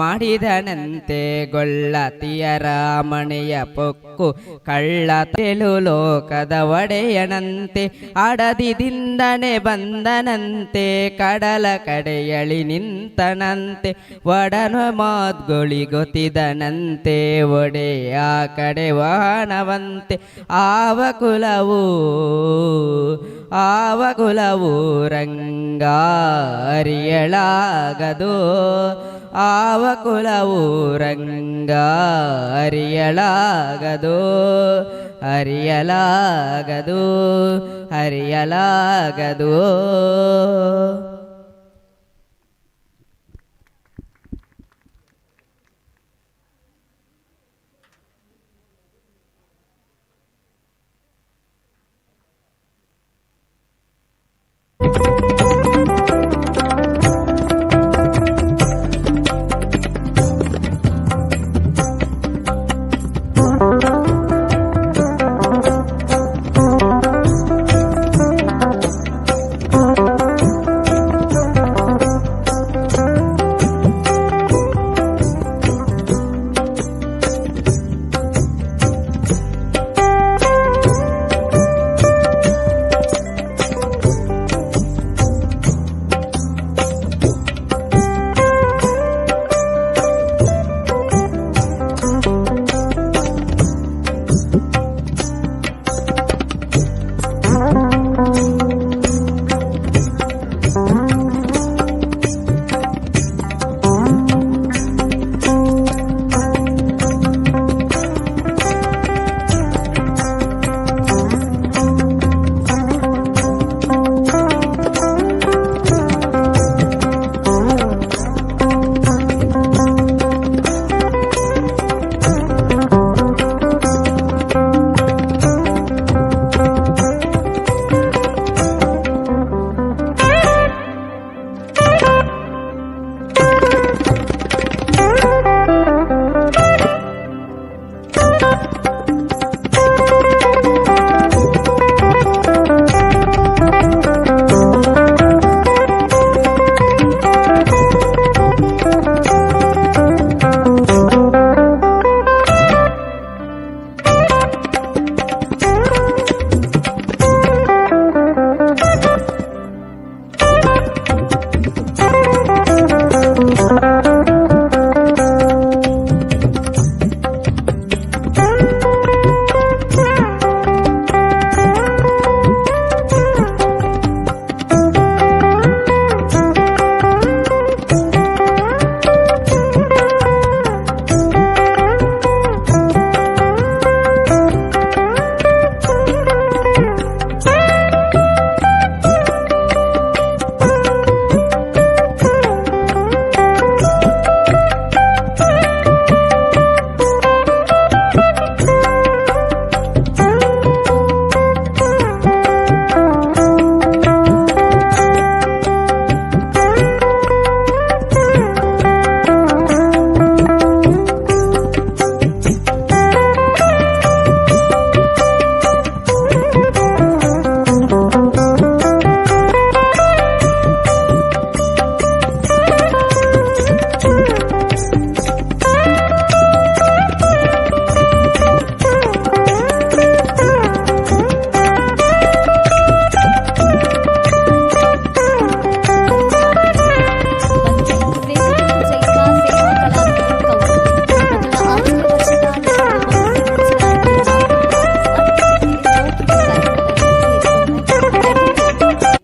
ಮಾಡಿದನಂತೆ ಗೊಳ್ಳತಿಯರ ಮಣೆಯ ಪೊಕ್ಕು ಕಳ್ಳ ತೆಳು ಲೋಕದ ಒಡೆಯನಂತೆ ಅಡದಿದಿಂದನೆ ಬಂದನಂತೆ ಕಡಲ ಕಡೆಯಳಿ ನಿಂತನಂತೆ ಒಡನ ಮಾದ್ಗೊಳಿ ಗೊತ್ತಿದನಂತೆ ಒಡೆಯ ಕಡೆ ವಾಹನವಂತೆ ಆವ ಕುಲವು ಆವ ಕುಲವು ರಂಗಾರಿಯಳಾಗದು ಆವ ಕುಲವು ರಂಗಾರಿಯಳಾಗದು ಅರಿಯಲಾಗದು ಅರಿಯಲಾಗದು.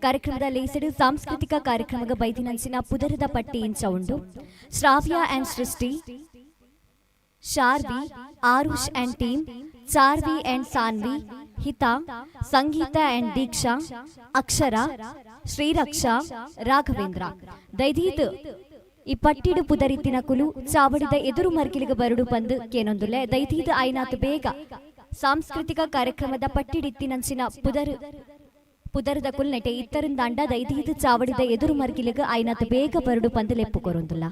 ಕಾರ್ಯಕ್ರಮದ ಲೇಸಡು ಸಾಂಸ್ಕೃತಿಕ ಕಾರ್ಯಕ್ರಮದ ಬೈದಿನಂಚಿನ ಪುದರದ ಪಟ್ಟಿ ಇಂಚ ಉಂಡು. Shravya and Srishti, Sharvi, Arush and team, Charvi and Sanvi, Hitha, Sangeetha and Deeksha, Akshara, Sriraksha, Raghavendra. ದೈದೀತ್ ಈ ಪಟ್ಟಿಡು ಪುದರಿತ್ತಿನ ಕುಲು ಚಾವಡಿದ ಎದುರು ಮರ್ಗಿಲಿಗ ಬರುಡು ಪಂದು ಕೇನೊಂದುಲ್ಲೆ. ದೈದೀತ್ ಐನಾತ್ ಬೇಗ ಸಾಂಸ್ಕೃತಿಕ ಕಾರ್ಯಕ್ರಮದ ಪಟ್ಟಿಡಿತ್ತಿನಂಚಿನ ಪುದರು ಪುದರದ ಕುಲ್ನೆಟೆ ಇತ್ತರಿಂದಾಂಡ ದೈದೀತ್ ಚಾವಡಿದ ಎದುರು ಮರ್ಗಿಲಿಗ ಐನಾತ್ ಬೇಗ ಬರುಡು ಪಂದು ಲೆಪ್ಪು ಕೊರೊಂದುಲ್ಲ.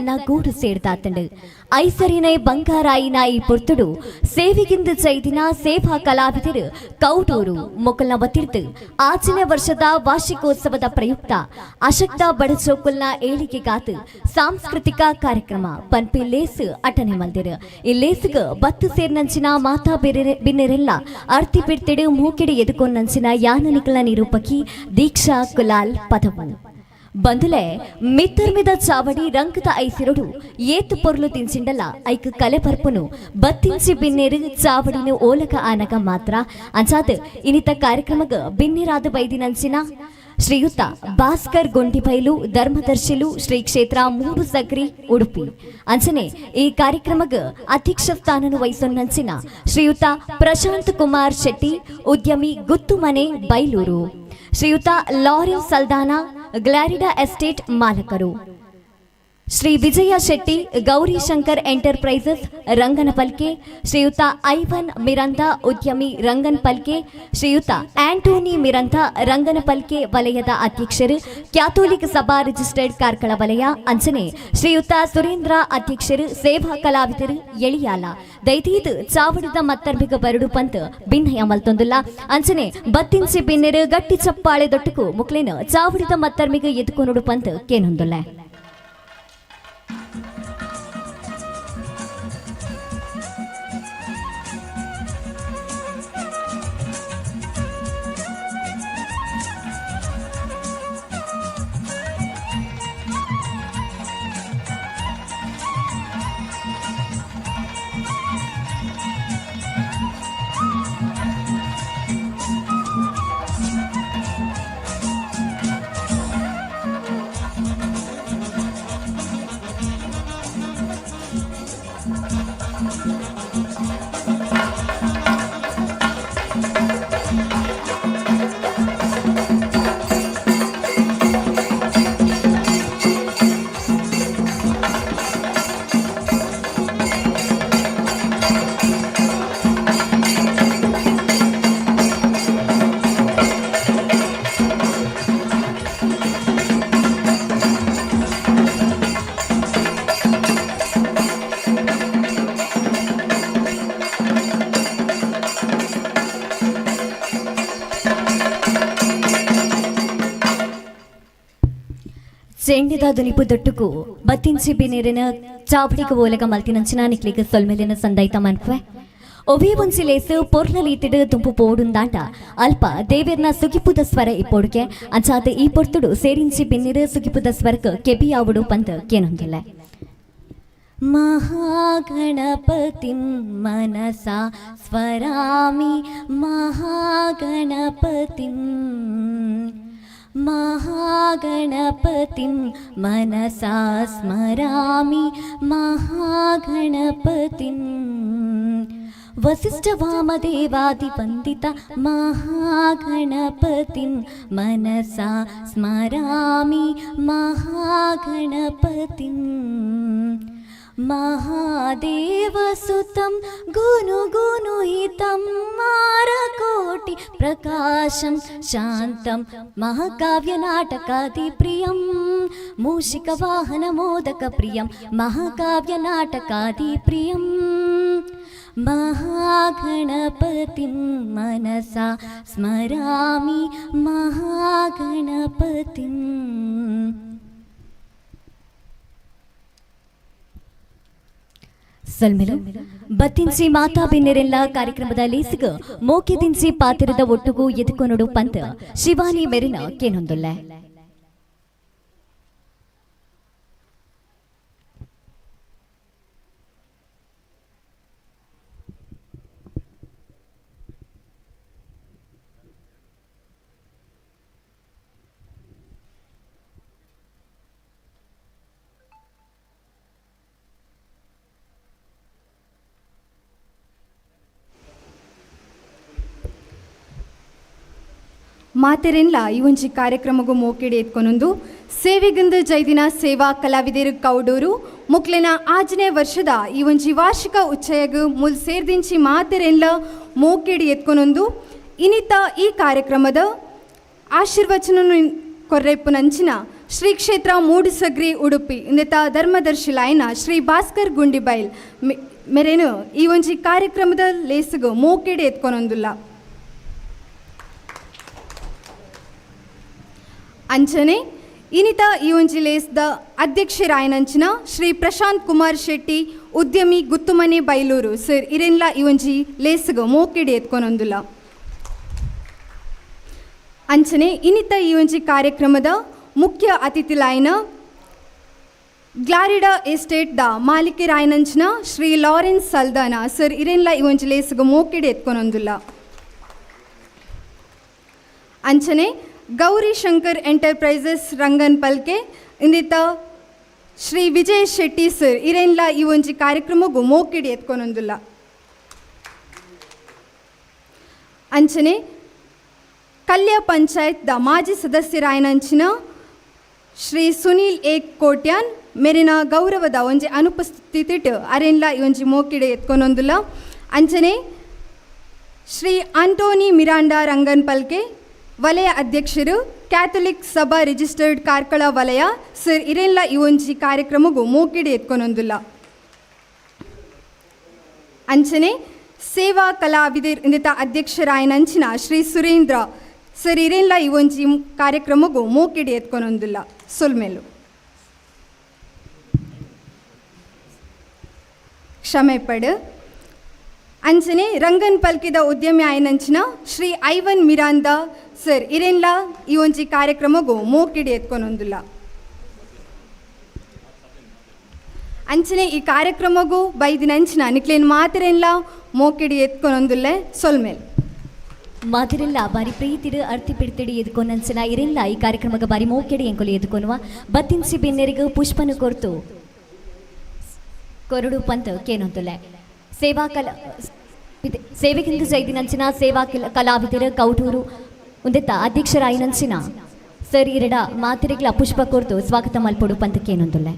ತನ್ನ ಗೂಡು ಸೇರ್ದಾತಂಡು. ಐಸರಿನೈ ಬಂಗಾರಾಯಿನ ಈ ಪೊರ್ತುಡು ಸೇವೆಗಿಂದು ಚೈದಿನ ಸೇವಾ ಕಲಾವಿದರು ಕೌಡೂರು ಮೊಕಲ್ನ ವತಿರ್ದು ಆಚನೆ ವರ್ಷದ ವಾರ್ಷಿಕೋತ್ಸವದ ಪ್ರಯುಕ್ತ ಅಶಕ್ತ ಬಡಚೋಕುಲ್ನ ಏಳಿಗೆಗಾತು ಸಾಂಸ್ಕೃತಿಕ ಕಾರ್ಯಕ್ರಮ ಪನ್ಪಿ ಲೇಸ್ ಅಟನೆ ಮಲ್ದಿರು. ಈ ಲೇಸ್ಗ್ ಬತ್ತು ಸೇರ್ನಂಚಿನ ಮಾತಾ ಬಿನ್ನೆರೆಲ್ಲ ಅರ್ತಿ ಬಿಡ್ತಿಡು ಮೂಕೆಡಿ ಎದುಕೊನ್ನಂಚಿನ ಯಾನನಿಕಲ ನಿರೂಪಕಿ ದೀಕ್ಷಾ ಕುಲಾಲ್ ಪದವು. ಬಂದುಲೆ ಮಿತ್ತರ್ಮಿದ ಚಾವಡಿ ರಂಕದ ಐಸಿರಡು ಏತು ಪೊರ್ಲು ತಿನ್ಸಿಂಡಲ ಐಕ್ ಕಲೆ ಪರ್ಪುನು ಬತ್ತಿಂಚಿ ಬಿನ್ನೇರು ಚಾವಡಿನ ಓಲಕ ಆನಗ ಮಾತ್ರ. ಅಂಚಾತ್ ಇನಿತ ಕಾರ್ಯಕ್ರಮಗ ಬಿನ್ನೇರಾದ ಬೈದಿನಂಚಿನ ಶ್ರೀಯುತ ಭಾಸ್ಕರ್ ಗೊಂಡಿಬೈಲು, ಧರ್ಮದರ್ಶಿಲು, ಶ್ರೀ ಕ್ಷೇತ್ರ ಮೂರು ಸಕ್ರಿ, ಉಡುಪಿ. ಅಂಚನೆ ಈ ಕಾರ್ಯಕ್ರಮಗ ಅಧ್ಯಕ್ಷ ಸ್ಥಾನನು ವಹಿಸೊನ್ನಂಚಿನ ಶ್ರೀಯುತ ಪ್ರಶಾಂತ್ ಕುಮಾರ್ ಶೆಟ್ಟಿ, ಉದ್ಯಮಿ, ಗುತ್ತುಮನೆ, ಬೈಲೂರು. ಶ್ರೀಯುತ ಲಾರೆನ್ಸ್ ಸಲ್ದಾನ, ಗ್ಲಾರಿಡಾ ಎಸ್ಟೇಟ್ ಮಾಲಕರು. ಶ್ರೀ ವಿಜಯ ಶೆಟ್ಟಿ, ಗೌರಿ ಶಂಕರ್ ಎಂಟರ್ಪ್ರೈಸಸ್, ರಂಗನಪಲ್ಕೆ. ಶ್ರೀಯುತ ಐವನ್ ಮಿರಂದ, ಉದ್ಯಮಿ, ರಂಗನಪಲ್ಕೆ. ಶ್ರೀಯುತ ಆಂಟೋನಿ ಮಿರಂದ, ರಂಗನಪಲ್ಕೆ ವಲಯದ ಅಧ್ಯಕ್ಷರು, ಕ್ಯಾಥೋಲಿಕ್ ಸಭಾ ರಿಜಿಸ್ಟರ್ಡ್, ಕಾರ್ಕಳ ವಲಯ. ಅಂಚನೆ ಶ್ರೀಯುತ ಸುರೇಂದ್ರ, ಅಧ್ಯಕ್ಷರು, ಸೇವಾ ಕಲಾವಿದರು, ಎಳಿಯಾಲ. ದೈತೀದ್ ಚಾವಡಿದ ಮತ್ತರ್ಬಿಗ ಬರಡು ಪಂತ್ ಬಿನ್ನಯ ಮಲ್ತೊಂದುಲ್ಲ. ಅಂಚನೆ ಬತ್ತಿಂಚಿ ಬಿನ್ನೆರು ಗಟ್ಟಿ ಚಪ್ಪಾಳೆ ದೊಟ್ಟುಕು ಮುಕ್ಲೇನ ಚಾವಡಿದ ಮತ್ತರ್ಮಿಗ ಎದುಕೊನುಡು ಪಂತ್ ಕೇನೊಂದುಲ್ಲ. ಚೆಂಡಿದ ದುನಿಪು ದೊಟ್ಟುಕು ಬತ್ತಿಂಚಿ ಬಿನೇರಿನ ಚಾವಡಿಗ ಓಲಗ ಮಲ್ತಿನಂಚಿನ ನಿಕ್ಲಿಗ ಸೊಲ್ಮೆಲಿನ ಸಂದೈತ ಮನ್ಪೆ. ಒವೇ ಒಂಜಿ ಲೇಸ್ ಪೊರ್ಲ ಲೀತಿಡು ತುಂಪು ಪೋಡುಂದಾಂಡ ಅಲ್ಪ ದೇವೆರ್ನ ಸುಗಿಪುದ ಸ್ವರ ಇಪ್ಪೊಡುಗೆ. ಅಂಚಾದ ಈ ಪೊರ್ತುಡು ಸೇರಿಂಚಿ ಬಿನ್ನಿರು ಸುಗಿಪುದ ಸ್ವರಕ್ ಕೆಬಿಯಾವುಡು ಪಂತ ಕೇನೊಂದಿಲ್ಲ. ಮಹಾಗಣಪತಿಂ ಮನಸಾ ಸ್ಮರಾಮಿ ಮಹಾಗಣಪತಿಂ, महागणपतिं मनसा स्मरामि महागणपतिं, वसिष्ठवामदेवादिवन्दित महागणपतिं मनसा स्मरामि महागणपतिम्, महादेवसुतं गुनुगुनुहितं मारकोटि प्रकाशं शान्तं महाकाव्यनाटकादिप्रियं मूषिकवाहनमोदकप्रियं महाकाव्यनाटकादिप्रियं महागणपतिं मनसा स्मरामि महागणपतिम्. ಸಲ್ಮೆಲು ಬತ್ತಿಂಚಿ ಮಾತಾ ಬಿನ್ನೆರೆಲ್ಲ ಕಾರ್ಯಕ್ರಮದ ಲೇಸಿಗ ಮೋಕೆದಿಂಚಿ ಪಾತಿರದ ಒಟ್ಟುಗು ಎದುಕೊನೊಡು ಪಂತ ಶಿವಾನಿ ಮೆರಿನ ಕೇನೊಂದುಲ್ಲ. ಮಾತೆರೆನ್ಲ ಈ ಒಂಜಿ ಕಾರ್ಯಕ್ರಮಗೂ ಮೋಕೆಡೆ ಎತ್ಕೊನೊಂದು ಸೇವೆಗಂದ ಜೈದಿನ ಸೇವಾ ಕಲಾವಿದರು ಕೌಡೂರು ಮುಕ್ಲೆನ ಆಜನೇ ವರ್ಷದ ಈ ಒಂಜಿ ವಾರ್ಷಿಕ ಉಚ್ಚಯಗ್ ಮುಲ್ ಸೇರ್ದಿಂಚಿ ಮಾತೆರೆನ್ಲ ಮೋಕೆಡಿ ಎತ್ಕೊನೊಂದು ಇನಿತ ಈ ಕಾರ್ಯಕ್ರಮದ ಆಶೀರ್ವಚನ ಕೊರ್ರೆಪ್ಪುನಂಚಿನ ಶ್ರೀ ಕ್ಷೇತ್ರ ಮೂಡುಸಗ್ರಿ ಉಡುಪಿ ಇಂದೆತ ಧರ್ಮದರ್ಶಿಲಾಯನ ಶ್ರೀ ಭಾಸ್ಕರ್ ಗುಂಡಿಬೈಲ್ ಮೆರೇನು ಈ ಒಂಜಿ ಕಾರ್ಯಕ್ರಮದ ಲೇಸುಗು ಮೋಕೆಡೆ ಎತ್ಕೊನೊಂದುಲ್ಲ. ಅಂಚನೆ ಇನಿತ ಈ ಒಂಜಿ ಲೇಸ್ದ ಅಧ್ಯಕ್ಷರಾಯನಂಚಿನ ಶ್ರೀ ಪ್ರಶಾಂತ್ ಕುಮಾರ್ ಶೆಟ್ಟಿ, ಉದ್ಯಮಿ, ಗುತ್ತುಮನೆ, ಬೈಲೂರು ಸರ್ ಇರೆನ್ಲ ಈ ಒಂಜಿ ಲೇಸ್ಗ್ ಮೋಕೆಡೆ ಎತ್ಕೊನೊಂದುಲ್ಲ. ಅಂಚನೆ ಇನಿತ ಈ ಒಂಜಿ ಕಾರ್ಯಕ್ರಮದ ಮುಖ್ಯ ಅತಿಥಿಲಾಯನ ಗ್ಲಾರಿಡಾ ಎಸ್ಟೇಟ್ the ಮಾಲೀಕರಾಯನಂಚಿನ ಶ್ರೀ ಲಾರೆನ್ಸ್ ಸಲ್ದಾನ ಸರ್ ಇರೆನ್ಲ ಈ ಒಂಜಿ ಲೇಸ್ಗ್ ಮೋಕೆಡೆ ಎತ್ಕೊನೊಂದುಲ್ಲ. ಅಂಚನೆ ಗೌರಿ ಶಂಕರ್ ಎಂಟರ್ಪ್ರೈಸಸ್, ರಂಗನ್ ಪಲ್ಕೆ ಇಂದಿತ ಶ್ರೀ ವಿಜಯ್ ಶೆಟ್ಟಿ ಸರ್ ಇರೆನ್ಲ ಈ ಒಂಜಿ ಕಾರ್ಯಕ್ರಮಗೂ ಮೋಕಿಡಿ ಎತ್ಕೊನೊಂದುಲ್ಲ. ಅಂಚನೆ ಕಲ್ಯ ಪಂಚಾಯತ್ the ಮಾಜಿ ಸದಸ್ಯರಾಯನಂಚಿನ ಶ್ರೀ ಸುನೀಲ್ ಎ ಕೋಟ್ಯಾನ್ ಮೇರಿನ ಗೌರವದ ಒಂಜಿ ಅನುಪಸ್ಥಿತಿಟ್ ಅರೆನ್ಲ ಈ ಒಂಜಿ ಮೋಕಿಡೆ ಎತ್ಕೊನೊಂದುಲ್ಲ. ಅಂಚನೆ ಶ್ರೀ ಆಂಟೋನಿ ಮಿರಾಂಡಾ, ರಂಗನ್ ಪಲ್ಕೆ ವಲಯ ಅಧ್ಯಕ್ಷರು, ಕ್ಯಾಥೊಲಿಕ್ ಸಭಾ ರಿಜಿಸ್ಟರ್ಡ್, ಕಾರ್ಕಳ ವಲಯ ಸರ್ ಇರೆನ್ಲ ಈ ಒಂಜಿ ಕಾರ್ಯಕ್ರಮಗೂ ಮೋಕಿಡೆ ಎತ್ಕೊನೊಂದುಲ್ಲ. ಅಂಚನೆ ಸೇವಾ ಕಲಾವಿದರ್ ಇಂದಿತ ಅಧ್ಯಕ್ಷರಾಯನಂಚಿನ ಶ್ರೀ ಸುರೇಂದ್ರ ಸರ್ ಇರೆನ್ಲ ಈ ಒಂಜಿ ಕಾರ್ಯಕ್ರಮಗೂ ಮೋಕಿಡೆ ಎತ್ಕೊನೊಂದುಲ್ಲ. ಸೊಲ್ಮೆಲು. ಕ್ಷಮೆ ಪಡು. ಅಂಚನೆ ರಂಗನ್ ಪಲ್ಕಿದ ಉದ್ಯಮಿ ಆಯನಂಚಿನ ಶ್ರೀ ಐವನ್ ಮಿರಾಂದ ಸರ್ ಇರೆನ್ಲ ಈ ಒಂಜಿ ಕಾರ್ಯಕ್ರಮಗೂ ಮೋಕಿಡಿ ಎತ್ಕೊನೊಂದುಲ್ಲ. ಅಂಚನೆ ಈ ಕಾರ್ಯಕ್ರಮಗೂ ಬೈದಿನಂಚಿನ ನಿಕ್ಲೇನ್ ಮಾತಿರೆನ್ಲ ಮೋಕಿಡಿ ಎತ್ಕೊನೊಂದುಲ್ಲೆ. ಸೊಲ್ಮೇಲ್. ಮಾತಿರೆಲ್ಲ ಬಾರಿ ಪ್ರೀತಿಡು ಅರ್ತಿ ಪಿಡ್ತಿಡಿ ಎದ್ಕೊನಂಚಿನ ಇರೆಲ್ಲ ಈ ಕಾರ್ಯಕ್ರಮಕ್ಕೆ ಬಾರಿ ಮೋಕೆಡಿ ಎಂಕೊಲಿ ಎದ್ಕೊನುವ. ಬತ್ತಿನ್ಸಿ ಬಿನ್ನೆರಿಗೂ ಪುಷ್ಪನು ಕೊರ್ತು ಕೊರಡು ಪಂತ ಕೇನೊಂದುಲ್ಲೆ. ಸೇವಾ ಕಲಾ ಸೇವೆಗಿಂದು ಜೈದಿನಂಚಿನ ಸೇವಾ ಕಲಾವಿದರ ಕೌಟೂರು ಉಂದೆತ್ತ ಅಧ್ಯಕ್ಷರಾಯಿನಂಚಿನ ಸರ್ ಇರಡ ಮಾತಿರಿಗ್ಲ ಪುಷ್ಪ ಕೊರ್ತು ಸ್ವಾಗತ ಮಲ್ಪೊಡು ಪಂತ ಕೇನೊಂದುಲ್ಲೆ.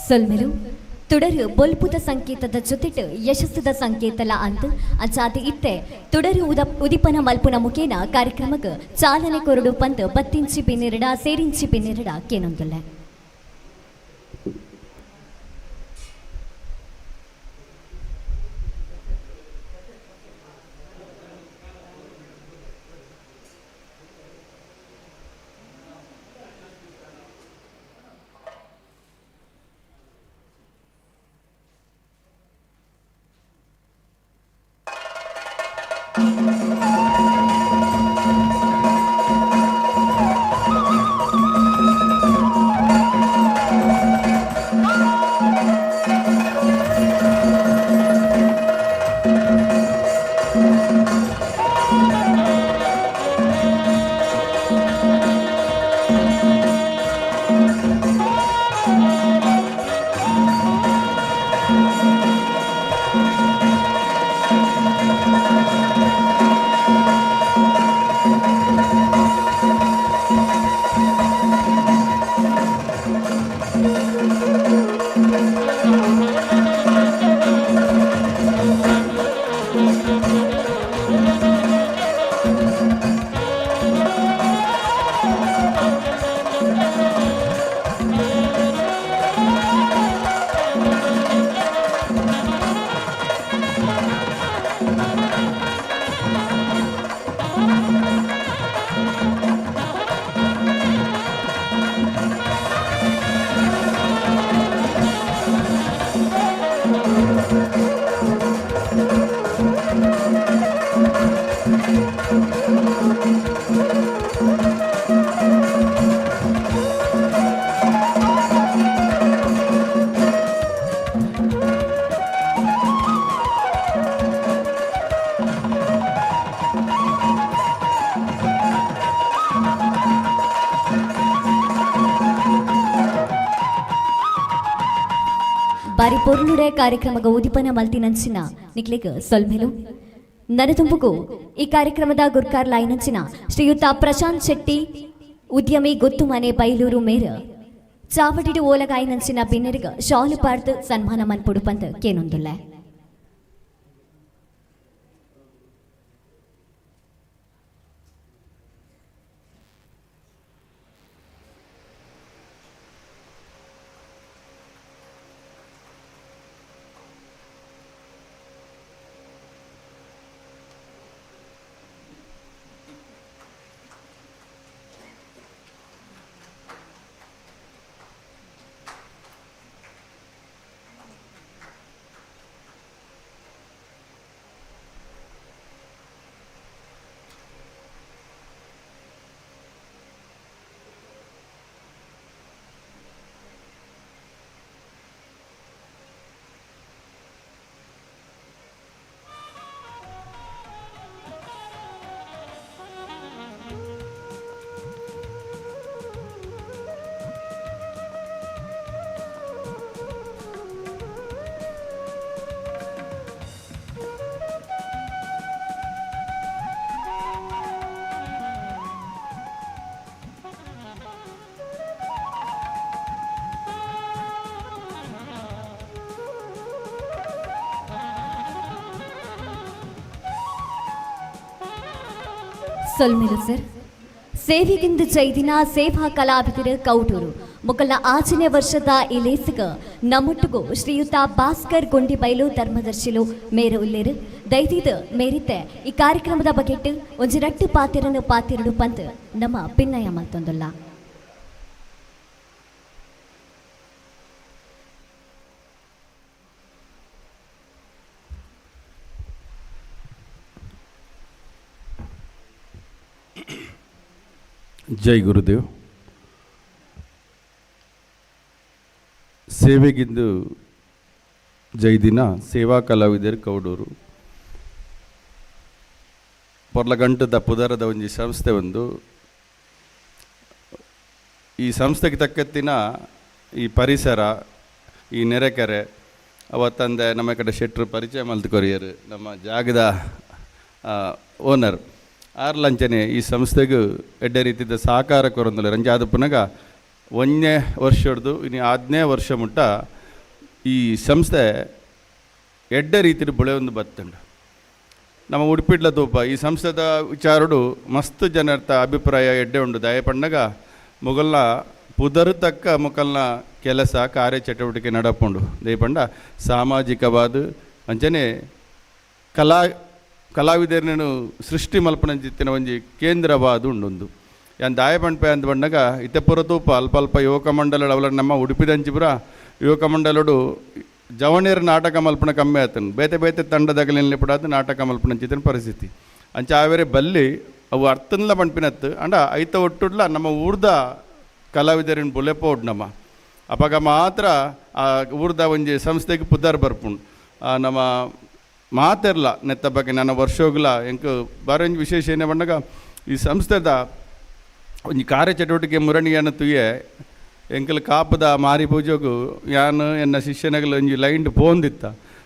ಸೊಲ್ಮೆಲು. ತುಡರು ಬೊಲ್ಪುದ ಸಂಕೇತದ ಜೊತೆಟ್ ಯಶಸ್ಸುದ ಸಂಕೇತಲ ಅಂತ ಅಂಚಾದ ಇತ್ತೆ ತುಡರು ಉದಿಪನ ಮಲ್ಪುನ ಮುಖೇನ ಕಾರ್ಯಕ್ರಮಕ್ಕೆ ಚಾಲನೆ ಕೊರಡು ಪಂತ್ ಬತ್ತಿಂಚಿ ಬಿನ್ನೆರಡ ಸೇರಿಂಚಿ ಬಿನ್ನೆರಡ ಕೇನೊಂದುಲ್ಲೆ. ಬಾರಿ ಪೊರ್ಲುಡೆ ಕಾರ್ಯಕ್ರಮಗ ಉದಿಪನ ಮಲ್ತಿನಂಚಿನ ನಿಕ್ಲೆಗ್ ಸೊಲ್ಮೆಲು. ನನದುಂಬುಗು ಈ ಕಾರ್ಯಕ್ರಮದ ಗುರ್ಕಾರ್ ಲೈನಂಚಿನ ಶ್ರೀಯುತ ಪ್ರಶಾಂತ್ ಶೆಟ್ಟಿ, ಉದ್ಯಮಿ, ಗುತ್ತುಮನೆ, ಬೈಲೂರು ಮೇರ್ ಚಾವಟಿಡು ಓಲಗಾಯಿನಂಚಿನ ಬಿನ್ನೆರಿಗ ಶಾಲು ಪಾರ್ದ್ ಸನ್ಮಾನ ಮನ್ಪುಡು ಪಂದ್ ಕೇನೊಂದುಲ್ಲೆ. ಸೊಲ್ಮೆಲು ಸರ್. ಸೇವೆಗಿಂದು ಜೈದಿನ ಸೇವಾ ಕಲಾವಿದರು, ಕೌಟೂರು ಮೊಕಲ್ನ ಆಚನೆ ವರ್ಷದ ಇಲೇಸಿಗ ನಮ್ಮೊಟ್ಟುಗು ಶ್ರೀಯುತ ಭಾಸ್ಕರ್ ಗೊಂಡಿಬೈಲು ಧರ್ಮದರ್ಶಿಲು ಮೇರು ಉಲ್ಲೇರು. ದೈದಿದ ಮೇರಿತೆ ಈ ಕಾರ್ಯಕ್ರಮದ ಬಗೆಟ್ ಒಂಜಿ ರಟ್ಟು ಪಾತಿರನು ಪಾತಿರಡು ಪಂತ್ ನಮ್ಮ ಪಿನ್ನಯ ಮಲ್ತೊಂದುಲ್ಲ. ಜೈ ಗುರುದೇವ್. ಸೇವೆಗಿಂದು ಜೈದಿನ ಸೇವಾ ಕಲಾವಿದರು ಕೌಡೂರು ಪೊರ್ಲಗಂಟದ ಪುದರದ ಒಂಜಿ ಸಂಸ್ಥೆ ಒಂದು. ಈ ಸಂಸ್ಥೆಗೆ ತಕ್ಕತ್ತಿನ ಈ ಪರಿಸರ, ಈ ನೆರೆಕೆರೆ ಅವತ್ತಂದೆ ನಮ್ಮ ಕಡೆ ಶೆಟ್ರು ಪರಿಚಯ ಮಲ್ತು ಕೊರಿಯರು, ನಮ್ಮ ಜಾಗದ ಓನರ್ ಆರ್ಲಂಚನೆ ಈ ಸಂಸ್ಥೆಗೂ ಎಡ್ಡೆ ರೀತಿದ ಸಹಕಾರ ಕೊರೊಂದುಲ್ಲೆರ್. ಅಂಚಾದ್ ಪುನಗ ಒಂಜನೇ ವರ್ಷಡ್ದು ಇನಿ ಆದನೇ ವರ್ಷ ಮುಟ್ಟ ಈ ಸಂಸ್ಥೆ ಎಡ್ಡೆ ರೀತಿಡ್ ಬುಳೆಯೊಂದು ಬತ್ತುಂಡು. ನಮ್ಮ ಉಡುಪಿಡ್ಲ ತೂಪ ಈ ಸಂಸ್ಥೆದ ವಿಚಾರಡು ಮಸ್ತ್ ಜನರ್ತ ಅಭಿಪ್ರಾಯ ಎಡ್ಡೆ ಉಂಡು. ದಯ ಪಂಡಗ ಮೊಗಲ್ನ ಪುದರ್ ತಕ್ಕ ಮೊಕಲ್ನ ಕೆಲಸ ಕಾರ್ಯ ಚಟುವಟಿಕೆ ನಡಪುಂಡು. ದಯಪಂಡ ಸಾಮಾಜಿಕವಾದ ಅಂಚನೆ ಕಲಾವಿದರನ್ನು ಸೃಷ್ಟಿ ಮಲ್ಪನಂಚಿತ್ತಿನ ಒಂಜಿ ಕೇಂದ್ರವಾದ ಉಂಡೊಂದು. ಯಾನ್ ದಾಯ ಪನ್ಪೆ ಅಂದ್ ಪಂಡಗ ಇತ್ತೆ ಪೂರ ತೂಪ ಅಲ್ಪ ಅಲ್ಪ ಯುವಕ ಮಂಡಲ ಅವಲ ನಮ್ಮ ಉಡುಪಿದಂಚಿ ಪುರ ಯುವಕ ಮಂಡಲಡು ಜವಣಿಯರ ನಾಟಕ ಮಲ್ಪನ ಕಮ್ಮಿ ಆತನು, ಬೇತೆ ಬೇತೆ ತಂಡದಗಲಿನ ಪುಡಾದ ನಾಟಕ ಮಲ್ಪನಂಚಿತ್ತಿನ ಪರಿಸ್ಥಿತಿ. ಅಂಚ ಆವೇರೆ ಬಲ್ಲಿ ಅವು ಅರ್ಥನ್ಲ ಪನ್ಪಿನತ್ತು ಅಂಡ ಐತ ಒಟ್ಟುಡ್ಲ ನಮ್ಮ ಊರ್ದ ಕಲಾವಿದರಿನ ಬುಲೆಪೋಡ್ ನಮ್ಮ ಅಪಗ ಮಾತ್ರ ಆ ಊರ್ದ ಒಂಜಿ ಸಂಸ್ಥೆಗೆ ಪುದರ್ ಬರ್ಪುಂಡು. ನಮ್ಮ ಮಾತೆರ್ಲ ನೆತ್ತ ಬಗ್ಗೆ ನನ್ನ ವರ್ಷೋಗ್ಲ ಎಂಕ್ ಬಾರೊಂಜಿ ವಿಶೇಷ ಏನೇ ಪಂಡಗ ಈ ಸಂಸ್ಥೆದ ಒಂಜಿ ಕಾರ್ಯಚಟುವಟಿಕೆ ಮುರಣಿಯನ್ನು ತುಯೆ. ಎಂಕಲ್ ಕಾಪದ ಮಾರಿ ಪೂಜೆಗು ಯಾನ್ ಎನ್ನ ಶಿಷ್ಯನಗಲ ಒಂಜಿ ಲೈನ್ಡ್ ಪೋಂದಿತ್ತ.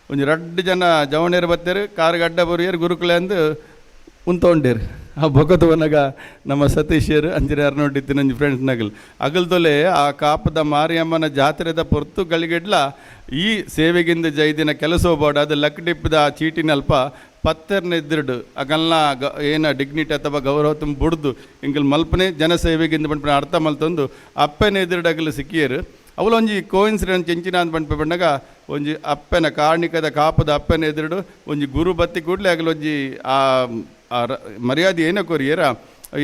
ಒಂಜಿ ರಡ್ಡ್ ಜನ ಜವಣೇರು ಬತ್ತೇರು, ಕಾರ್ ಗಡ್ಡ ಬರಿಯರು, ಗುರುಕುಲೆ ಅಂದು ಉಂತೊಂಡೇರು. ಆ ಬೊಕತುವನಗ ನಮ್ಮ ಸತೀಶರು ಅಂಚಿನ ಅರ್ನೋಡಿತ್ತಿನ ಒಂಜಿ ಫ್ರೆಂಡ್ಸ್ ನಗಲ್ ಅಗಲ್ದೊಲೆ ಆ ಕಾಪದ ಮಾರಿಯಮ್ಮನ ಜಾತ್ರೆದ ಪೊರ್ತು ಗಳಿಗೆಡ್ಲ ಈ ಸೇವೆಗಿಂದ ಜೈದಿನ ಕೆಲಸ ಬೋಡ ಅದು ಲಕ್ಡಿಪ್ಪದ ಆ ಚೀಟಿನಲ್ಪ ಪತ್ತೆರ್ನ ಎದ್ರುಡು ಅಗಲ್ನ ಗ ಏನ ಡಿಗ್ನಿಟಿ ಅಥವಾ ಗೌರವ ತುಂಬ ಬುಡ್ದು ಇಂಕಲ್ ಮಲ್ಪನೆ ಜನಸೇವೆಗಿಂದ ಪನ್ಪಿನ ಅರ್ಥ ಮಲ್ತೊಂದು ಅಪ್ಪೆನ ಎದುರುಡು ಅಗಲು ಸಿಕ್ಕಿಯರು. ಅವಳು ಒಂಜಿ ಕೋಇನ್ಸಿಡೆನ್ಸ್ ಎಂಚಿನ ಅಂದ್ ಪನ್ಪೆ ಪಂಡಗ ಒಂಜಿ ಅಪ್ಪೆನ ಕಾರ್ಣಿಕದ ಕಾಪದ ಅಪ್ಪೆನ ಎದುರುಡು ಒಂಜಿ ಗುರು ಬತ್ತಿ ಕೂಡಲೇ ಅಗಲು ಒಂಜಿ ಆ ಆ ಮರ್ಯಾದೆ ಏನ ಕೊರಿಯರ.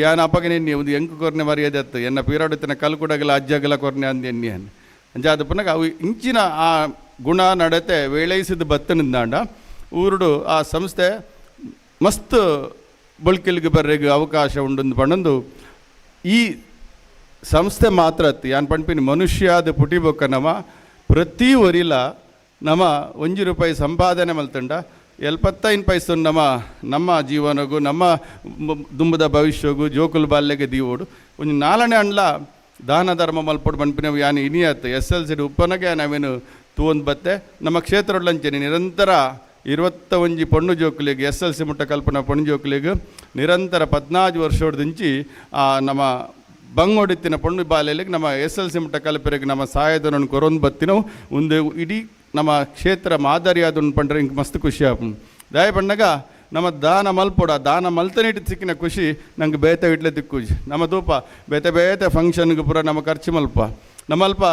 ಯಾನ್ ಅಪ್ಪಗೆ ಎನ್ನಿ ಒಂದು ಎಂಕು ಕೊರ್ನೆ ಮರ್ಯಾದೆ ಅತ್ತು ಎನ್ನ ಪೀರಾಡುತ್ತಿನ ಕಲ್ ಕೂಡಗಲ ಅಜ್ಜಗಲ ಕೊರ್ನೆ ಅಂದ್ ಎನ್ನಿ ಅನ್ ಅಂಚಾದ ಪುನಗ ಅವು ಇಂಚಿನ ಆ ಗುಣ ನಡತೆ ವೇಳೈಸಿದ ಬತ್ತನಿಂದಾಂಡ ಊರುಡು ಆ ಸಂಸ್ಥೆ ಮಸ್ತ್ ಬೊಳ್ಕೆಲ್ಗೆ ಬರ್ರೆಗ್ ಅವಕಾಶ ಉಂಡು ಪಂಡೊಂದು ಈ ಸಂಸ್ಥೆ ಮಾತ್ರ ಅತ್ತು. ಯಾನ್ ಪನ್ಪಿನಿ ಮನುಷ್ಯಾದ ಪುಟಿಬೊಕ್ಕ ನಮ ಪ್ರತಿ ಒರಿಲ ನಮ 1 ರೂಪಾಯಿ ಸಂಪಾದನೆ ಮಲ್ತಂಡ 75 ಪೈಸೆ ನಮ್ಮ ನಮ್ಮ ಜೀವನಗೂ ನಮ್ಮ ದುಂಬುದ ಭವಿಷ್ಯಗೂ ಜೋಕುಲು ಬಾಲ್ಯಗೆ ದೀವೋಡು. ಒಂಜಿ ನಾಲನೇ ಅಂಡ್ಲ ದಾನ ಧರ್ಮ ಮಲ್ಪೊಡು ಪನ್ಪಿನವು ಯಾನ್ ಇನಿಯತ್ ಎಸ್ ಎಲ್ ಸಿಡ್ ಉಪ್ಪನಗೆ ನಾವೇನು. ತೂವೊಂದು ಬತ್ತೆ. ನಮ್ಮ ಕ್ಷೇತ್ರೊಡ್ಲಂಚನೆ ನಿರಂತರ 21 ಪೊಣ್ಣು ಜೋಕುಲೆಗ್, ಎಸ್ಎಲ್ಸಿ ಮುಟ್ಟ ಕಲ್ಪನ ಪೊಣ್ಣು ಜೋಕುಲೆಗ್ ನಿರಂತರ 14 ವರ್ಷದಿಂಚಿ ನಮ್ಮ ಬಂಗೊಡಿತ್ತಿನ ಪೊಣ್ಣು ಬಾಲೆಲಿಗೆ ನಮ್ಮ ಎಸ್ಎಲ್ಸಿ ಮುಟ್ಟ ಕಲ್ಪರೆಗ್ ನಮ್ಮ ಸಹಾಯಧನವನ್ನು ಕೊರೊಂದು ಬತ್ತಿನವು. ಒಂದು ಇಡೀ ನಮ್ಮ ಕ್ಷೇತ್ರ ಮಾದರಿಯಾದ ಪಂಡ್ರೆ ಇಂಕ್ ಮಸ್ತ್ ಖುಷಿ ಆಪುಂಡು. ದಾಯ ಪಂಡಗ ನಮ್ಮ ದಾನ ಮಲ್ಪೊಡ, ದಾನ ಮಲ್ತನೇಟ್ ಸಿಕ್ಕಿನ ಖುಷಿ ನಂಗೆ ಬೇತೆ ಇಟ್ಲೆ ತಿಕ್ಕುಜಿ. ನಮ್ಮ ತೂಪ ಬೇತೆ ಬೇತೆ ಫಂಕ್ಷನ್ಗೆ ಪೂರ ನಮ್ಮ ಖರ್ಚು ಮಲ್ಪ. ನಮ್ಮಲ್ಪ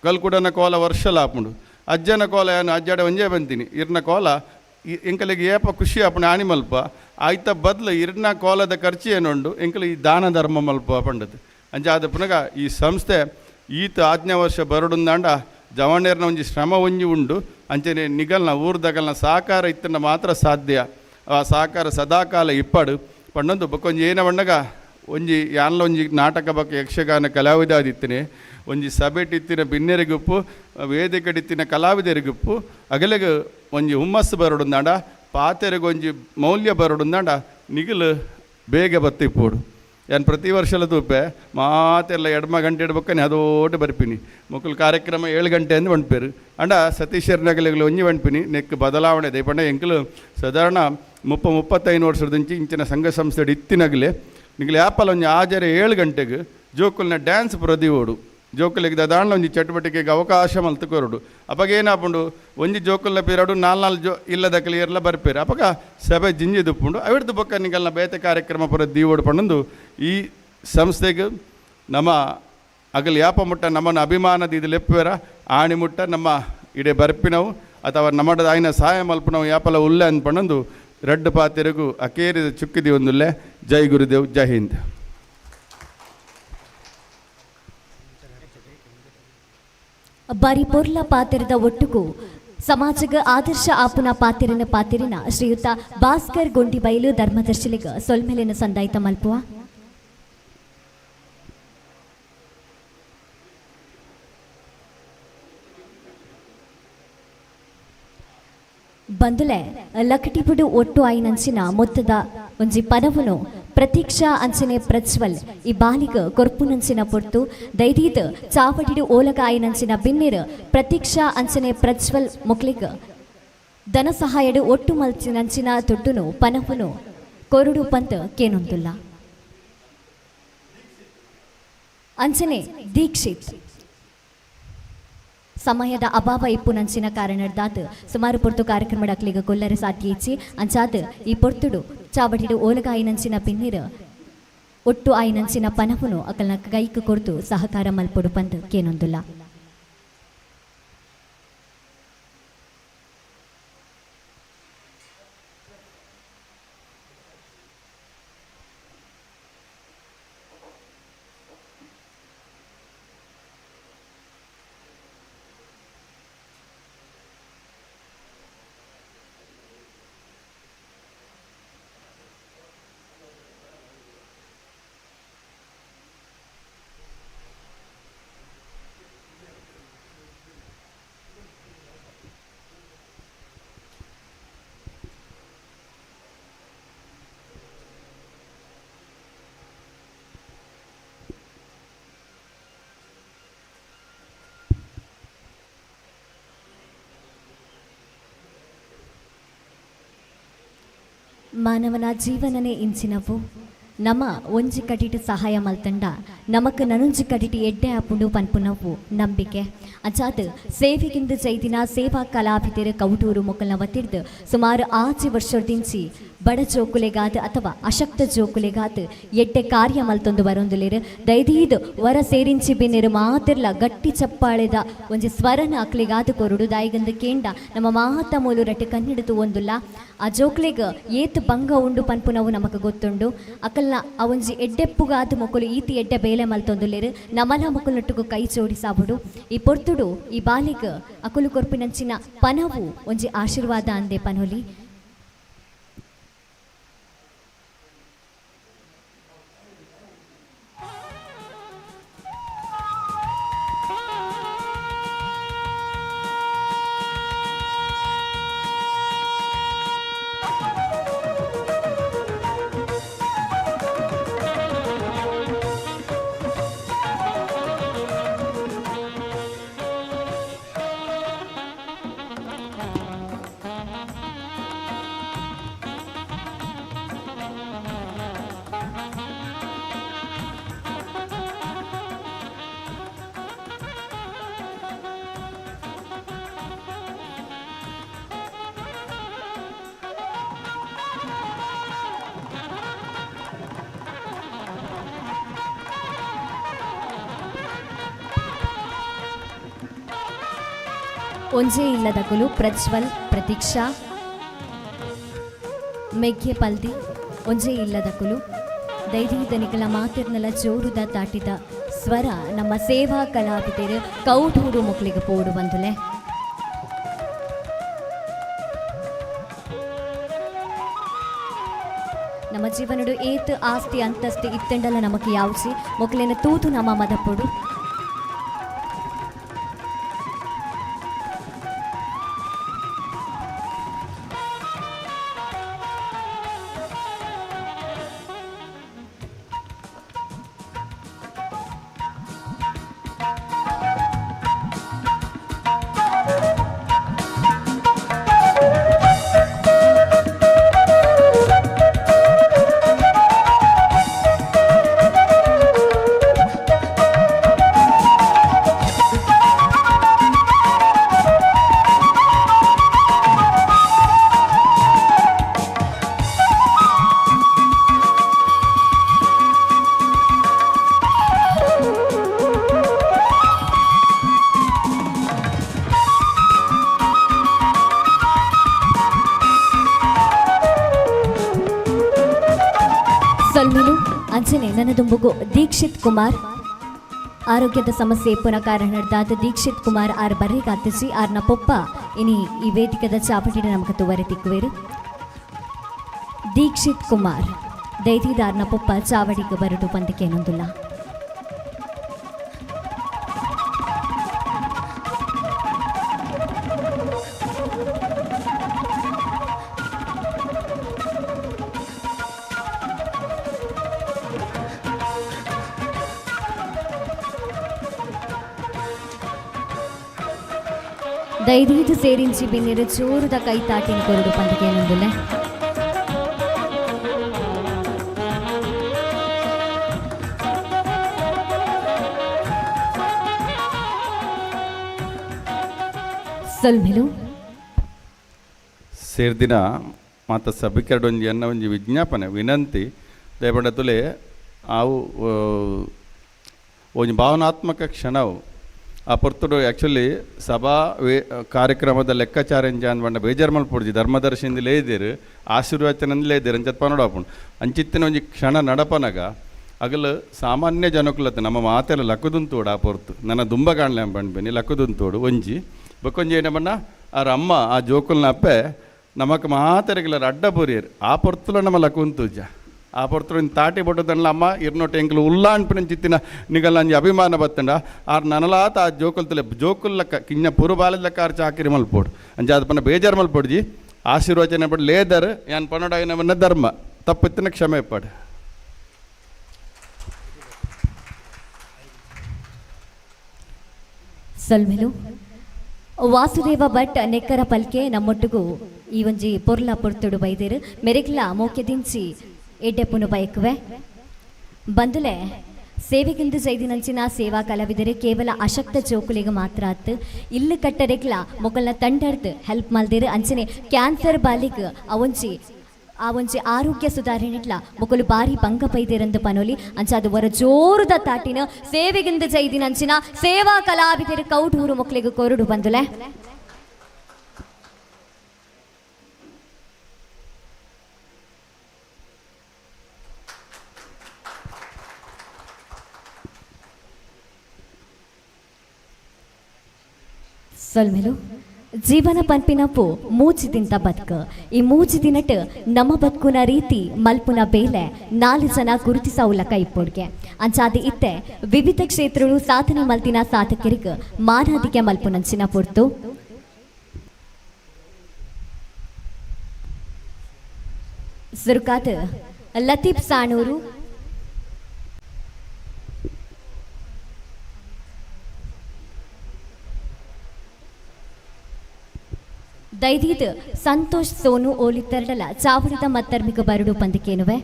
ಕಲ್ಕುಡನ ಕೋಲ ವರ್ಷಲ ಆಪುಂಡು. ಅಜ್ಜನ ಕೋಲ ಏನು ಅಜ್ಜಾಡ ಒಂಜೇ ಬಂತೀನಿ ಇರ್ನ ಕೋಲ ಎಂಕಲಿಗೆ ಏಪ ಖುಷಿ ಆಪುಂಡು ಆಣಿ ಮಲ್ಪ. ಆಯ್ತ ಬದಲು ಇರ್ನ ಕೋಲದ ಖರ್ಚು ಏನುಂಡು ಎಂಕಲು ಈ ದಾನ ಧರ್ಮ ಮಲ್ಪ ಪಂಡದು. ಅಂಚಾದ ಪುನಗ ಈ ಸಂಸ್ಥೆ ಈತ ಆಜ್ಞಾ ವರ್ಷ ಬರಡುಂದಾಂಡ ಜವಣೇರ್ನ ಒಂಜಿ ಶ್ರಮ ಒಂಜಿ ಉಂಡು. ಅಂಚನೆ ನಿಗಲ್ನ ಊರ್ದಗಲ್ನ ಸಹಕಾರ ಇತ್ತನ ಮಾತ್ರ ಸಾಧ್ಯ. ಆ ಸಹಕಾರ ಸದಾಕಾಲ ಇಪ್ಪಡು ಪಂಡೊಂದು ಬೊಕ್ಕೊಂಜಿ ಏನ ಪಂಡಗ ಒಂಜಿ ಯಾನ್ಲ ಒಂಜಿ ನಾಟಕ ಬೊಕ್ಕ ಯಕ್ಷಗಾನ ಕಲಾವಿದಾದಿತ್ತನೆ ಒಂಜಿ ಸಭೆಟಿತ್ತಿನ ಬಿನ್ನೆರಿಗುಪ್ಪು, ವೇದಿಕೆಡಿತ್ತಿನ ಕಲಾವಿದರಿಗುಪ್ಪು ಅಗಲೆಗ್ ಒಂಜಿ ಹುಮ್ಮಸ್ಸು ಬರಡುಂದಾಂಡ, ಪಾತೆರೆಗ್ ಒಂಜಿ ಮೌಲ್ಯ ಬರಡುಂದಾಂಡ ನಿಗಲು ಬೇಗ ಬತ್ತಿಪ್ಪೋಡು. ಯಾನ್ ಪ್ರತಿ ವರ್ಷಲ ತೂಪೆ ಮಾತೆಲ್ಲ ಎಡ್ಮ ಗಂಟೆ ಬೊಕ್ಕನೆ ಅದೋಟು ಬರ್ಪಿನಿ. ಮೊಕುಲು ಕಾರ್ಯಕ್ರಮ 7 ಗಂಟೆ ಅಂದ್ ಪನ್ಪೆರ್. ಅಂಡ ಸತೀಶರ್ನಗಲೆಗ್ಲ ಒಂಜಿ ಪನ್ಪಿನಿ, ನೆಕ್ ಬದಲಾವಣೆ ದೆ ಪಂಡ ಎಂಕುಲು ಸಾಧಾರಣ 30-35 ವರ್ಷದಿಂಚಿ ಇಂಚಿನ ಸಂಘ ಸಂಸ್ಥೆ ಇತ್ತಿನಗಲೆ ನಿಗಲು ಯಾಪಲ ಒಂಜಿ ಆಜರೆ 7 ಗಂಟೆಗೆ ಜೋಕುಲ್ನ ಡ್ಯಾನ್ಸ್ ಪ್ರದಿವೋಡು. ಜೋಕುಲೆಗ್ ದಾದಾಂಡ ಒಂಜಿ ಚಟುವಟಿಕೆಗೆ ಅವಕಾಶ ಮಲ್ತ್ ಕೊರೊಡು. ಅಪಗ ಏನಾಪುಂಡು, ಒಂಜಿ ಜೋಕುಲ್ನ ಪಿರಡು ನಾಲ್ ನಾಲ್ ಜೋ ಇಲ್ಲದಕಲು ಏರ್ಲ ಬರ್ಪೇರು. ಅಪಗ ಸಭೆ ಜಿಂಜಿ ದುಪ್ಪುಂಡು. ಅವಿಡ್ದು ಬೊಕ್ಕ ನಿಗಲ್ನ ಬೇತೆ ಕಾರ್ಯಕ್ರಮ ಪೂರ ದೀವೋಡು ಪಂಡೊಂದು ಈ ಸಂಸ್ಥೆಗೆ ನಮ್ಮ ಅಗಲ್ ಯಾಪ ಮುಟ್ಟ ನಮ್ಮನ್ನು ಅಭಿಮಾನದ ಇದು ಲೆಪ್ಪುವೆರ ಆಣಿ ಮುಟ್ಟ ನಮ್ಮ ಇಡೆ ಬರ್ಪಿನವು ಅಥವಾ ನಮ್ಮಡ ಆಯ್ನ ಸಹಾಯ ಮಲ್ಪನವು ಯಾಪಲ ಉಲ್ಲೆ ಅಂದ್ ರಡ್ಡು ಪಾತೆರಗು ಅಕೇರಿದ ಚುಕ್ಕಿದಿ ಒಂದುಲ್ಲೆ. ಜೈ ಗುರುದೇವ್, ಜೈ ಹಿಂದ್. ಬಾರಿ ಪೊರ್ಲ ಪಾತೆರದ ಒಟ್ಟುಗು ಸಮಾಜಗ ಆದರ್ಶ ಆಪುನ ಪಾತೆರಿನ ಪಾತೆರಿನ ಶ್ರೀಯುತ ಭಾಸ್ಕರ್ ಗೊಂಡಿಬೈಲು ಧರ್ಮದರ್ಶಿಲಿಗ ಸೊಲ್ಮೆಲಿನ ಸಂದಾಯ್ತ ಮಲ್ಪುವ. ಬಂದುಲೆ ಲಕಟಿಪುಡು ಒಟ್ಟು ಆಯಿನಂಚಿನ ಮೊತ್ತದ ಒಂಜಿ ಪದವುನು ಪ್ರತೀಕ್ಷಾ ಅಂಚನೆ ಪ್ರಜ್ವಲ್ ಈ ಬಾಲಿಗ ಕೊರ್ಪುನಂಚಿನ ಪೊರ್ತು ದೈದೀದ್ ಚಾವಡಿಡು ಓಲಗ ಆಯಿನಂಚಿನ ಬಿನ್ನಿರ್ ಪ್ರತೀಕ್ಷಾ ಅಂಚನೆ ಪ್ರಜ್ವಲ್ ಮೊಕ್ಲಿಗ ಧನ ಸಹಾಯಡು ಒಟ್ಟು ಮಲ್ಚಿನಂಚಿನ ತೊಟ್ಟುನು ಪನವುನು ಕೊರುಡು ಪಂತ ಕೇನೊಂದುಲ್ಲ. ಅಂಚನೆ ದೀಕ್ಷಿತ್ ಸಮಯದ ಅಭಾವ ಇಪ್ಪು ನಂಚಿನ ಕಾರಣದಾತ್ ಸುಮಾರು ಪೊರ್ತು ಕಾರ್ಯಕ್ರಮ ಡಕ್ಲಿಗ ಕೊಲ್ಲರೆ ಸಾಧ್ಯ ಇಚ್ಚಿ. ಅಂಚಾತ್ ಈ ಪೊರ್ತುಡು ಚಾವಟಿಡು ಓಲಗ ಆಯಿನಂಚಿನ ಪಿನ್ನಿರ್ ಒಟ್ಟು ಆಯಿನಂಚಿನ ಪನವುನು ಅಕಲ್ನ ಕೈಕ್ ಕೊರ್ತು ಸಹಕಾರ ಮಲ್ಪೊಡು ಪಂದ್ ಕೇನೊಂದುಲ್ಲ. ಮಾನವನ ಜೀವನನೇ ಇಂಚಿನವು. ನಮ ಒಂಜಿ ಕಟಿಟ್ ಸಹಾಯ ಮಲ್ತಂಡ ನಮಕ್ ನನೊಂಜಿ ಕಟಿಟ್ ಎಡ್ಡೆ ಆಪುಂಡು ಪನ್ಪುನವು ನಂಬಿಕೆ. ಅಂಚಾತ್ ಸೇವೆಗಿಂದು ಜೈದಿನ ಸೇವಾ ಕಲಾವಿದರು ಕೌಟೂರು ಮೊಕಲ್ನ ವತಿರ್ದು ಸುಮಾರು 6 ವರ್ಷದಿಂಚಿ ಬಡ ಜೋಕುಲೆಗಾದ್ ಅಥವಾ ಅಶಕ್ತ ಜೋಕುಲೆಗಾದ್ ಎಡ್ಡೆ ಕಾರ್ಯ ಮಲ್ತೊಂದು ಬರೊಂದುಲೇರು. ದೈದೀದ್ ವರ ಸೇರಿಂಚಿ ಬಿನ್ನೆರು ಮಾತಿರ್ಲ ಗಟ್ಟಿ ಚಪ್ಪಾಳೆದ ಒಂಜಿ ಸ್ವರನ ಅಕ್ಲೆಗಾದ್ ಕೊರುಡು. ದಾಯಿಗಂದು ಕೇಂಡ ನಮ್ಮ ಮಾತ ಮೂಲು ರಟ್ಟೆ ಕಣ್ಣಿಡ್ದು ಒಂದುಲ್ಲ. ಆ ಜೋಕ್ಲೆಗ್ ಏತ್ ಬಂಗ ಉಂಡು ಪನ್ಪುನವು ನಮಕ್ ಗೊತ್ತುಂಡು. ಅಕಲ್ನ ಆ ಒಂಜಿ ಎಡ್ಡೆಪ್ಪುಗಾದ್ ಮೊಕುಲು ಈತಿ ಎಡ್ಡೆ ಬೇಲೆ ಮಲ್ತೊಂದುಲ್ಲೆರ್. ನಮಲ ಮೊಕುಲ್ನೊಟ್ಟುಗು ಕೈ ಜೋಡಿಸಾವುಡು. ಈ ಪೊರ್ತುಡು ಈ ಬಾಲಿಗ್ ಅಕುಲು ಕೊರ್ಪಿನಂಚಿನ ಪನವು ಒಂಜಿ ಆಶೀರ್ವಾದ ಅಂದೆ ಪನೊಲಿ. ಒಂಜೇ ಇಲ್ಲದಕುಲು ಪ್ರಜ್ವಲ್, ಪ್ರತೀಕ್ಷಾ, ಮೆಗ್ಗೆ ಪಲ್ದಿ ಒಂಜೇ ಇಲ್ಲದಕುಲು ದೈದೀದನಿಗಳ ಮಾತಿರ್ನಲ ಜೋರುದ ತಾಟಿದ ಸ್ವರ ನಮ್ಮ ಸೇವಾ ಕಲಾವಿದರು ಕೌಟೂರು ಮಕ್ಕಳಿಗೆ ಪೋಡು ಬಂದುಲೆ. ನಮ್ಮ ಜೀವನಡು ಏತ್ ಆಸ್ತಿ ಅಂತಸ್ತಿ ಇತ್ತೆಂಡಲ ನಮಕ್ ಯಾವ್ಸಿ ಮೊಕ್ಕಲಿನ ತೂತು ನಮ್ಮ ಮದಪೊಡು. ಸೊಲ್ಮೆಲು. ಅಂಚನೆ ನನದುಂಬುಗು ದೀಕ್ಷಿತ್ ಕುಮಾರ್ ಆರೋಗ್ಯದ ಸಮಸ್ಯೆ ಪುನಃ ಕಾರಣದಾದ ದೀಕ್ಷಿತ್ ಕುಮಾರ್ ಆರ್ ಬರ್ರಿ ಕಾತಿಸಿ ಆರ್ನ ಪೊಪ್ಪ ಇನಿ ಈ ವೇದಿಕದ ಚಾಪಟಿಡ ನಮಕ ತುವರೆ ತಿಕ್ಕುವೇರು. ದೀಕ್ಷಿತ್ ಕುಮಾರ್ ದೈದಿದಾರ್ನ ಪೊಪ್ಪ ಚಾವಡಿಗೆ ಬರಡು ಪಂದಿಕೇನೊಂದುಲ್ಲ. ದೈದೀದು ಸೇರಿಂಚಿ ಬಿನ್ನಿರು ಜೋರುದ ಕೈ ತಾಟಿನ ಕೊರಡು ಪಂದಿಕೇನೊಂದುಲ್ಲ. ಸೊಲ್ಮೆಲು. ಸೇರ್ದಿನ ಮಾತ ಸಭಿಕರಡೊಂಜಿ ಎನ್ನ ಒಂಜಿ ವಿಜ್ಞಾಪನೆ ವಿನಂತಿ ದಯಪಂಡ ತುಲೆ ಆವು ಒಂಜಿ ಭಾವನಾತ್ಮಕ ಕ್ಷಣವು ಆ ಪೊರ್ತುಡು ಆ್ಯಕ್ಚುಲಿ ಸಭಾ ವೇ ಕಾರ್ಯಕ್ರಮದ ಲೆಕ್ಕಾಚಾರ ಎಂಜ ಪಂಡ ಬೇಜಾರು ಮಲ್ಪೊಡ್ಜಿ ಧರ್ಮದರ್ಶಿಂದ ಲೇದಿರು ಆಶೀರ್ವಚನ ಲೇದಿರು ಅಂಚತ್ ಪನೋಡು ಆಪುಂಡು. ಅಂಚಿತ್ತಿನ ಒಂಜಿ ಕ್ಷಣ ನಡಪನಗ ಅಗಲು ಸಾಮಾನ್ಯ ಜನಕುಲತ್ತೆ ನಮ್ಮ ಮಾತೆಲ್ಲ ಲಕ್ಕುದುಂತೋಡು ಆ ಪೊರ್ತು ನನ್ನ ದುಂಬ ಕಾಣಲೆ ಪಂಡ್ಬೇನಿ ಲಕ್ಕುದುಂತೋಡು ಒಂಜಿ ಬೊಕ್ಕೊಂಜಿ ಏನ ಪಂಡ ಆರ್ ಅಮ್ಮ ಆ ಜೋಕುಲ್ನ ಅಪ್ಪೆ ನಮಕ್ ಮಾತೆರೆಗ್ಲರ ಅಡ್ಡ ಪೊರಿಯರ್ ಆ ಪೊರ್ತುಲ ನಮ್ಮ ಲಕ್ಕುಂತುಜ ಆ ಪೊರ್ತುಲು ಒಂಜಿ ತಾಟಿ ಬೊಟ್ಟದನ್ಲ ಅಮ್ಮ ಇರ್ನೊಟ್ಟು ಎಂಕ್ಲು ಉಲ್ಲಾ ಅನ್ಪಿನ ಚಿತ್ತಿನ ನಿಗಲ್ಲ ಒಂಜಿ ಅಭಿಮಾನ ಬತ್ತಂಡ ಆರ್ ನನಲಾತ ಆ ಜೋಕುಲ್ ತುಲೆ ಜೋಕುಲ್ ಲಕ್ಕ ಕಿನ್ನ ಪುರು ಬಾಲದ ಲೆಕ್ಕ ಆರ್ ಚಾಕಿರಿ ಮಲ್ಪೋಡು ಅಂಚ ಅದು ಪನ್ನ ಬೇಜಾರು ಮಲ್ಪೊಡ್ಜಿ ಆಶೀರ್ವಚನ ಪಡ್ ಲೇದರ್ ಯಾನ್ ಪನೊಡಾಯಿನ ಧರ್ಮ ತಪ್ಪಿತ್ತಿನ ಕ್ಷಮೆ ಪಡ್. ಸೊಲ್ಮೆಲು. ವಾಸುದೇವ ಭಟ್ ನೆಕ್ಕರ ಪಲ್ಕೆ ನಮ್ಮೊಟ್ಟಿಗೂ ಈ ಒಂಜಿ ಪೊರ್ಲ ಪೊರ್ತುಡು ಬೈದೇರು ಮೆರೆಗ್ಲ ಮೋಕೆದಿಂಚಿ ಎಡ್ಡೆಪ್ಪುನು ಬಯಕುವೆ. ಬಂದುಲೆ ಸೇವೆಗಿಂದು ಜೈದಿನಂಚಿನ ಸೇವಾ ಕಲಾವಿದರೆ ಕೇವಲ ಅಶಕ್ತ ಜೋಕುಲಿಗೆ ಮಾತ್ರ ಆತ್ ಇಲ್ಲು ಕಟ್ಟರೆಗ್ಲ ಮೊಗಲ್ನ ತಂಡರ್ದು ಹೆಲ್ಪ್ ಮಲ್ದಿರು. ಅಂಚನೆ ಕ್ಯಾನ್ಸರ್ ಬಾಲಿಗ್ ಅವಂಚಿ ಆ ಒಂಜಿ ಆರೋಗ್ಯ ಸುಧಾರಣೆಟ್ಲ ಮೊಕಲು ಬಾರಿ ಬಂಗ ಪೈದಿರಂದು ಪನೋಲಿ. ಅಂಚಾದ ವರ ಜೋರುದ ತಾಟಿನ ಸೇವೆಗಿಂದ ಜೈದಿನಂಚಿನ ಸೇವಾ ಕಲಾವಿದರು ಕೌಟೂರು ಮಕ್ಕಳಿಗೆ ಕೊರಡು ಬಂದುಲೆ. ಸೊಲ್ಮೆಲು. ಜೀವನ ಪನ್ಪಿನಪ್ಪು ಮೂಜಿ ದಿನದ ಬದುಕು. ಈ ಮೂಜಿ ದಿನಟ್ ನಮ್ಮ ಬದುಕುನ ರೀತಿ ಮಲ್ಪುನ ಬೇಲೆ ನಾಲು ಜನ ಗುರುತಿಸವುಲಕ ಇಪ್ಪೊಡ್ಗೆ. ಅಂಚಾದ ಇತ್ತೆ ವಿವಿಧ ಕ್ಷೇತ್ರಗಳು ಸಾಧನೆ ಮಲ್ತಿನ ಸಾಧಕರಿಗೆ ಮಾನಾದಿಗೆ ಮಲ್ಪುನಂಚಿನ ಪೊರ್ತು. ಸುರುಕಾತ್ ಲತೀಫ್ ಸಾಣೂರು, ದೈದೀದ್ ಸಂತೋಷ್ ಸೋನು ಓಲಿತ್ತರಡಲ ಚಾವಡಿದ ಮತ್ತರ್ಮಿಗ ಬರಡು ಪಂದಿಕೇನುವೆ.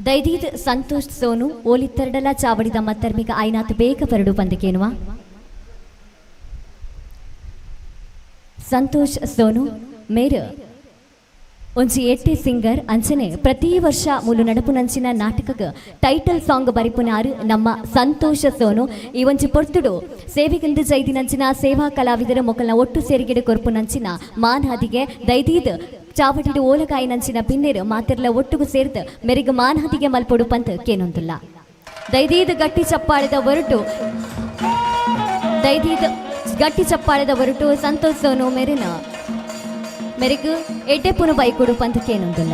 ದೈದೀದ್ ಸಂತೋಷ್ ಸೋನು ಓಲಿತ್ತರಡಲ ಚಾವಡಿದ ಮತ್ತರ್ಮಿಗ ಐನಾತ್ ಬೇಗ ಬರಡು ಪಂದಿಕೇನುವ. Santosh Sonu ಮೇರ್ ಒಂಜಿ ಎಟ್ಟಿ ಸಿಂಗರ್ ಅಂಚನೆ ಪ್ರತಿ ವರ್ಷ ಮೂಲು ನಡಪುನಂಚಿನ ನಾಟಕಗ್ ಟೈಟಲ್ ಸಾಂಗ್ ಬರಿಪುನಾರು ನಮ್ಮ ಸಂತೋಷ ಸೋನು. ಈ ಒಂಜಿ ಪೊರ್ತುಡು ಸೇವೆಗಿಂದು ಜೈದಿನಂಚಿನ ಸೇವಾ ಕಲಾವಿದರ ಮೊಕಲ್ನ ಒಟ್ಟು ಸೇರಿಗೆಡು ಕೊರ್ಪುನಂಚಿನ ಮಾನ್ಹಾದಿಗೆ ದೈದೀದ್ ಚಾವಟಿಡು ಓಲಕಾಯಿನಂಚಿನ ಬಿನ್ನೆರು ಮಾತೆರ್ಲ ಒಟ್ಟುಗು ಸೇರ್ದು ಮೆರಿಗ್ ಮಾನ್ಹಾದಿಗೆ ಮಲ್ಪೊಡು ಪಂತ್ ಕೇನೊಂದುಲ್ಲ. ದೈದೀದ್ ಗಟ್ಟಿ ಚಪ್ಪಾಳೆದ ಹೊರಟು, ದೈದೀದ್ ಗಟ್ಟಿ ಚಪ್ಪಾಳೆದ ಹೊರಟು ಸಂತೋಷ್ ಸೋನು ಮೆರಿನ ಮೆರಿಗ್ ಎಡ್ಡೆಪುನು ಬೈಕೊಡು ಪಂತ್ ಕೇನೊಂದುಲ್ಲ.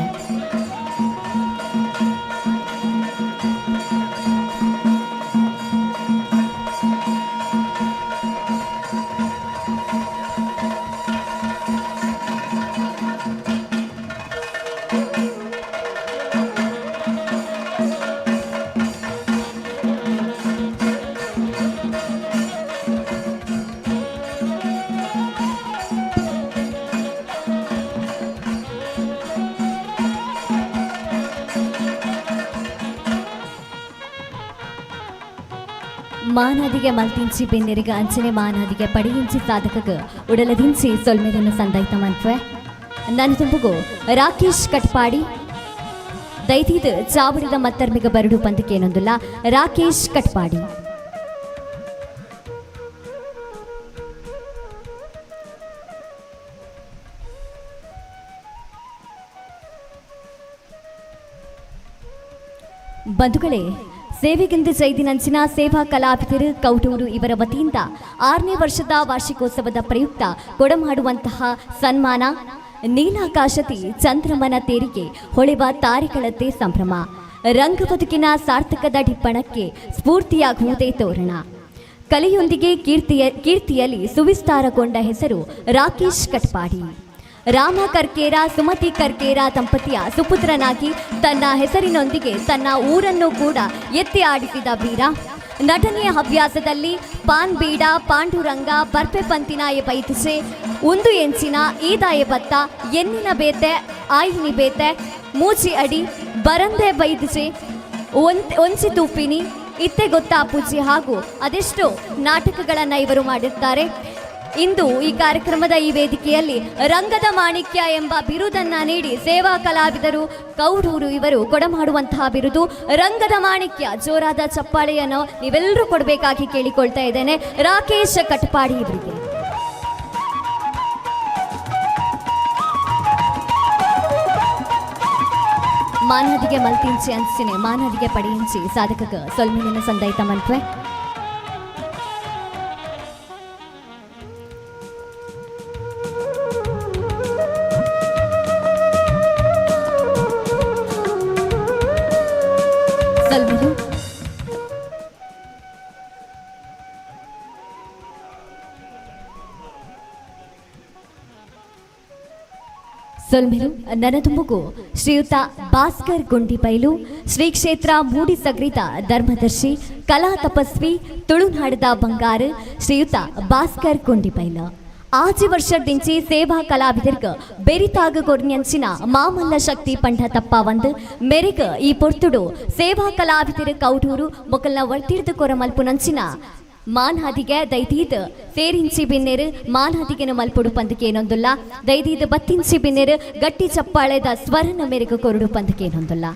ಮಾನಾದಿಗೆ ಮಲ್ತಿಂಚಿ ಬೆನ್ನೆರಿಗ ಅಂಚನೆ ಮಾನಾದಿಗೆ ಪಡಿಯಿಂಚಿ ಸಾಧಕಗ ಉಡಲದಿಂಚಿ ಸೊಲ್ಮೆದನ್ನು ಸಂದಾಯ್ತ ಮನ್ಪೆ. ನನ್ನ ತುಂಬುಗು ರಾಕೇಶ್ ಕಟ್ಪಾಡಿ ದೈದೀದ್ ಚಾವಡಿದ ಮತ್ತರ್ಮಿಗ ಬರಡು ಪಂದಕೇನೊಂದುಲ್ಲ ರಾಕೇಶ್ ಕಟ್ಪಾಡಿ. ಬಂಧುಗಳೇ, ಸೇವೆಗೆಂದು ಜೈದಿನಂಚಿನ ಸೇವಾ ಕಲಾವಿದರು ಕೌಟೂರು ಇವರ ವತಿಯಿಂದ 6ನೇ ವರ್ಷದ ವಾರ್ಷಿಕೋತ್ಸವದ ಪ್ರಯುಕ್ತ ಕೊಡಮಾಡುವಂತಹ ಸನ್ಮಾನ. ನೀಲಾಕಾಶತಿ ಚಂದ್ರಮನ ತೇರಿಗೆ ಹೊಳೆವ ತಾರೆಗಳಂತೆ ಸಂಭ್ರಮ, ರಂಗಬದುಕಿನ ಸಾರ್ಥಕದ ಡಿಪ್ಪಣಕ್ಕೆ ಸ್ಫೂರ್ತಿಯಾಗುವುದೇ ತೋರಣ. ಕಲೆಯೊಂದಿಗೆ ಕೀರ್ತಿಯಲ್ಲಿ ಸುವಿಸ್ತಾರಗೊಂಡ ಹೆಸರು ರಾಕೇಶ್ ಕಟ್ಪಾಡಿ. ರಾಮ ಕರ್ಕೇರ ಸುಮತಿ ಕರ್ಕೇರ ದಂಪತಿಯ ಸುಪುತ್ರನಾಗಿ ತನ್ನ ಹೆಸರಿನೊಂದಿಗೆ ತನ್ನ ಊರನ್ನು ಕೂಡ ಎತ್ತಿ ಆಡಿಸಿದ ವೀರ. ನಟನೆಯ ಹವ್ಯಾಸದಲ್ಲಿ ಪಾನ್ ಬೀಡ, ಪಾಂಡುರಂಗ, ಬರ್ಪೆ ಪಂತಿನಾಯ ಬೈತಿಸೆ, ಒಂದು ಎಂಚಿನ ಈದಾಯ ಬತ್ತ, ಎನ್ನಿನ ಬೇತೆ ಆಯಿನಿ ಬೇತೆ, ಮೂಚಿ ಅಡಿ, ಬರಂದೆ ಬೈದಿಸೆ, ಒಂಚಿ ತೂಪಿನಿ, ಇತ್ತೆ ಗೊತ್ತಾ ಪೂಜಿ ಹಾಗೂ ಅದೆಷ್ಟೋ ನಾಟಕಗಳನ್ನು ಇವರು ಮಾಡಿರ್ತಾರೆ. ಇಂದು ಈ ಕಾರ್ಯಕ್ರಮದ ಈ ವೇದಿಕೆಯಲ್ಲಿ ರಂಗದ ಮಾಣಿಕ್ಯ ಎಂಬ ಬಿರುದನ್ನ ನೀಡಿ ಸೇವಾ ಕಲಾವಿದರು ಕೌಡೂರು ಇವರು ಕೊಡಮಾಡುವಂತಹ ಬಿರುದು ರಂಗದ ಮಾಣಿಕ್ಯ. ಜೋರಾದ ಚಪ್ಪಾಳೆಯನ್ನು ನೀವೆಲ್ಲರೂ ಕೊಡಬೇಕಾಗಿ ಕೇಳಿಕೊಳ್ತಾ ಇದ್ದೇನೆ ರಾಕೇಶ್ ಕಟ್ಪಾಡಿ ಇವರಿಗೆ. ಮಾನದಿಗೆ ಮಲ್ತಿಂಚಿ ಅನ್ಸಿನೆ ಮಾನದಿಗೆ ಪಡೆಯಿಂಚಿ ಸಾಧಕಗ ಸೊಲ್ಮಿನ ಸಂದೈತ ಮನ್ಪೆ. ಸೊಲ್ಮೆಲು. ಸೊಲ್ಮೆಲು. ನನದುಂಬುಗು ಶ್ರೀಯುತ ಭಾಸ್ಕರ್ ಗುಂಡಿಬೈಲು, ಶ್ರೀ ಕ್ಷೇತ್ರ ಮೂಡಿಸಗ್ರಿದ ಧರ್ಮದರ್ಶಿ, ಕಲಾ ತಪಸ್ವಿ, ತುಳುನಾಡದ ಬಂಗಾರು ಶ್ರೀಯುತ ಭಾಸ್ಕರ್ ಗುಂಡಿಬೈಲು. ಆಜಿ ವರ್ಷದಿಂಚಿ ಸೇವಾ ಕಲಾವಿದರ್ಗ ಬೆರಿತಾಗ ಕೊರ್ನ್ಯಂಚಿನ ಮಾಮಲ್ಲ ಶಕ್ತಿ ಪಂಡ ತಪ್ಪ ಒಂದು ಮೆರಿಗ ಈ ಪೊರ್ತುಡು ಸೇವಾ ಕಲಾವಿದರ ಕೌಡೂರು ಮೊಕಲ್ನ ಒಳ್ತಿರ್ದು ಕೊರ ಮಲ್ಪುನಂಚಿನ ಮಾನ್ಹಾದಿಗೆ ದೈದೀದ್ ಸೇರಿಂಚಿ ಬಿನ್ನೆರು ಮಾನ್ಹಾದಿಗೆನ ಮಲ್ಪೊಡು ಪಂದಕೇನೊಂದುಲ್ಲ. ದೈದೀದ್ ಬತ್ತಿಂಚಿ ಬಿನ್ನೆರು ಗಟ್ಟಿ ಚಪ್ಪಾಳೆದ ಸ್ವರನ ಮೇರೆಗೆ ಕೊರಡು ಪಂದಕೇನೊಂದುಲ್ಲ.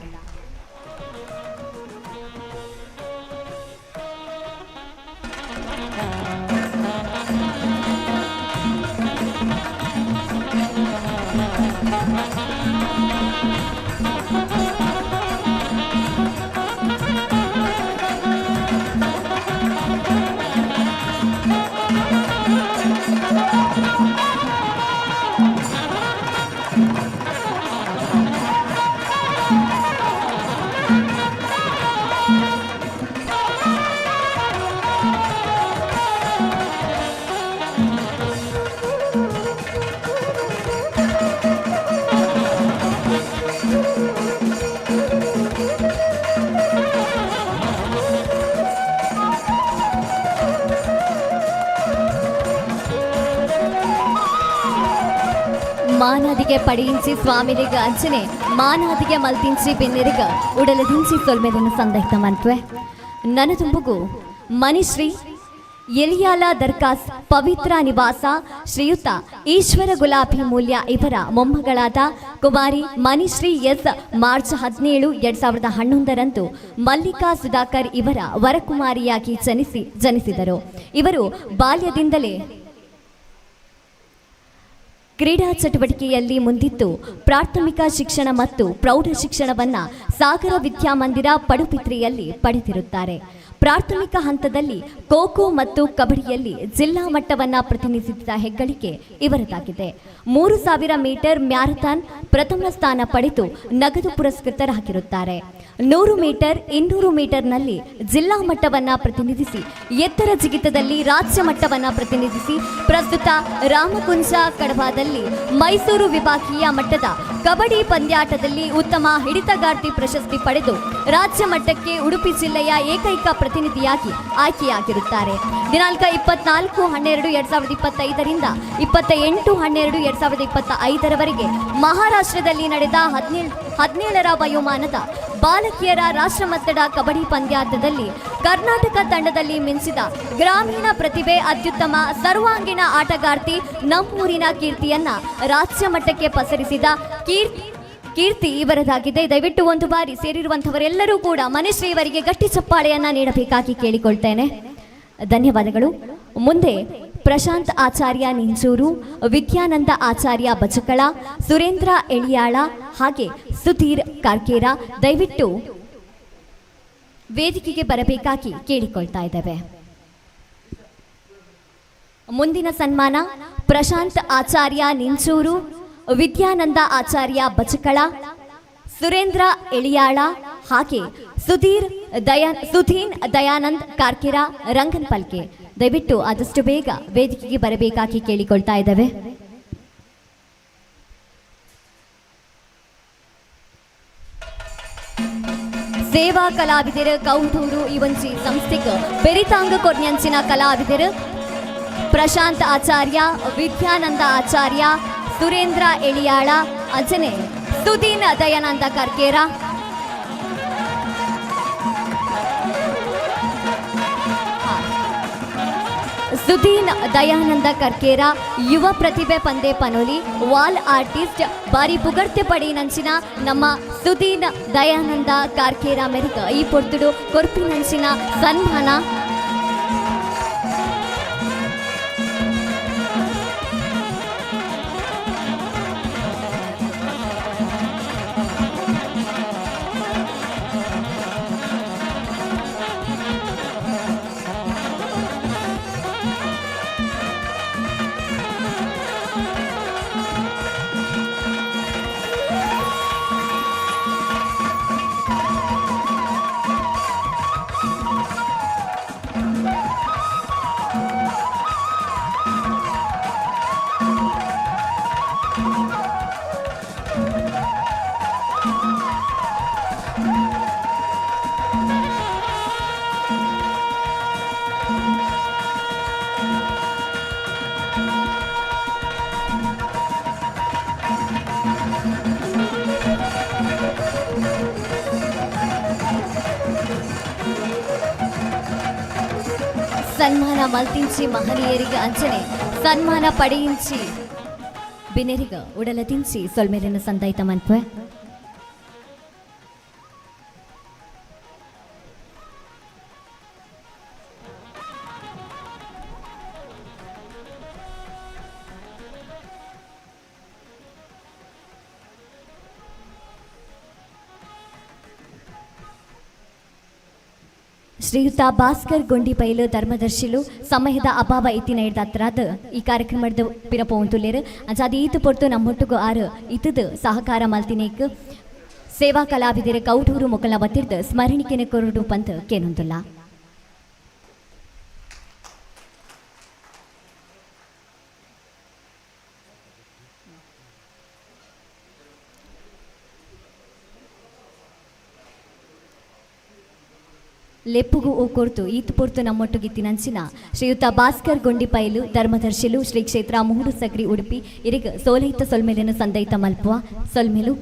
ಮಾನಾದಿಗೆ ಪಡೆಯಿಂಚಿ ಸ್ವಾಮಿಲಿಗ ಅಂಚನೆ ಮಾನಾದಿಗೆ ಮಲ್ತಿಂಚಿ ಬಿನ್ನೆರಿಗ ಉಡಲದಿಂಚಿ ಸೊಲ್ಮೆದನ್ನು ಸಂದಹಿತ ಮನ್ಪೆ. ನನ್ನ ತುಂಬುಗು ಮನಿಶ್ರೀ ಎಲಿಯಾಲ ದರ್ಕಾಸ್ ಪವಿತ್ರ ನಿವಾಸ ಶ್ರೀಯುತ ಈಶ್ವರ ಗುಲಾಬಿ ಮೂಲ್ಯ ಇವರ ಮೊಮ್ಮಗಳಾದ ಕುಮಾರಿ ಮನಿಶ್ರೀ ಎಸ್ ಮಾರ್ಚ್ 17, 2011ರಂದು ಮಲ್ಲಿಕಾ ಸುಧಾಕರ್ ಇವರ ವರಕುಮಾರಿಯಾಗಿ ಜನಿಸಿದರು. ಇವರು ಬಾಲ್ಯದಿಂದಲೇ ಕ್ರೀಡಾ ಚಟುವಟಿಕೆಯಲ್ಲಿ ಮುಂದಿದ್ದು ಪ್ರಾಥಮಿಕ ಶಿಕ್ಷಣ ಮತ್ತು ಪ್ರೌಢ ಶಿಕ್ಷಣವನ್ನು ಸಾಗರ ವಿದ್ಯಾಮಂದಿರ ಪಡುಬಿದ್ರಿಯಲ್ಲಿ ಪಡೆದಿರುತ್ತಾರೆ. ಪ್ರಾಥಮಿಕ ಹಂತದಲ್ಲಿ ಖೋ ಖೋ ಮತ್ತು ಕಬಡ್ಡಿಯಲ್ಲಿ ಜಿಲ್ಲಾ ಮಟ್ಟವನ್ನು ಪ್ರತಿನಿಧಿಸಿದ ಹೆಗ್ಗಳಿಕೆ ಇವರದಾಗಿದೆ. 3000 ಮೀಟರ್ ಮ್ಯಾರಥಾನ್ ಪ್ರಥಮ ಸ್ಥಾನ ಪಡೆದು ನಗದು ಪುರಸ್ಕೃತರಾಗಿರುತ್ತಾರೆ. 100 ಮೀಟರ್, 200 ಮೀಟರ್ನಲ್ಲಿ ಜಿಲ್ಲಾ ಮಟ್ಟವನ್ನು ಪ್ರತಿನಿಧಿಸಿ, ಎತ್ತರ ಜಿಗಿತದಲ್ಲಿ ರಾಜ್ಯ ಮಟ್ಟವನ್ನು ಪ್ರತಿನಿಧಿಸಿ, ಪ್ರಸ್ತುತ ರಾಮಕುಂಜ ಕಡವಾದಲ್ಲಿ ಮೈಸೂರು ವಿಭಾಗೀಯ ಮಟ್ಟದ ಕಬಡ್ಡಿ ಪಂದ್ಯಾಟದಲ್ಲಿ ಉತ್ತಮ ಹಿಡಿತಗಾರ್ತಿ ಪ್ರಶಸ್ತಿ ಪಡೆದು ರಾಜ್ಯ ಮಟ್ಟಕ್ಕೆ ಉಡುಪಿ ಜಿಲ್ಲೆಯ ಏಕೈಕ ಪ್ರತಿನಿಧಿಯಾಗಿ ಆಯ್ಕೆಯಾಗಿರುತ್ತಾರೆ. ದಿನಾಂಕ 24-12-2025ರಿಂದ 28-12-2025ರವರೆಗೆ ಮಹಾರಾಷ್ಟ್ರದಲ್ಲಿ ನಡೆದ 17ರ ವಯೋಮಾನದ ಬಾಲಕಿಯರ ರಾಷ್ಟ್ರಮಟ್ಟದ ಕಬಡ್ಡಿ ಪಂದ್ಯಾಟದಲ್ಲಿ ಕರ್ನಾಟಕ ತಂಡದಲ್ಲಿ ಮಿಂಚಿದ ಗ್ರಾಮೀಣ ಪ್ರತಿಭೆ, ಅತ್ಯುತ್ತಮ ಸರ್ವಾಂಗೀಣ ಆಟಗಾರ್ತಿ, ನಮ್ಮೂರಿನ ಕೀರ್ತಿಯನ್ನ ರಾಜ್ಯ ಮಟ್ಟಕ್ಕೆ ಪಸರಿಸಿದ ಕೀರ್ತಿ ಇವರದಾಗಿದೆ. ದಯವಿಟ್ಟು ಒಂದು ಬಾರಿ ಸೇರಿರುವಂಥವರೆಲ್ಲರೂ ಕೂಡ ಮನುಶ್ರೀ ಇವರಿಗೆ ಗಟ್ಟಿ ಚಪ್ಪಾಳೆಯನ್ನ ನೀಡಬೇಕಾಗಿ ಕೇಳಿಕೊಳ್ತೇನೆ. ಧನ್ಯವಾದಗಳು. ಮುಂದೆ ಪ್ರಶಾಂತ್ ಆಚಾರ್ಯ ನಿಂಚೂರು, ವಿದ್ಯಾನಂದ ಆಚಾರ್ಯ ಬಚಕಳ, ಸುರೇಂದ್ರ ಎಳಿಯಾಳ ಹಾಗೆ ಸುಧೀರ್ ಕಾರ್ಕೇರ ದಯವಿಟ್ಟು ವೇದಿಕೆಗೆ ಬರಬೇಕಾಗಿ ಕೇಳಿಕೊಳ್ತಾ ಇದ್ದೇವೆ. ಮುಂದಿನ ಸನ್ಮಾನ ಪ್ರಶಾಂತ್ ಆಚಾರ್ಯ ನಿಂಚೂರು, ವಿದ್ಯಾನಂದ ಆಚಾರ್ಯ ಬಚಕಳ, ಸುರೇಂದ್ರ ಎಳಿಯಾಳ ಹಾಗೆ ಸುಧೀನ್ ದಯಾನಂದ್ ಕಾರ್ಕೆರ ರಂಗನ್ ಪಲ್ಕೆ ದಯವಿಟ್ಟು ಆದಷ್ಟು ಬೇಗ ವೇದಿಕೆಗೆ ಬರಬೇಕಾಗಿ ಕೇಳಿಕೊಳ್ತಾ ಇದ್ದೇವೆ. ಸೇವಾ ಕಲಾವಿದರು ಕೌಟೂರು ಈ ಒಂಜಿ ಸಂಸ್ಥೆಗ್ ಬೆರಿತಾಂಗ ಕೊರ್ನ್ಯಂಚಿನ ಕಲಾವಿದರು ಪ್ರಶಾಂತ್ ಆಚಾರ್ಯ, ವಿದ್ಯಾನಂದ ಆಚಾರ್ಯ, ಸುರೇಂದ್ರ ಎಳಿಯಾಳ, ಅಂಚನೆ ಸುದೀನ್ ದಯಾನಂದ ಕರ್ಕೇರ. ಸುದೀನ್ ದಯಾನಂದ ಕರ್ಕೇರ ಯುವ ಪ್ರತಿಭೆ ಪಂದೆ ಪನೋಲಿ ವಾಲ್ ಆರ್ಟಿಸ್ಟ್ ಬಾರಿ ಪುಗರ್ತೆ ಪಡಿನಂಚಿನ ನಮ್ಮ ಸುದೀನ್ ದಯಾನಂದ ಕಾರ್ಕೇರ ಮೆರಿಕ ಈ ಪೊರ್ತುಡು ಕೊರ್ಪಿನಂಚಿನ ಸನ್ಮಾನ. ಸನ್ಮಾನ ಮಲ್ತಿಂಚಿ ಮಹನೀಯರಿಗೆ ಅಂಚನೆ ಸನ್ಮಾನ ಪಡೆಯಿಂಚಿ ಬಿನೆರಿಗ ಉಡಲದಿಂಚಿ ಸೊಲ್ಮೆರಿನ ಸಂದಾಯಿತ ಮನ್ಪೆ. ಶ್ರೀಯುತ ಭಾಸ್ಕರ್ ಗೊಂಡಿಬೈಲು ಧರ್ಮದರ್ಶಿಲು ಸಮಯದ ಅಭಾವ ಇತ್ತಿನ ಹಿಡ್ದಾತ್ರಾದ ಈ ಕಾರ್ಯಕ್ರಮದ ಪಿರಪ ಉಂತುಲೇರು ಅಂಚಾದ ಈತು ಪೊರ್ತು ನಮ್ಮೊಟ್ಟುಗು ಆರು ಇತದು ಸಹಕಾರ ಮಲ್ತಿನೇಕ್ ಸೇವಾ ಕಲಾವಿದರ ಕೌಟೂರು ಮೊಕಲ ವತಿರ್ದು ಸ್ಮರಣಿಕೆನ ಕೊರಡು ಪಂತ ಕೇನೊಂದುಲ್ಲ. ಲೆಪ್ಪುಗು ಓ ಕೊರ್ತು ಈತು ಪೊರ್ತು ನಮ್ಮೊಟ್ಟುಗಿತ್ತಿನಂಚಿನ ಶ್ರೀಯುತ ಭಾಸ್ಕರ್ ಗೊಂಡಿಪೈಲು ಧರ್ಮದರ್ಶಿಲು ಶ್ರೀ ಕ್ಷೇತ್ರ ಮೂಡು ಸಕ್ರಿ ಉಡುಪಿ ಇರಿಗ ಸೋಲೈತ ಸೊಲ್ಮೆಲೆನು ಸಂದೈತ ಮಲ್ಪುವ ಸೊಲ್ಮೆಲು.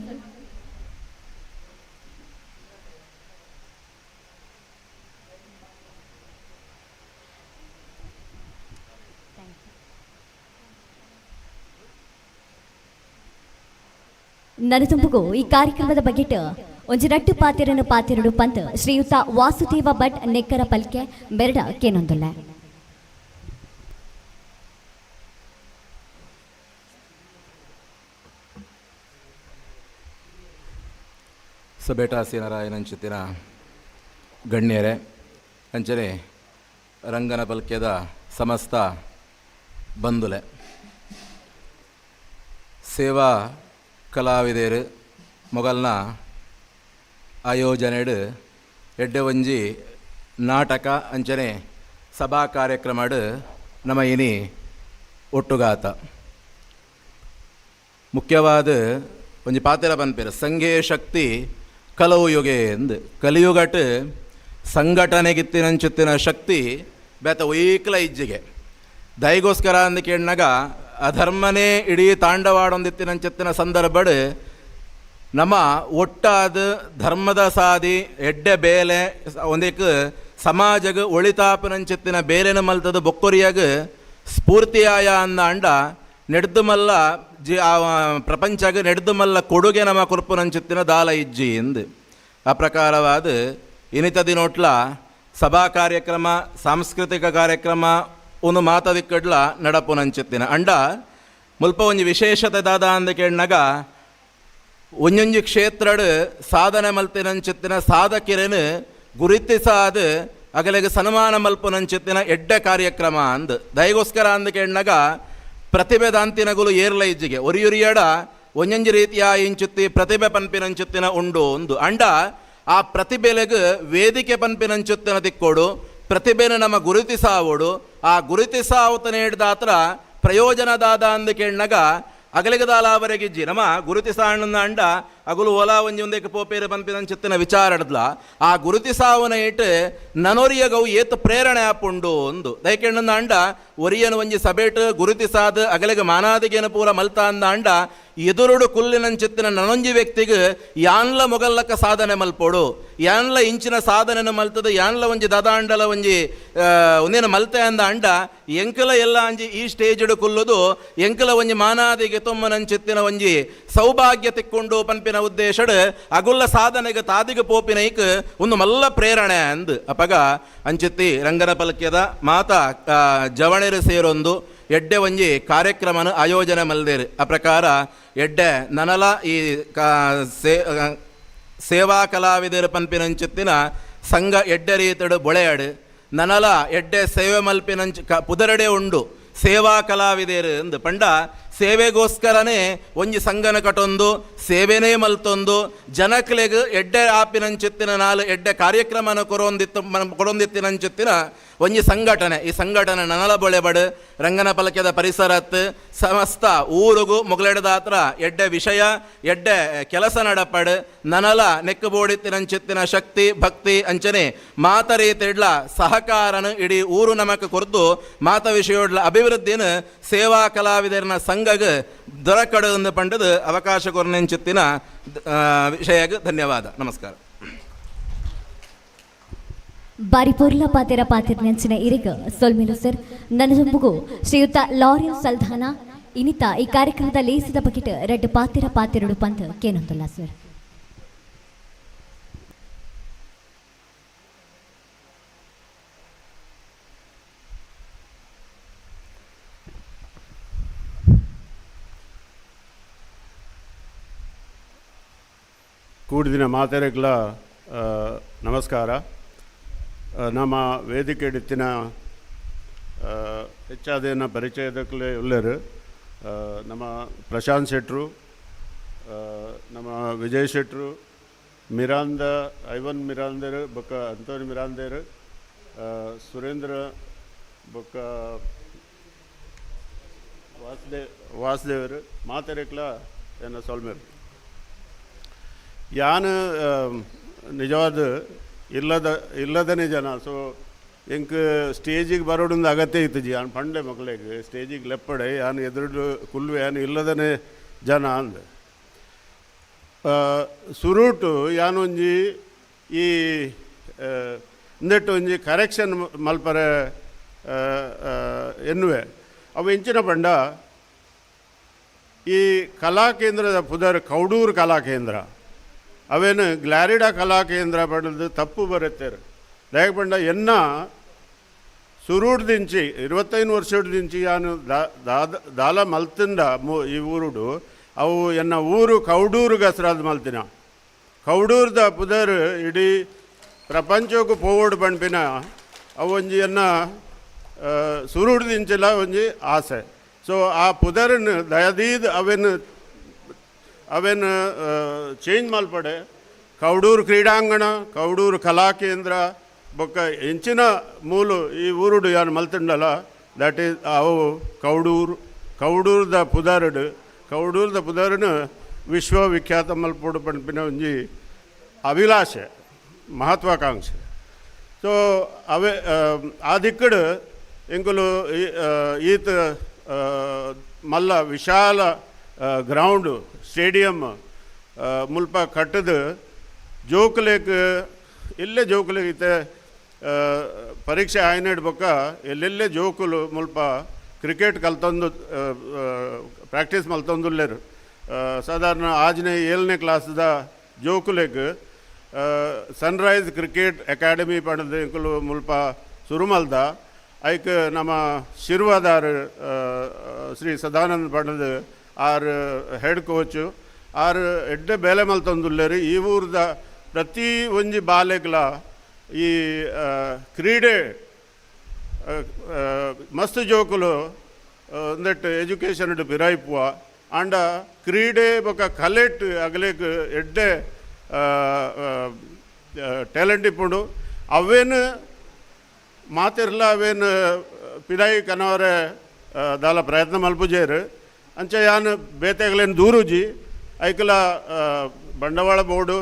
ನನತುಂಬುಗು ಈ ಕಾರ್ಯಕ್ರಮದ ಬಗೆಟ್ ಒಂಜಿ ರಟ್ಟು ಪಾತಿರನು ಪಾತಿರಡು ಪಂತ್ ಶ್ರೀಯುತ ವಾಸುದೇವ ಭಟ್ ನೆಕ್ಕರ ಪಲ್ಕೆ ಬೆರಡ ಕೇನೊಂದುಲ್ಲ. ಸಬೇಟಾಸೀನರಾಯನಂಚಿತ್ತಿನ ಗಣ್ಯರೇ, ಅಂಚನೆ ರಂಗನ ಪಲ್ಕ್ಯದ ಸಮಸ್ತ ಬಂಧುಲೆ, ಸೇವಾ ಕಲಾವಿದರು ಮೊಗಲ್ನ ಆಯೋಜನೆಡು ಎಡ್ಡೆ ಒಂಜಿ ನಾಟಕ ಅಂಚನೆ ಸಭಾ ಕಾರ್ಯಕ್ರಮಡು ನಮ್ಮ ಇನಿ ಒಟ್ಟುಗಾತ. ಮುಖ್ಯವಾದ ಒಂಜಿ ಪಾತೆರ ಪನ್ಪೆರ್, ಸಂಘೇ ಶಕ್ತಿ ಕಲವು ಯುಗೆ ಎಂದು. ಕಲಿಯುಗಟ್ ಸಂಘಟನೆಗಿತ್ತಿನಂಚುತ್ತಿನ ಶಕ್ತಿ ಬೇತ ಒಯ್ಕಲ ಇಜ್ಜಿಗೆ. ದಯಗೋಸ್ಕರ ಅಂದ ಕೇಳಿನಾಗ ಅಧರ್ಮನೇ ಇಡೀ ತಾಂಡವಾಡೊಂದಿತ್ತಿನಂಚಿತ್ತಿನ ಸಂದರ್ಭಡ್ ನಮ್ಮ ಒಟ್ಟಾದ ಧರ್ಮದ ಸಾದಿ ಎಡ್ಡೆ ಬೇಲೆ ಒಂದೇಕ್ ಸಮಾಜಗ ಒಳಿತಾಪನಂಚಿತ್ತಿನ ಬೇಲೆನ ಮಲ್ತದ ಬೊಕ್ಕೊರಿಯಾಗ ಸ್ಫೂರ್ತಿಯಾಯ ಅಂದ ಅಂಡ ನೆಡ್ದು ಮಲ್ಲ ಜಿ ಆ ಪ್ರಪಂಚಗ ನೆಡ್ದು ಮಲ್ಲ ಕೊಡುಗೆ ನಮ್ಮ ಕುರ್ಪುನಂಚಿತ್ತಿನ ದಾಲ ಇಜ್ಜಿ ಎಂದು. ಆ ಪ್ರಕಾರವಾದ ಇನಿತ ದಿನೋಟ್ಲ ಸಭಾ ಕಾರ್ಯಕ್ರಮ, ಸಾಂಸ್ಕೃತಿಕ ಕಾರ್ಯಕ್ರಮ ಒಂದು ಮಾತದಿಕ್ಕಡ್ಲ ನಡಪುನಂಚಿತ್ತಿನ ಅಂಡ ಮುಲ್ಪ ಒಂಜಿ ವಿಶೇಷತೆ ದಾದ ಅಂದ ಕೇಳಿನಾಗ ಒಂಜೊಂಜಿ ಕ್ಷೇತ್ರಡ್ ಸಾಧನೆ ಮಲ್ತಿನಂಚಿತ್ತಿನ ಸಾಧಕಿರನು ಗುರುತಿಸಾದ ಅಗಲಿಗೆ ಸನ್ಮಾನ ಮಲ್ಪುನಂಚಿತ್ತಿನ ಎಡ್ಡೆ ಕಾರ್ಯಕ್ರಮ ಅಂದ್. ದಯಗೋಸ್ಕರ ಅಂದ ಕೇಳಿನಾಗ ಪ್ರತಿಭೆ ದಾಂತಿನಗುಲು ಏರ್ಲ ಇಜ್ಜಿಗೆ. ಒರಿಯುರಿಯಡ ಒಂಜೊಂಜಿ ರೀತಿಯ ಇಂಚುತ್ತಿ ಪ್ರತಿಭೆ ಪನ್ಪಿನಂಚುತ್ತಿನ ಉಂಡು ಒಂದು ಅಂಡ ಆ ಪ್ರತಿಭೆಲೆಗ್ ವೇದಿಕೆ ಪನ್ಪಿನಂಚುತ್ತಿನ ತಿಕ್ಕೋಡು, ಪ್ರತಿಭೆನ ನಮ್ಮ ಗುರುತಿಸಾವೋಡು. ಆ ಗುರುತಿಸಾವತನ ಹಿಡ್ದಾತ್ರ ಪ್ರಯೋಜನದಾದ ಅಂದ ಕೇಳಿನಾಗ ಅಗಲಿಗದಾಲಾವರೆಗಿಜ್ಜಿ ನಮ್ಮ ಗುರುತಿಸಾಣನ ಅಂಡ ಅಗುಲು ಓಲಾ ಒಂಜಿ ಒಂದೇಕ ಪೋಪೇರು ಪನ್ಪಿನಂಚಿತ್ತಿನ ವಿಚಾರಡ್ದ್ಲ ಆ ಗುರುತಿಸಾವನ ಇಟ್ಟು ನನೊರಿಯಗವು ಏತ್ ಪ್ರೇರಣೆ ಆಪುಂಡು ಒಂದು. ದಯಕೆಣ್ಣನ ಅಂಡ ಒರಿಯನು ಒಂಜಿ ಸಬೇಟ್ ಗುರುತಿಸಾದ ಅಗಲಿಗ ಮಾನಾದಿಗೇನ ಪೂರ ಮಲ್ತ ಅಂದ ಅಂಡ ಎದುರುಡು ಕುಲ್ಲಿನಂಚಿತ್ತಿನ ನನೊಂಜಿ ವ್ಯಕ್ತಿಗ್ ಯಾನ್ಲ ಮೊಗಲ್ಲಕ ಸಾಧನೆ ಮಲ್ಪೋಡು, ಯಾನ್ಲ ಇಂಚಿನ ಸಾಧನೆನ ಮಲ್ತದ, ಯಾನ್ಲ ಒಂಜಿ ದದಾಂಡಲ ಒಂಜಿ ಒಂದೇನ ಮಲ್ತೆ ಅಂದ ಅಂಡ ಎಂಕಲ ಎಲ್ಲ ಅಂಜಿ ಈ ಸ್ಟೇಜ್ಡ್ ಕುಲ್ಲುದು ಎಂಕಲ ಒಂಜಿ ಮಾನಾದಿಗೆ ತೊಮ್ಮನಂಚಿತ್ತಿನ ಒಂಜಿ ಸೌಭಾಗ್ಯ ತಿಕ್ಕೊಂಡು ಪನ್ಪಿನ ಉದ್ದೇಶಡ್ ಅಗುಲ್ಲ ಸಾಧನೆಗೆ ತಾದಿಗೆ ಪೋಪಿನೈಕ್ ಒಂದು ಮಲ್ಲ ಪ್ರೇರಣೆ ಅಂದ್. ಅಪಗ ಅಂಚಿತ್ತಿ ರಂಗನ ಪಲ್ಕ್ಯದ ಮಾತಾ ಜವಣೆರು ಸೇರೊಂದು ಎಡ್ಡೆ ಒಂಜಿ ಕಾರ್ಯಕ್ರಮನ ಆಯೋಜನೆ ಮಲ್ದೇರು. ಆ ಪ್ರಕಾರ ಎಡ್ಡೆ ನನಲ ಈ ಸೇವಾ ಕಲಾವಿದರು ಪನ್ಪಿನಂಚಿತ್ತಿನ ಸಂಘ ಎಡ್ಡೆ ರೀತಿಡು ಬೊಳೆಯಾಡು ನನಲ ಎಡ್ಡೆ ಸೇವೆ ಮಲ್ಪಿನಂಚ ಪುದರಡೆ ಉಂಡು ಸೇವಾ ಕಲಾವಿದರು ಅಂದು. ಪಂಡ ಸೇವೆಗೋಸ್ಕರನೇ ಒಂಜಿ ಸಂಘನ ಕಟೊಂದು ಸೇವೆನೇ ಮಲ್ತೊಂದು ಜನಕ್ಲೆಗ್ ಎಡ್ಡೆ ಆಪಿನಂಚಿತ್ತಿನ ನಾಲು ಎಡ್ಡೆ ಕಾರ್ಯಕ್ರಮನ ಕೊರೊಂದಿತ್ತಿನಂಚಿತ್ತಿನ ಒಂಜಿ ಸಂಘಟನೆ. ಈ ಸಂಘಟನೆ ನನಲ ಬೊಳೆಬಡು ರಂಗನ ಪಲಕೆದ ಪರಿಸರತ್ ಸಮಸ್ತ ಊರುಗು ಮೊಗಲೆಡದಾತ್ರ ಎಡ್ಡೆ ವಿಷಯ ಎಡ್ಡೆ ಕೆಲಸ ನಡಪಡು ನನಲ ನೆಕ್ಕು ಬೋಡಿತ್ತಿನಂಚಿತ್ತಿನ ಶಕ್ತಿ ಭಕ್ತಿ ಅಂಚನೆ ಮಾತ ರೀತಿಡ್ಲ ಸಹಕಾರನು ಇಡೀ ಊರು ನಮಕ್ ಕೊರ್ದು ಮಾತ ವಿಷಯೋಡ್ಲ ಅಭಿವೃದ್ಧಿನ ಸೇವಾ ಕಲಾವಿದರನ ಸಂಘಗ್ ದೊರಕಡು ಎಂದು ಪಂಡದು ಅವಕಾಶ ಕೊರ್ನೆಂಚಿತ್ತಿನ ವಿಷಯಗ್ ಧನ್ಯವಾದ, ನಮಸ್ಕಾರ. ಬಾರಿ ಪೊರ್ಲ ಪಾತೆರ ಪಾತೆರ ನೆಂಚಿನ ಇರಿಗ ಸೊಲ್ಮೆಲು ಸರ್. ನನದೊಂಬುಗು ಶ್ರೀಯುತ ಲಾರೆನ್ಸ್ ಸಲ್ಧಾನ ಇನಿತ ಈ ಕಾರ್ಯಕ್ರಮದ ಲೇಸದ ಬಕೆಟ್ ರೆಡ್ ಪಾತೆರ ಪಾತೆರಡು ಪಂತ್ ಕೇನೊಂದುಲ್ಲ ಸರ್. ಕೂಡಿದಿನ ಮಾತೆರೆಗ್ಲ ನಮಸ್ಕಾರ. ನಮ್ಮ ವೇದಿಕೆ ಇತ್ತಿನ ಹೆಚ್ಚಾದೇನ ಪರಿಚಯದಕ್ಕಲೇ ಉಲ್ಲೇರು ನಮ್ಮ ಪ್ರಶಾಂತ್ ಶೆಟ್ರು, ನಮ್ಮ ವಿಜಯ್ ಶೆಟ್ರು, ಮಿರಾಂದ ಐವನ್ ಮಿರಾಂದೇರು ಬೊಕ್ಕ ಅಂತೋನಿ ಮಿರಾಂದೇರು, ಸುರೇಂದ್ರ ಬೊಕ್ಕ ವಾಸುದೇವರು ಮಾತೆರೆಕ್ಲ ಎನ್ನ ಸೊಲ್ಮೆರು. ಯಾನ್ ನಿಜವಾದ ಇಲ್ಲದನೇ ಜನ. ಸೊ ಎಂಕ್ ಸ್ಟೇಜಿಗೆ ಬರೋಡೊಂದು ಅಗತ್ಯ ಇತ್ತುಜಿ. ಯಾನ್ ಪಂಡೆ ಮಕ್ಕಳಿಗೆ ಸ್ಟೇಜಿಗೆ ಲೆಪ್ಪಡೆ ಯಾನ್ ಎದುರುಡು ಕುಲ್ವೆ, ಯಾನ್ ಇಲ್ಲದನೇ ಜನ ಅಂದ. ಸುರುಟು ಯಾನೊಂಜಿ ಈ ಇಂದೆಟ್ಟು ಒಂಜಿ ಕರೆಕ್ಷನ್ ಮಲ್ಪರೆ ಎನ್ನುವೆ. ಅವು ಎಂಚಿನ ಪಂಡ ಈ ಕಲಾ ಕೇಂದ್ರದ ಪುದರ್ ಕೌಡೂರು ಕಲಾ ಕೇಂದ್ರ. ಅವೇನು ಗ್ಲಾರಿಡಾ ಕಲಾ ಕೇಂದ್ರ ಪಡೆದು ತಪ್ಪು ಬರುತ್ತಾರೆ. ದಯಪಂಡ ಎನ್ನ ಸುರೂಡ್ದಿಂಚಿ 25 ವರ್ಷದಿಂಚಿ ಯಾನು ದಾಲ ಮಲ್ತಿಂದ ಈ ಊರುಡು ಅವು ಎನ್ನ ಊರು ಕೌಡೂರು ಗಸರಾದ ಮಲ್ತಿನ. ಕೌಡೂರ್ದ ಪುದರ್ ಇಡೀ ಪ್ರಪಂಚಕ್ಕೂ ಪೋವೋಡು ಪಣ್ಪಿನ ಅವು ಒಂಜಿ ಎನ್ನ ಸುರುಡ್ದಿಂಚಿಲ ಒಂಜಿ ಆಸೆ. ಸೊ ಆ ಪುದರನ್ನು ದಯದೀದ್ ಅವೇನು ಅವೇನು ಚೇಂಜ್ ಮಲ್ಪಡೆ. ಕೌಡೂರು ಕ್ರೀಡಾಂಗಣ, ಕೌಡೂರು ಕಲಾ ಕೇಂದ್ರ ಬೊಕ್ಕ ಎಂಚಿನ ಮೂಲು ಈ ಊರುಡು ಯಾನು ಮಲ್ತುಂಡಲ, that is ಅವು ಕೌಡೂರು, ಕೌಡೂರ್ದ ಪುದರುಡು, ಕೌಡೂರ್ದ ಪುದರುನು ವಿಶ್ವವಿಖ್ಯಾತ ಮಲ್ಪೊಡು ಪನ್ಪಿನ ಒಂಜಿ ಅಭಿಲಾಷೆ, ಮಹತ್ವಾಕಾಂಕ್ಷೆ. ಸೊ ಅವೇ ಆ ದಿಕ್ಕಡು ಎಂಕುಲು ಈತ್ ಮಲ್ಲ ವಿಶಾಲ ಗ್ರೌಂಡ್, ಸ್ಟೇಡಿಯಂ ಮುಲ್ಪ ಕಟ್ಟದು ಜೋಕುಲೆಗ್, ಎಲ್ಲೆ ಜೋಕುಲೆಗ್ ಇತ್ತೆ ಪರೀಕ್ಷೆ ಆಯ್ನೆಡ್ ಬೊಕ್ಕ ಎಲ್ಲೆಲ್ಲೇ ಜೋಕುಲು ಮುಲ್ಪ ಕ್ರಿಕೆಟ್ ಕಲ್ತೊಂದು, ಪ್ರಾಕ್ಟೀಸ್ ಮಲ್ತೊಂದುಲ್ಲೆರ್. ಸಾಧಾರಣ 6ನೇ 7ನೇ ಕ್ಲಾಸ್ದ ಜೋಕುಲೆಗ್ Sunrise cricket academy ಪಂಡ್ದ್ ಎಂಕುಲು ಮುಲ್ಪ ಸುರು ಮಲ್ದ. ಐಕ್ ನಮ್ಮ ಶಿರ್ವದಾರ್ ಶ್ರೀ ಸದಾನಂದ ಪಂಡ್ದ್ R head coach. R ಎಡ್ಡೆ ಬೇಲೆ ಮಲ್ತೊಂದುಲ್ಲೆರ್. ಈ ಊರ್ದ ಪ್ರತಿ ಒಂಜಿ ಬಾಲೆಗ್ಲ ಈ ಕ್ರೀಡೆ, ಮಸ್ತ್ ಜೋಕುಲು ಒಂದೆಟ್ ಎಜುಕೇಷನ್ ಪಿರಾಯಿಪುವ ಆಂಡ ಕ್ರೀಡೆ ಬೊಕ ಕಲೆಟ್ ಅಗಲೇಕ್ ಎಡ್ಡೆ ಟ್ಯಾಲೆಂಟ್ ಇಪ್ಪುಂಡು. ಅವೇನು ಮಾತೆರ್ಲ ಅವೇನು ಪಿದಾಯಿ ಕನವರೆ ದಾಲ ಪ್ರಯತ್ನ ಮಲ್ಪುಜೇರು. ಅಂಚ ಯಾನ್ ಬೇತೆಗ್ಲೇನ್ ದೂರುಜಿ. ಐಕಲ ಬಂಡವಾಳ ಬೋರ್ಡು,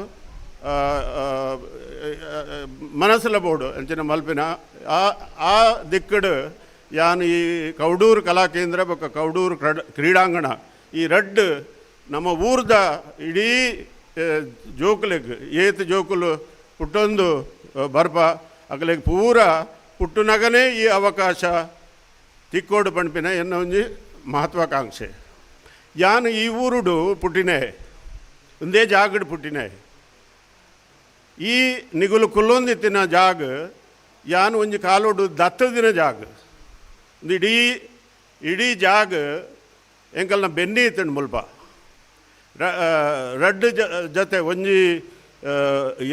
ಮನಸ್ಸುಲ ಬೋರ್ಡು ಅಂಚಿನ ಮಲ್ಪಿನ ಆ ಆ ದಿಕ್ಕಡು ಯಾನ್ ಈ ಕೌಡೂರು ಕಲಾ ಕೇಂದ್ರ ಬೊಕ್ಕ ಕೌಡೂರು ಕ್ರೀಡಾಂಗಣ ಈ ರಡ್ಡ್ ನಮ್ಮ ಊರ್ದ ಇಡೀ ಜೋಕುಲೆಗ್, ಏತ್ ಜೋಕುಲು ಪುಟ್ಟೊಂದು ಬರ್ಪ ಅಗಲೆಗ್ ಪೂರ ಪುಟ್ಟುನಗನೇ ಈ ಅವಕಾಶ ತಿಕ್ಕೋಡು ಪಣ್ಪಿನ ಎನ್ನ ಒಂಜಿ ಮಹತ್ವಾಕಾಂಕ್ಷೆ. ಯಾನ್ ಈ ಊರುಡು ಪುಟ್ಟಿನೆ, ಒಂದೇ ಜಾಗಡ್ ಪುಟ್ಟಿನೆ. ಈ ನಿಗುಲು ಕುಲ್ಲೊಂದಿತ್ತಿನ ಜಾಗ ಯಾನ್ ಒಂಜಿ ಕಾಲೋಡು ದತ್ತದಿನ ಜಾಗ. ಒಂದು ಇಡೀ ಇಡೀ ಜಾಗ ಎಂಕಲ್ನ ಬೆನ್ನಿ ಇತ್ತಂಡು. ಮುಲ್ಪ ರಡ್ಡ್ ಜತೆ, ಒಂಜಿ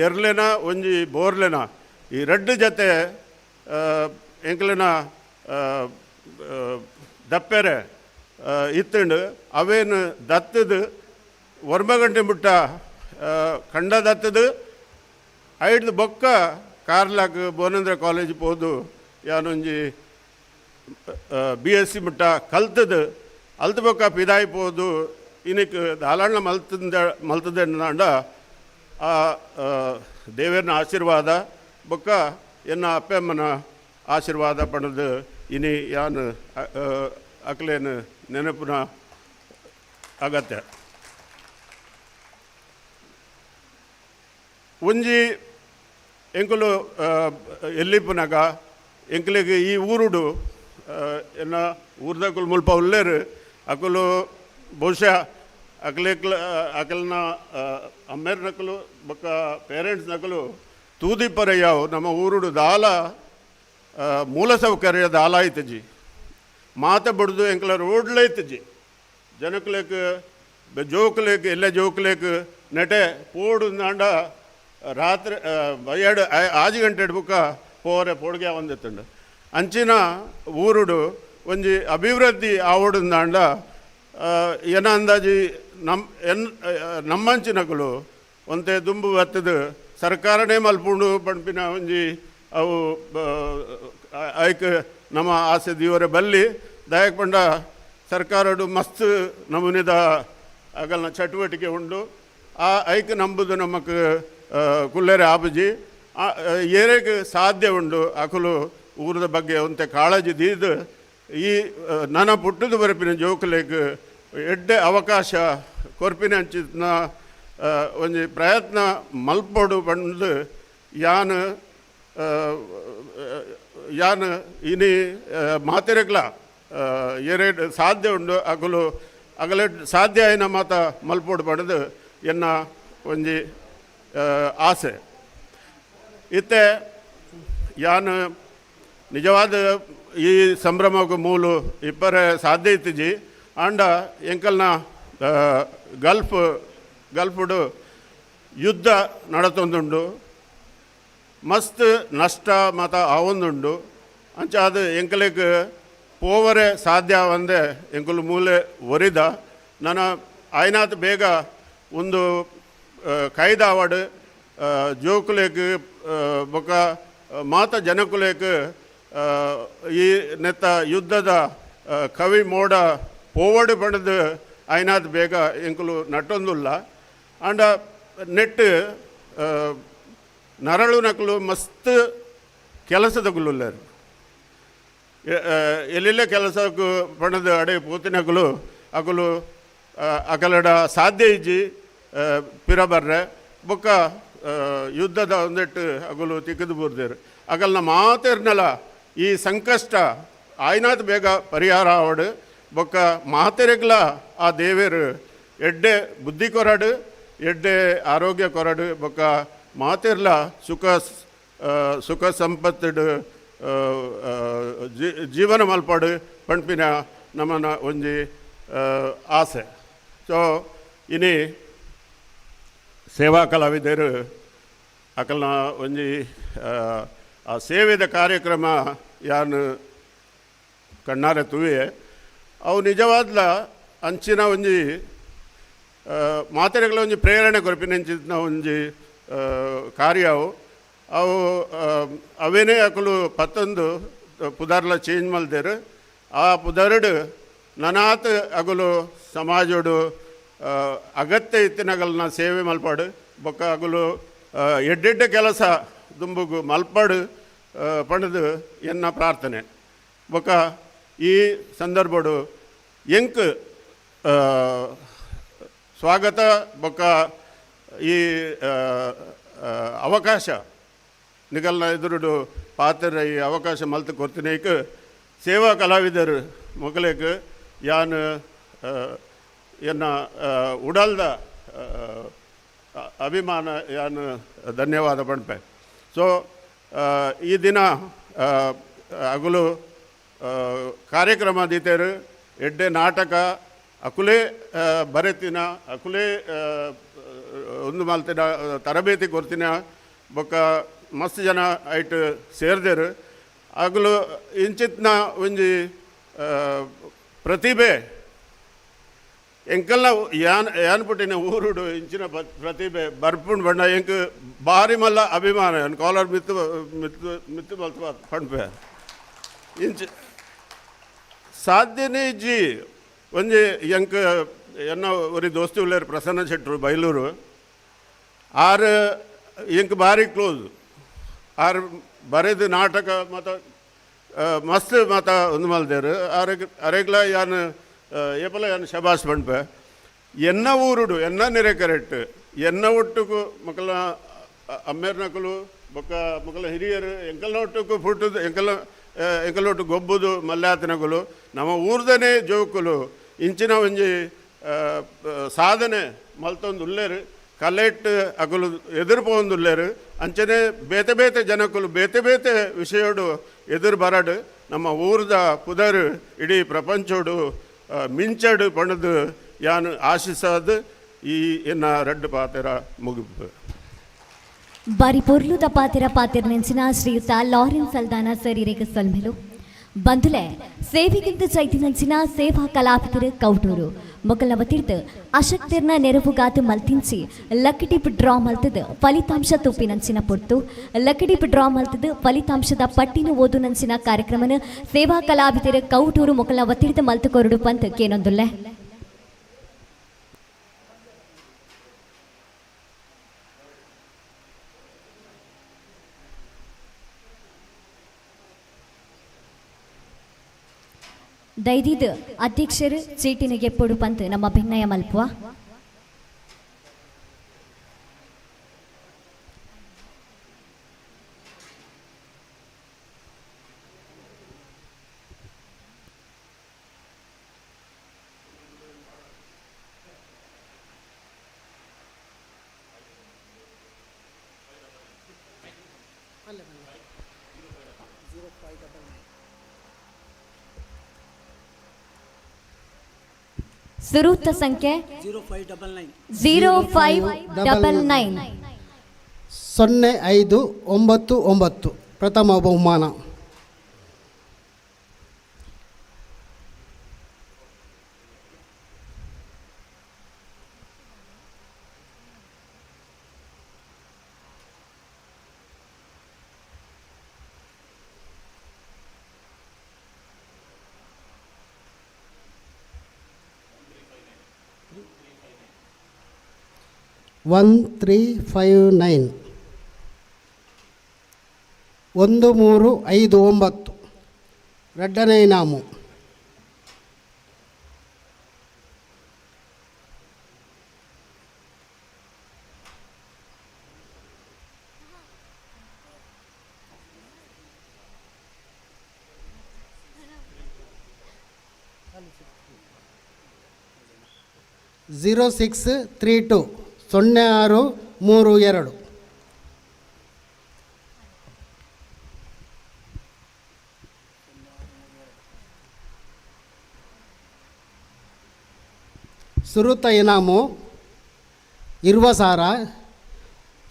ಎರ್ಲೆನ, ಒಂಜಿ ಬೋರ್ಲೆನ, ಈ ರಡ್ಡ್ ಜತೆ ಎಂಕಲೆನ ದಪ್ಪೆರೆ ಇತ್ತಂಡು. ಅವೇನು ದತ್ತದು 9 ಗಂಟೆ ಮುಟ್ಟ ಕಂಡ ದತ್ತದು ಐಡ್ದು ಬೊಕ್ಕ ಕಾರ್ಲಾಕ್ ಬೋನೇಂದ್ರ ಕಾಲೇಜ್ ಪೋದು ಯಾನೊಂಜಿ ಬಿಎಸ್ಸಿ ಮುಟ್ಟ ಕಲ್ತದು. ಅಲ್ತ ಬೊಕ್ಕ ಪಿದಾಯಿ ಪೋದು ಇನಿಕ್ ದಾಲಾಣ್ಣ ಮಲ್ತಂದ ಮಲ್ತದಂಡ. ಆ ದೇವೆರ್ನ ಆಶೀರ್ವಾದ ಬೊಕ್ಕ ಎನ್ನ ಅಪ್ಪೆಮ್ಮನ ಆಶೀರ್ವಾದ ಪಡೆದು ಇನಿ ಯಾನ್ ಅಕ್ಲೇನು ನೆನಪುನ ಅಗತ್ಯ. ಒಂಜಿ ಎಂಕುಲು ಎಲ್ಲಿಪ್ಪುನಗ ಎಂಕ್ಲೆಗ್ ಈ ಊರುಡು ಎನ್ನ ಊರ್ದಕುಲು ಮುಲ್ಪ ಉಲ್ಲೇರು. ಅಕುಲು ಬಹುಶಃ ಅಕ್ಲೆಕ್ಲ ಅಕಲ್ನ ಅಮ್ಮೇರ್ನಕುಲು ಬೊಕ್ಕ ಪೇರೆಂಟ್ಸ್ ನಕಲು ತೂದಿಪ್ಪರಯ್ಯಾವು. ನಮ್ಮ ಊರುಡು ದಾಲ ಮೂಲ ಸೌಕರ್ಯ ದಾಲ ಐತಜಿ. ಮಾತ ಬಡ್ದು ಎಂಕಲ ರೋಡ್ಲ ಐತಜಿ. ಜನಕ್ಲೆಗ್, ಜೋಕ್ಲೆಗ್, ಎಲ್ಲ ಜೋಕ್ಲೆಗ್ ನೆಟೆ ಪೋಡು ನಾಂಡ ರಾತ್ರಿ 2 5 ಗಂಟೆ ಬುಕ್ಕ ಪೋರೆ ಪೋಡ್ಗೆ ಒಂದಿತ್ತುಂಡು. ಅಂಚಿನ ಊರುಡು ಒಂಜಿ ಅಭಿವೃದ್ಧಿ ಆವೊಡುಂದಾಂಡ ಏನ ಅಂದಾಜಿ ನಮ್ ಎನ್ ನಮ್ಮಂಚಿನಕುಲು ಒಂತೆ ದುಂಬು ಬತ್ತದು ಸರ್ಕಾರನೇ ಮಲ್ಪುಂಡು ಪನ್ಪಿನ ಒಂಜಿ ಅವು ಐಕ್ ನಮ್ಮ ಆಸೆ ದೀವರೆ ಬಲ್ಲಿ. ದಾಯಕ್ ಪಂಡ ಸರ್ಕಾರಡು ಮಸ್ತ್ ನಮೂನೆದ ಅಗಲ್ನ ಚಟುವಟಿಕೆ ಉಂಡು. ಆ ಐಕ್ ನಂಬುದು ನಮಕ್ ಕುಲ್ಲೆರೆ ಆಪುಜಿ. ಏರೆಗ್ ಸಾಧ್ಯ ಉಂಡು ಅಕುಲು ಊರದ ಬಗ್ಗೆ ಒಂತೆ ಕಾಳಜಿ ದೀದ್ ಈ ನನ ಪುಟ್ಟುದು ಬರ್ಪಿನ ಜೋಕುಲೆಗ್ ಎಡ್ಡೆ ಅವಕಾಶ ಕೊರ್ಪಿನ ಅಂಚಿನ ಒಂಜಿ ಪ್ರಯತ್ನ ಮಲ್ಪೊಡು ಪಂದ್ ಯಾನ್ ಯಾನ್ ಇನಿ ಮಾತೆರೆಗ್ಲ ಏರೇಡ್ ಸಾಧ್ಯ ಉಂಡು ಅಕುಲು ಅಗಲೆ ಸಾಧ್ಯ ಆಯಿನ ಮಾತ ಮಲ್ಪೋಡು ಪಡೆದು ಎನ್ನ ಒಂಜಿ ಆಸೆ. ಇತ್ತೆ ಯಾನ್ ನಿಜವಾದ ಈ ಸಂಭ್ರಮಕ್ಕೆ ಮೂಲು ಇಪ್ಪರೆ ಸಾಧ್ಯ ಇತ್ತಿಜಿ. ಆಂಡ ಎಂಕಲ್ನ ಗಲ್ಫುಡು ಯುದ್ಧ ನಡತೊಂದುಂಡು, ಮಸ್ತ್ ನಷ್ಟ ಮಾತ ಆವೊಂದುಂಡು. ಅಂಚ ಅದು ಎಂಕಲೆಗ್ ಪೋವರೆ ಸಾಧ್ಯ ಒಂದೆ ಎಂಕುಲು ಮೂಲೆ ಒರಿದ ನನ ಆಯ್ನಾತ್ ಬೇಗ ಒಂದು ಕೈದಾವಡ್ ಜೋಕುಲೆಗ್ ಬೊಕ ಮಾತ ಜನಕುಲೆಗ್ ಈ ನೆತ್ತ ಯುದ್ಧದ ಕವಿ ಮೋಡ ಪೋವಡು ಪಡೆದು ಆಯ್ನಾತ್ ಬೇಗ ಎಂಕುಲು ನಟ್ಟೊಂದುಲ್ಲ. ಆಂಡ ನೆಟ್ ನರಳು ನಕಲು ಮಸ್ತ್ ಕೆಲಸದಗುಲುಲ್ಲೆರ್. ಎಲ್ಲೆಲ್ಲೇ ಕೆಲಸಕ್ಕೂ ಪಣದು ಅಡೆ ಪೂತಿನಕುಲು ಅಕುಲು ಅಕಲಡ ಸಾಧ್ಯ ಇಜ್ಜಿ ಪಿರ ಬರ್ರೆ ಬೊಕ್ಕ ಯುದ್ಧದ ಒಂದೆಟ್ಟು ಅಗುಲು ತಿಕ್ಕದು ಬೂರ್ದೇರು. ಅಗಲ್ನ ಮಾತೆರ್ನಲ ಈ ಸಂಕಷ್ಟ ಆಯ್ನಾತ್ ಬೇಗ ಪರಿಹಾರ ಆವಡು ಬೊಕ್ಕ ಮಾತೆರೆಗ್ಲ ಆ ದೇವೇರು ಎಡ್ಡೆ ಬುದ್ಧಿ ಕೊರಡು, ಎಡ್ಡೆ ಆರೋಗ್ಯ ಕೊರಡು ಬೊಕ್ಕ ಮಾತೆರ್ಲ ಸುಖ ಸುಖ ಸಂಪತ್ತುಡು ಜೀವನ ಮಲ್ಪಡು ಪಣ್ಪಿನ ನಮನ ಒಂಜಿ ಆಸೆ. ಸೊ ಇನಿ ಸೇವಾ ಕಲಾವಿದರು ಅಕಲ್ನ ಒಂಜಿ ಆ ಸೇವೆದ ಕಾರ್ಯಕ್ರಮ ಯಾನ್ ಕಣ್ಣಾರೆ ತುವೆ ಅವು ನಿಜವಾದ್ಲ ಅಂಚಿನ ಒಂಜಿ ಮಾತೆರೆಗಳ ಒಂಜಿ ಪ್ರೇರಣೆ ಕೊರ್ಪಿನಂಚಿನ ಒಂಜಿ ಕಾರ್ಯ ಅವು. ಅವು ಅವೇನೇ ಅಕುಲು ಪತ್ತೊಂದು ಪುದರ್ಲ ಚೇಂಜ್ ಮಲ್ದೇರು. ಆ ಪುದರ್ಡ್ ನನಾತ್ ಅಗುಲು ಸಮಾಜೋಡು ಅಗತ್ಯ ಇತ್ತಿನಗಲ್ನ ಸೇವೆ ಮಲ್ಪಾಡು ಬೊಕ್ಕ ಅಗುಲು ಎಡ್ಡೆಡ್ಡೆ ಕೆಲಸ ದುಂಬುಗು ಮಲ್ಪಾಡು ಪಂಡದು ಎನ್ನ ಪ್ರಾರ್ಥನೆ. ಬೊಕ್ಕ ಈ ಸಂದರ್ಭಡು ಎಂಕ್ ಸ್ವಾಗತ ಬೊಕ್ಕ ಈ ಅವಕಾಶ ನಿಗಲ್ನ ಎದುರುಡು ಪಾತ್ರ ಈ ಅವಕಾಶ ಮಲ್ತು ಕೊರ್ತಿನೇಕ್ ಸೇವಾ ಕಲಾವಿದರು ಮೊಗಲೇಕ್ ಯಾನ್ ಎನ್ನ ಉಡಲ್ದ ಅಭಿಮಾನ ಯಾನ್ ಧನ್ಯವಾದ ಪಣ್ಪೆ. ಸೊ ಈ ದಿನ ಅಗುಲು ಕಾರ್ಯಕ್ರಮ ದೀತೇರು ಎಡ್ಡೆ ನಾಟಕ ಅಕುಲೇ ಬರೆತಿನ ಅಕುಲೇ ಒಂದು ಮಲ್ತಿನ ತರಬೇತಿ ಕೊರ್ತಿನ ಬೊಕ್ಕ ಮಸ್ತ್ ಜನ ಐಟ್ ಸೇರ್ದೇರು. ಅಗಲು ಇಂಚಿತ್ನ ಒಂಜಿ ಪ್ರತಿಭೆ ಎಂಕಲ್ನ ಯಾನ್ ಯಾನ್ ಪುಟ್ಟಿನ ಊರುಡು ಇಂಚಿನ ಪ್ರತಿಭೆ ಬರ್ಪುಂಡು ಬಣ್ಣ ಎಂಕ್ ಬಾರಿ ಮಲ್ಲ ಅಭಿಮಾನ. ಯಾನ್ ಕಾಲರ್ ಮಿತ್ತು ಮಿತ್ತು ಮಿತ್ತು ಮಲ್ತು ಪಣ್ಪೆ ಇಂಚ ಸಾಧ್ಯನೇ ಇಜ್ಜಿ. ಒಂಜಿ ಎಂಕ್ ಎನ್ನ ಒರಿ ದೋಸ್ತಿ ಉಲ್ಲೇರು ಪ್ರಸನ್ನ ಶೆಟ್ರು ಬೈಲೂರು ಆರ್ ಎಂಕ್ ಬಾರಿ ಕ್ಲೋಸ್. ಆರ್ ಬರೆದು ನಾಟಕ ಮತ ಮಸ್ತ್ ಮಾತ ಒಂದು ಮಲ್ದೇರು. ಆರೆಗ್ ಅರೆಗ್ಲ ಯಾನ್ ಏಪಲ ಯಾನ್ ಶಬಾಷ್ ಪಣ್ಪೆ. ಎನ್ನ ಊರುಡು ಎನ್ನ ನಿರೆ ಕರೆಕ್ಟ್ ಎನ್ನ ಒಟ್ಟುಕು ಮಕ್ಕಳ ಅಮ್ಮೇರ್ನಕುಲು ಬೊಕ್ಕ ಮಕ್ಕಳ ಹಿರಿಯರು ಎಂಕಲ್ನ ಒಟ್ಟುಕು ಫುಟ್ಟುದು ಎಂಕಲ್ನ ಎಂಕಲ್ ಒಟ್ಟು ಗೊಬ್ಬುದು ಮಲ್ಯಾತನಕುಲು ನಮ್ಮ ಊರ್ದನೇ ಜೋಕುಲು ಇಂಚಿನ ಒಂಜಿ ಸಾಧನೆ ಮಲ್ತೊಂದು ಉಲ್ಲೇರು ಕಲೆಟ್ ಅಗುಲು ಎದುರು ಪೋವೊಂದುಲ್ಲೇರು. ಅಂಚನೆ ಬೇತೆ ಬೇತೆ ಜನಕುಲು ಬೇತೆ ಬೇತೆ ವಿಷಯೋಡು ಎದುರು ಬರಡು ನಮ್ಮ ಊರ್ದ ಪುದರ್ ಇಡೀ ಪ್ರಪಂಚೋಡು ಮಿಂಚಡು ಪಣದು ಯಾನ್ ಆಶಿಸದು ಈ ಎನ್ನ ರಡ್ಡು ಪಾತೆರ ಮುಗಿಪು. ಬಾರಿ ಪೊರ್ಲುದ ಪಾತೆರ ಪಾತೆರ ನೆಂಚಿನ ಶ್ರೀಯುತ ಲಾರೆನ್ಸ್ ಸಲ್ದಾನ ಸರ್ ಇರೆಗ್ ಸೊಲ್ಮೆಲು. ಬಂಧುಲೆ ಸೇವೆಗಿಂತ ಚೈತಿನಂಚಿನ ಸೇವಾ ಕಲಾವಿದರು ಕೌಟೂರು ಮೊಕಲ್ನ ವತಿರ್ದು ಅಶಕ್ತಿರ್ನ ನೆರವುಗಾತು ಮಲ್ತಿಂಚಿ ಲಕ್ಕಡಿಪ್ ಡ್ರಾ ಮಲ್ತದ ಫಲಿತಾಂಶ ತುಪ್ಪಿನಂಚಿನ ಪೊರ್ತು ಲಕ್ಕಡಿಪ್ ಡ್ರಾ ಮಲ್ತದ ಫಲಿತಾಂಶದ ಪಟ್ಟಿನ ಓದು ನಂಚಿನ ಕಾರ್ಯಕ್ರಮನ ಸೇವಾ ಕಲಾವಿದರು ಕೌಟೂರು ಮೊಕಲ್ನ ವತಿರ್ದು ಮಲ್ತು ಕೊರಡು ಪಂತ್ ಕೇನೊಂದುಲ್ಲೆ. ದೈದಿದ್ ಅಧ್ಯಕ್ಷರು ಚೀಟಿನಿಗೆ ಪೊಡು ಪಂತ್ ನಮ್ಮ ಭಿನ್ನಯ ಮಲ್ಪುವ. ಸುರೂತ ಸಂಖ್ಯೆ 0599. 0599. 0599 ಪ್ರಥಮ ಬಹುಮಾನ. 1359 1359 ಎರಡನೇ ಇನಾಮು. 0632 0632. ಸುರುತ ಇನಾಮು ಇರುವ ಸಾರ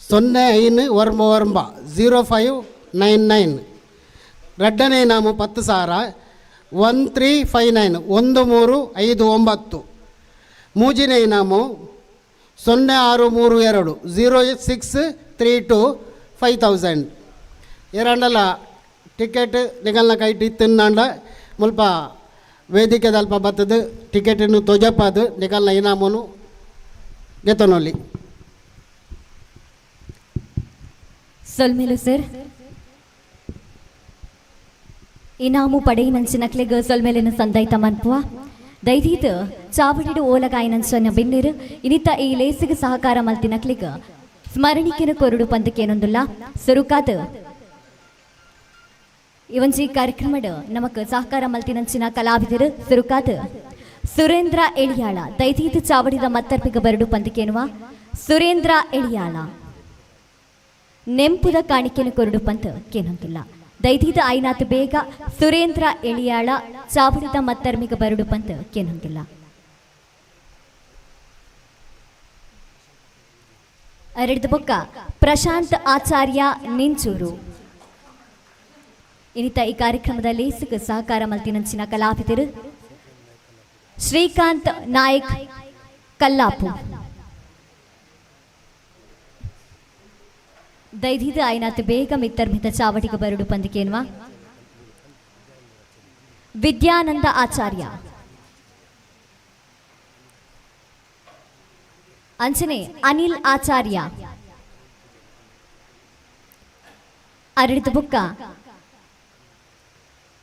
0599 0599. ಎರಡನೇ ಇನಾಮು 10,000 1359 1359. ಮೂರನೇ ಇನಾಮು 0632 0632 5000. ಏರಾಂಡಲ ಟಿಕೆಟ್ ನಿಗಲ್ನ ಕೈಟ್ ಇತ್ತಿನಾಂಡ ಮುಲ್ಪ ವೇದಿಕೆದಲ್ಪ ಬತ್ತದು ಟಿಕೆಟನ್ನು ತೊಜಪಾದು ನಿಗಲ್ನ ಇನಾಮನು ಗೆತನೊಲ್ಲಿ. ಸೊಲ್ಮೆಲು ಸರ್. ಇನಾಮು ಪಡೆಯಿನಂಚಿನಕ್ಲೆಗ್ ಸೊಲ್ಮೆಲಿನ ಸಂದೈತ ಮನ್ಪುವ. ದೈದೀತ್ ಚಾವಡಿಡು ಓಲಗಾಯಿನಂಚನ ಬಿನ್ನಿರು ಇನಿತ ಈ ಲೇಸಿಗೆ ಸಹಕಾರ ಮಲ್ತಿನಕ್ಲೆಗ್ ಸ್ಮರಣಿಕೆನ ಕೊರಡು ಪಂದಕೇನೊಂದುಲ್ಲ. ಸುರುಕಾದ ಇವಂಜಿ ಕಾರ್ಯಕ್ರಮಡ್ ನಮಕ್ ಸಹಕಾರ ಮಲ್ತಿನಂಚಿನ ಕಲಾವಿದರು ಸುರುಕಾದ ಸುರೇಂದ್ರ ಎಳಿಯಾಳ. ದೈದೀತ್ ಚಾವಡಿದ ಮತ್ತರ್ಪಿಗ ಬರಡು ಪಂದಕೇನುವ ಸುರೇಂದ್ರ ಎಳಿಯಾಳ ನೆಂಪುದ ಕಾಣಿಕೆನ ಕೊರಡು ಪಂತ ಕೇನಂತಿಲ್ಲ. ದೈದೀದ ಐನಾತ್ ಬೇಗ ಸುರೇಂದ್ರ ಎಳಿಯಾಳ ಚಾವಡಿದ ಮತ್ತರ್ಮಿಗ ಬರಡು ಪಂತ ಕೇನಂತಿಲ್ಲ. ಅರಡ್ದ ಬೊಕ್ಕ ಪ್ರಶಾಂತ್ ಆಚಾರ್ಯ ನಿಂಚೂರು. ಇನ್ನಿತ ಈ ಕಾರ್ಯಕ್ರಮದಲ್ಲಿ ಸಹಕಾರ ಮಲ್ತಿನಂಚಿನ ಕಲಾವಿದರು ಶ್ರೀಕಾಂತ್ ನಾಯಕ್ ಕಲ್ಲಾಪು. ದೈದಿದ ಐನಾತ್ ಬೇಗ ಮಿತ್ತರ್ಮಿತ ಚಾವಟಿಗೆ ಬರಡು ಪಂದಿಕೇನ್ವಾ ವಿದ್ಯಾನಂದ ಆಚಾರ್ಯ. ಅಂಚನೆ ಅನಿಲ್ ಆಚಾರ್ಯ. ಅರಳಿದ ಬುಕ್ಕ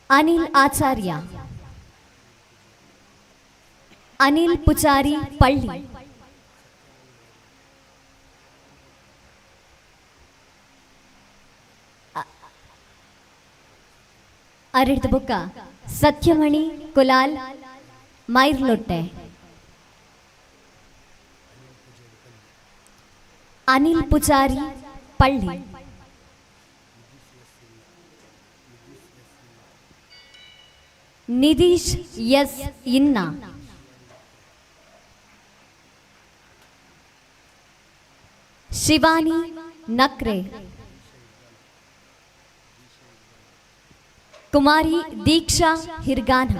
ಅನಿಲ್ ಆಚಾರ್ಯ, ಅನಿಲ್ ಪುಚಾರಿ ಪಳ್ಳಿ. ಅರಳಿದ ಬುಕ್ಕ ಸತ್ಯಮಣಿ ಕುಲಾಲ್ ಮೈರ್ಲೊಟ್ಟೆ. ಅನಿಲ್ ಪುಜಾರಿ ಪಳ್ಳಿ. ನಿಧೀಶ್ ಎಸ್ ಇನ್ನ. ಶಿವಾನಿ ನಕ್ರೆ. ಕುಮಾರಿ ದೀಕ್ಷಾ ಹಿರ್ಗಾನ.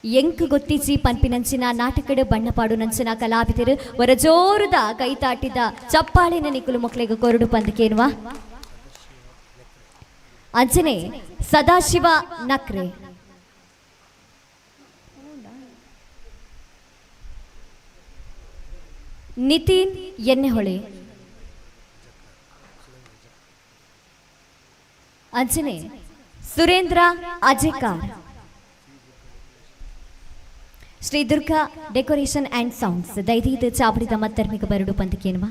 ಎಂಕ್ ಗೊತ್ತಿಜಿ ಪನ್ಪಿನಂಚಿನ ನಾಟಕಡು ಬಣ್ಣಪಾಡು ನಂಚಿನ ಕಲಾವಿದರು ವರಜೋರುದ ಕೈತಾಟಿದ ಚಪ್ಪಾಳಿನ ನಿಕುಲು ಮಕ್ಕಳಿಗೆ ಕೊರಡು ಪಂದಕೇನುವ. ಅಂಚನೆ ಸದಾಶಿವ ನಕ್ರೆ. ನಿತಿನ್ ಎನ್ನೆಹೊಳೆ. ಅಂಚನೆ Surendra Ajekar. Shri Durga decoration and sounds ದೈದೀದ ಚಾವಡಿದ ಮತ್ತರ್ಮಿಕ ಬರಡು ಪಂದಕೇನುವ.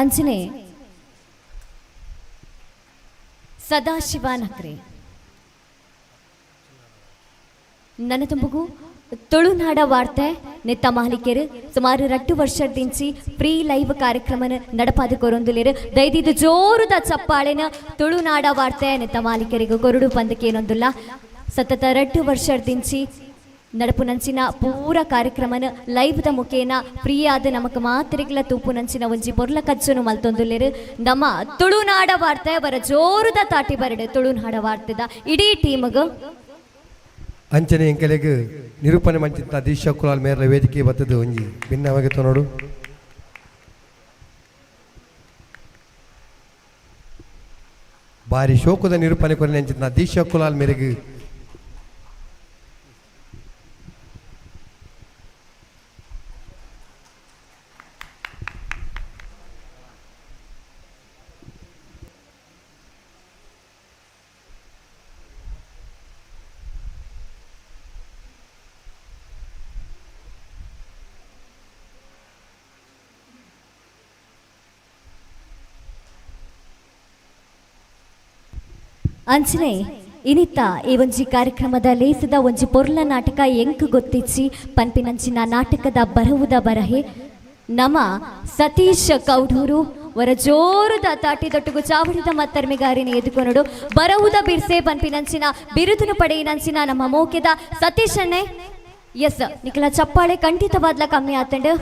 ಅಂಚನೆ ಸದಾಶಿವ ನಕ್ರೆ. ನನ್ನ ತುಂಬುಗು ತುಳುನಾಡ ವಾರ್ತೆ ನೆತ್ತ ಮಾಲಿಕೆರು ಸುಮಾರು 2 ವರ್ಷದಿಂಚಿ ಫ್ರೀ ಲೈವ್ ಕಾರ್ಯಕ್ರಮನ ನಡಪಾದ ಕೊರೊಂದುಲೇರು. ದಯದಿದ್ದು ಜೋರುದ ಚಪ್ಪಾಳೆನ ತುಳುನಾಡ ವಾರ್ತೆ ನೆತ್ತ ಮಾಲಿಕೆರಿಗೆ ಕೊರಡು ಪಂದಕೇನೊಂದುಲ್ಲ. ಸತತ 2 ವರ್ಷದಿಂಚಿ ನಡಪುನಂಚಿನ ಪೂರ ಕಾರ್ಯಕ್ರಮನ ಲೈವ್ದ ಮುಖೇನ ಫ್ರೀ ಆದ ನಮಕ್ ಮಾತ್ರೆಗಳ ತೂಪುನಂಚಿನ ಒಂಜಿ ಪೊರ್ಲ ಕಜ್ಜನು ಮಲ್ತೊಂದುಲ್ಲೆರು. ನಮ್ಮ ತುಳುನಾಡ ವಾರ್ತೆ ಬರ ಜೋರುದ ತಾಟಿ ಬರಡು ತುಳುನಾಡ ವಾರ್ತೆದ ಇಡೀ ಟೀಮ್ಗ್. ಅಂಚನೆ ಎಂಕಲೆಗ್ ನಿರೂಪಣೆ ಮಂಚಿತ್ತ ದೀಶಾ ಕುಲಾಲ್ ಮೇರ್ಲ ವೇದಿಕೆ ಬತ್ತದ ಒಂಜಿ ಭಿನ್ನವಾಗಿ ನೋಡು. ಬಾರಿ ಶೋಕದ ನಿರೂಪಣೆ ಕೊರಿನ ಅಂಚಿನ ದೀಶಾ ಕುಲಾಲ್ ಮೇರೆಗೆ ಅಂಚನೆ ಇನಿತ ಈ ಒಂಜಿ ಕಾರ್ಯಕ್ರಮದ ಲೇಸದ ಒಂಜಿ ಪೊರ್ಲ ನಾಟಕ ಎಂಕ್ ಗೊತ್ತಿಚ್ಚಿ ಪನ್ಪಿನಂಚಿನ ನಾಟಕದ ಬರವುದ ಬರಹೆ ನಮ್ಮ ಸತೀಶ್ ಕೌಡೂರು ವರ ಜೋರುದ ತಾಟಿದೊಟ್ಟಿಗೂ ಚಾವಡಿದ ಮತ್ತರ್ಮೆಗಾರಿನ ಎದುಕೊನಡು. ಬರವುದ ಬಿರ್ಸೆ ಪನ್ಪಿನಂಚಿನ ಬಿರುದುನು ಪಡೆಯಿನಂಚಿನ ನಮ್ಮ ಮೋಕೆದ ಸತೀಶನ್ನೇ. ಎಸ್, ನಿಖಲ ಚಪ್ಪಾಳೆ ಖಂಡಿತವಾದ್ಲ ಕಮ್ಮಿ ಆತಂಡು.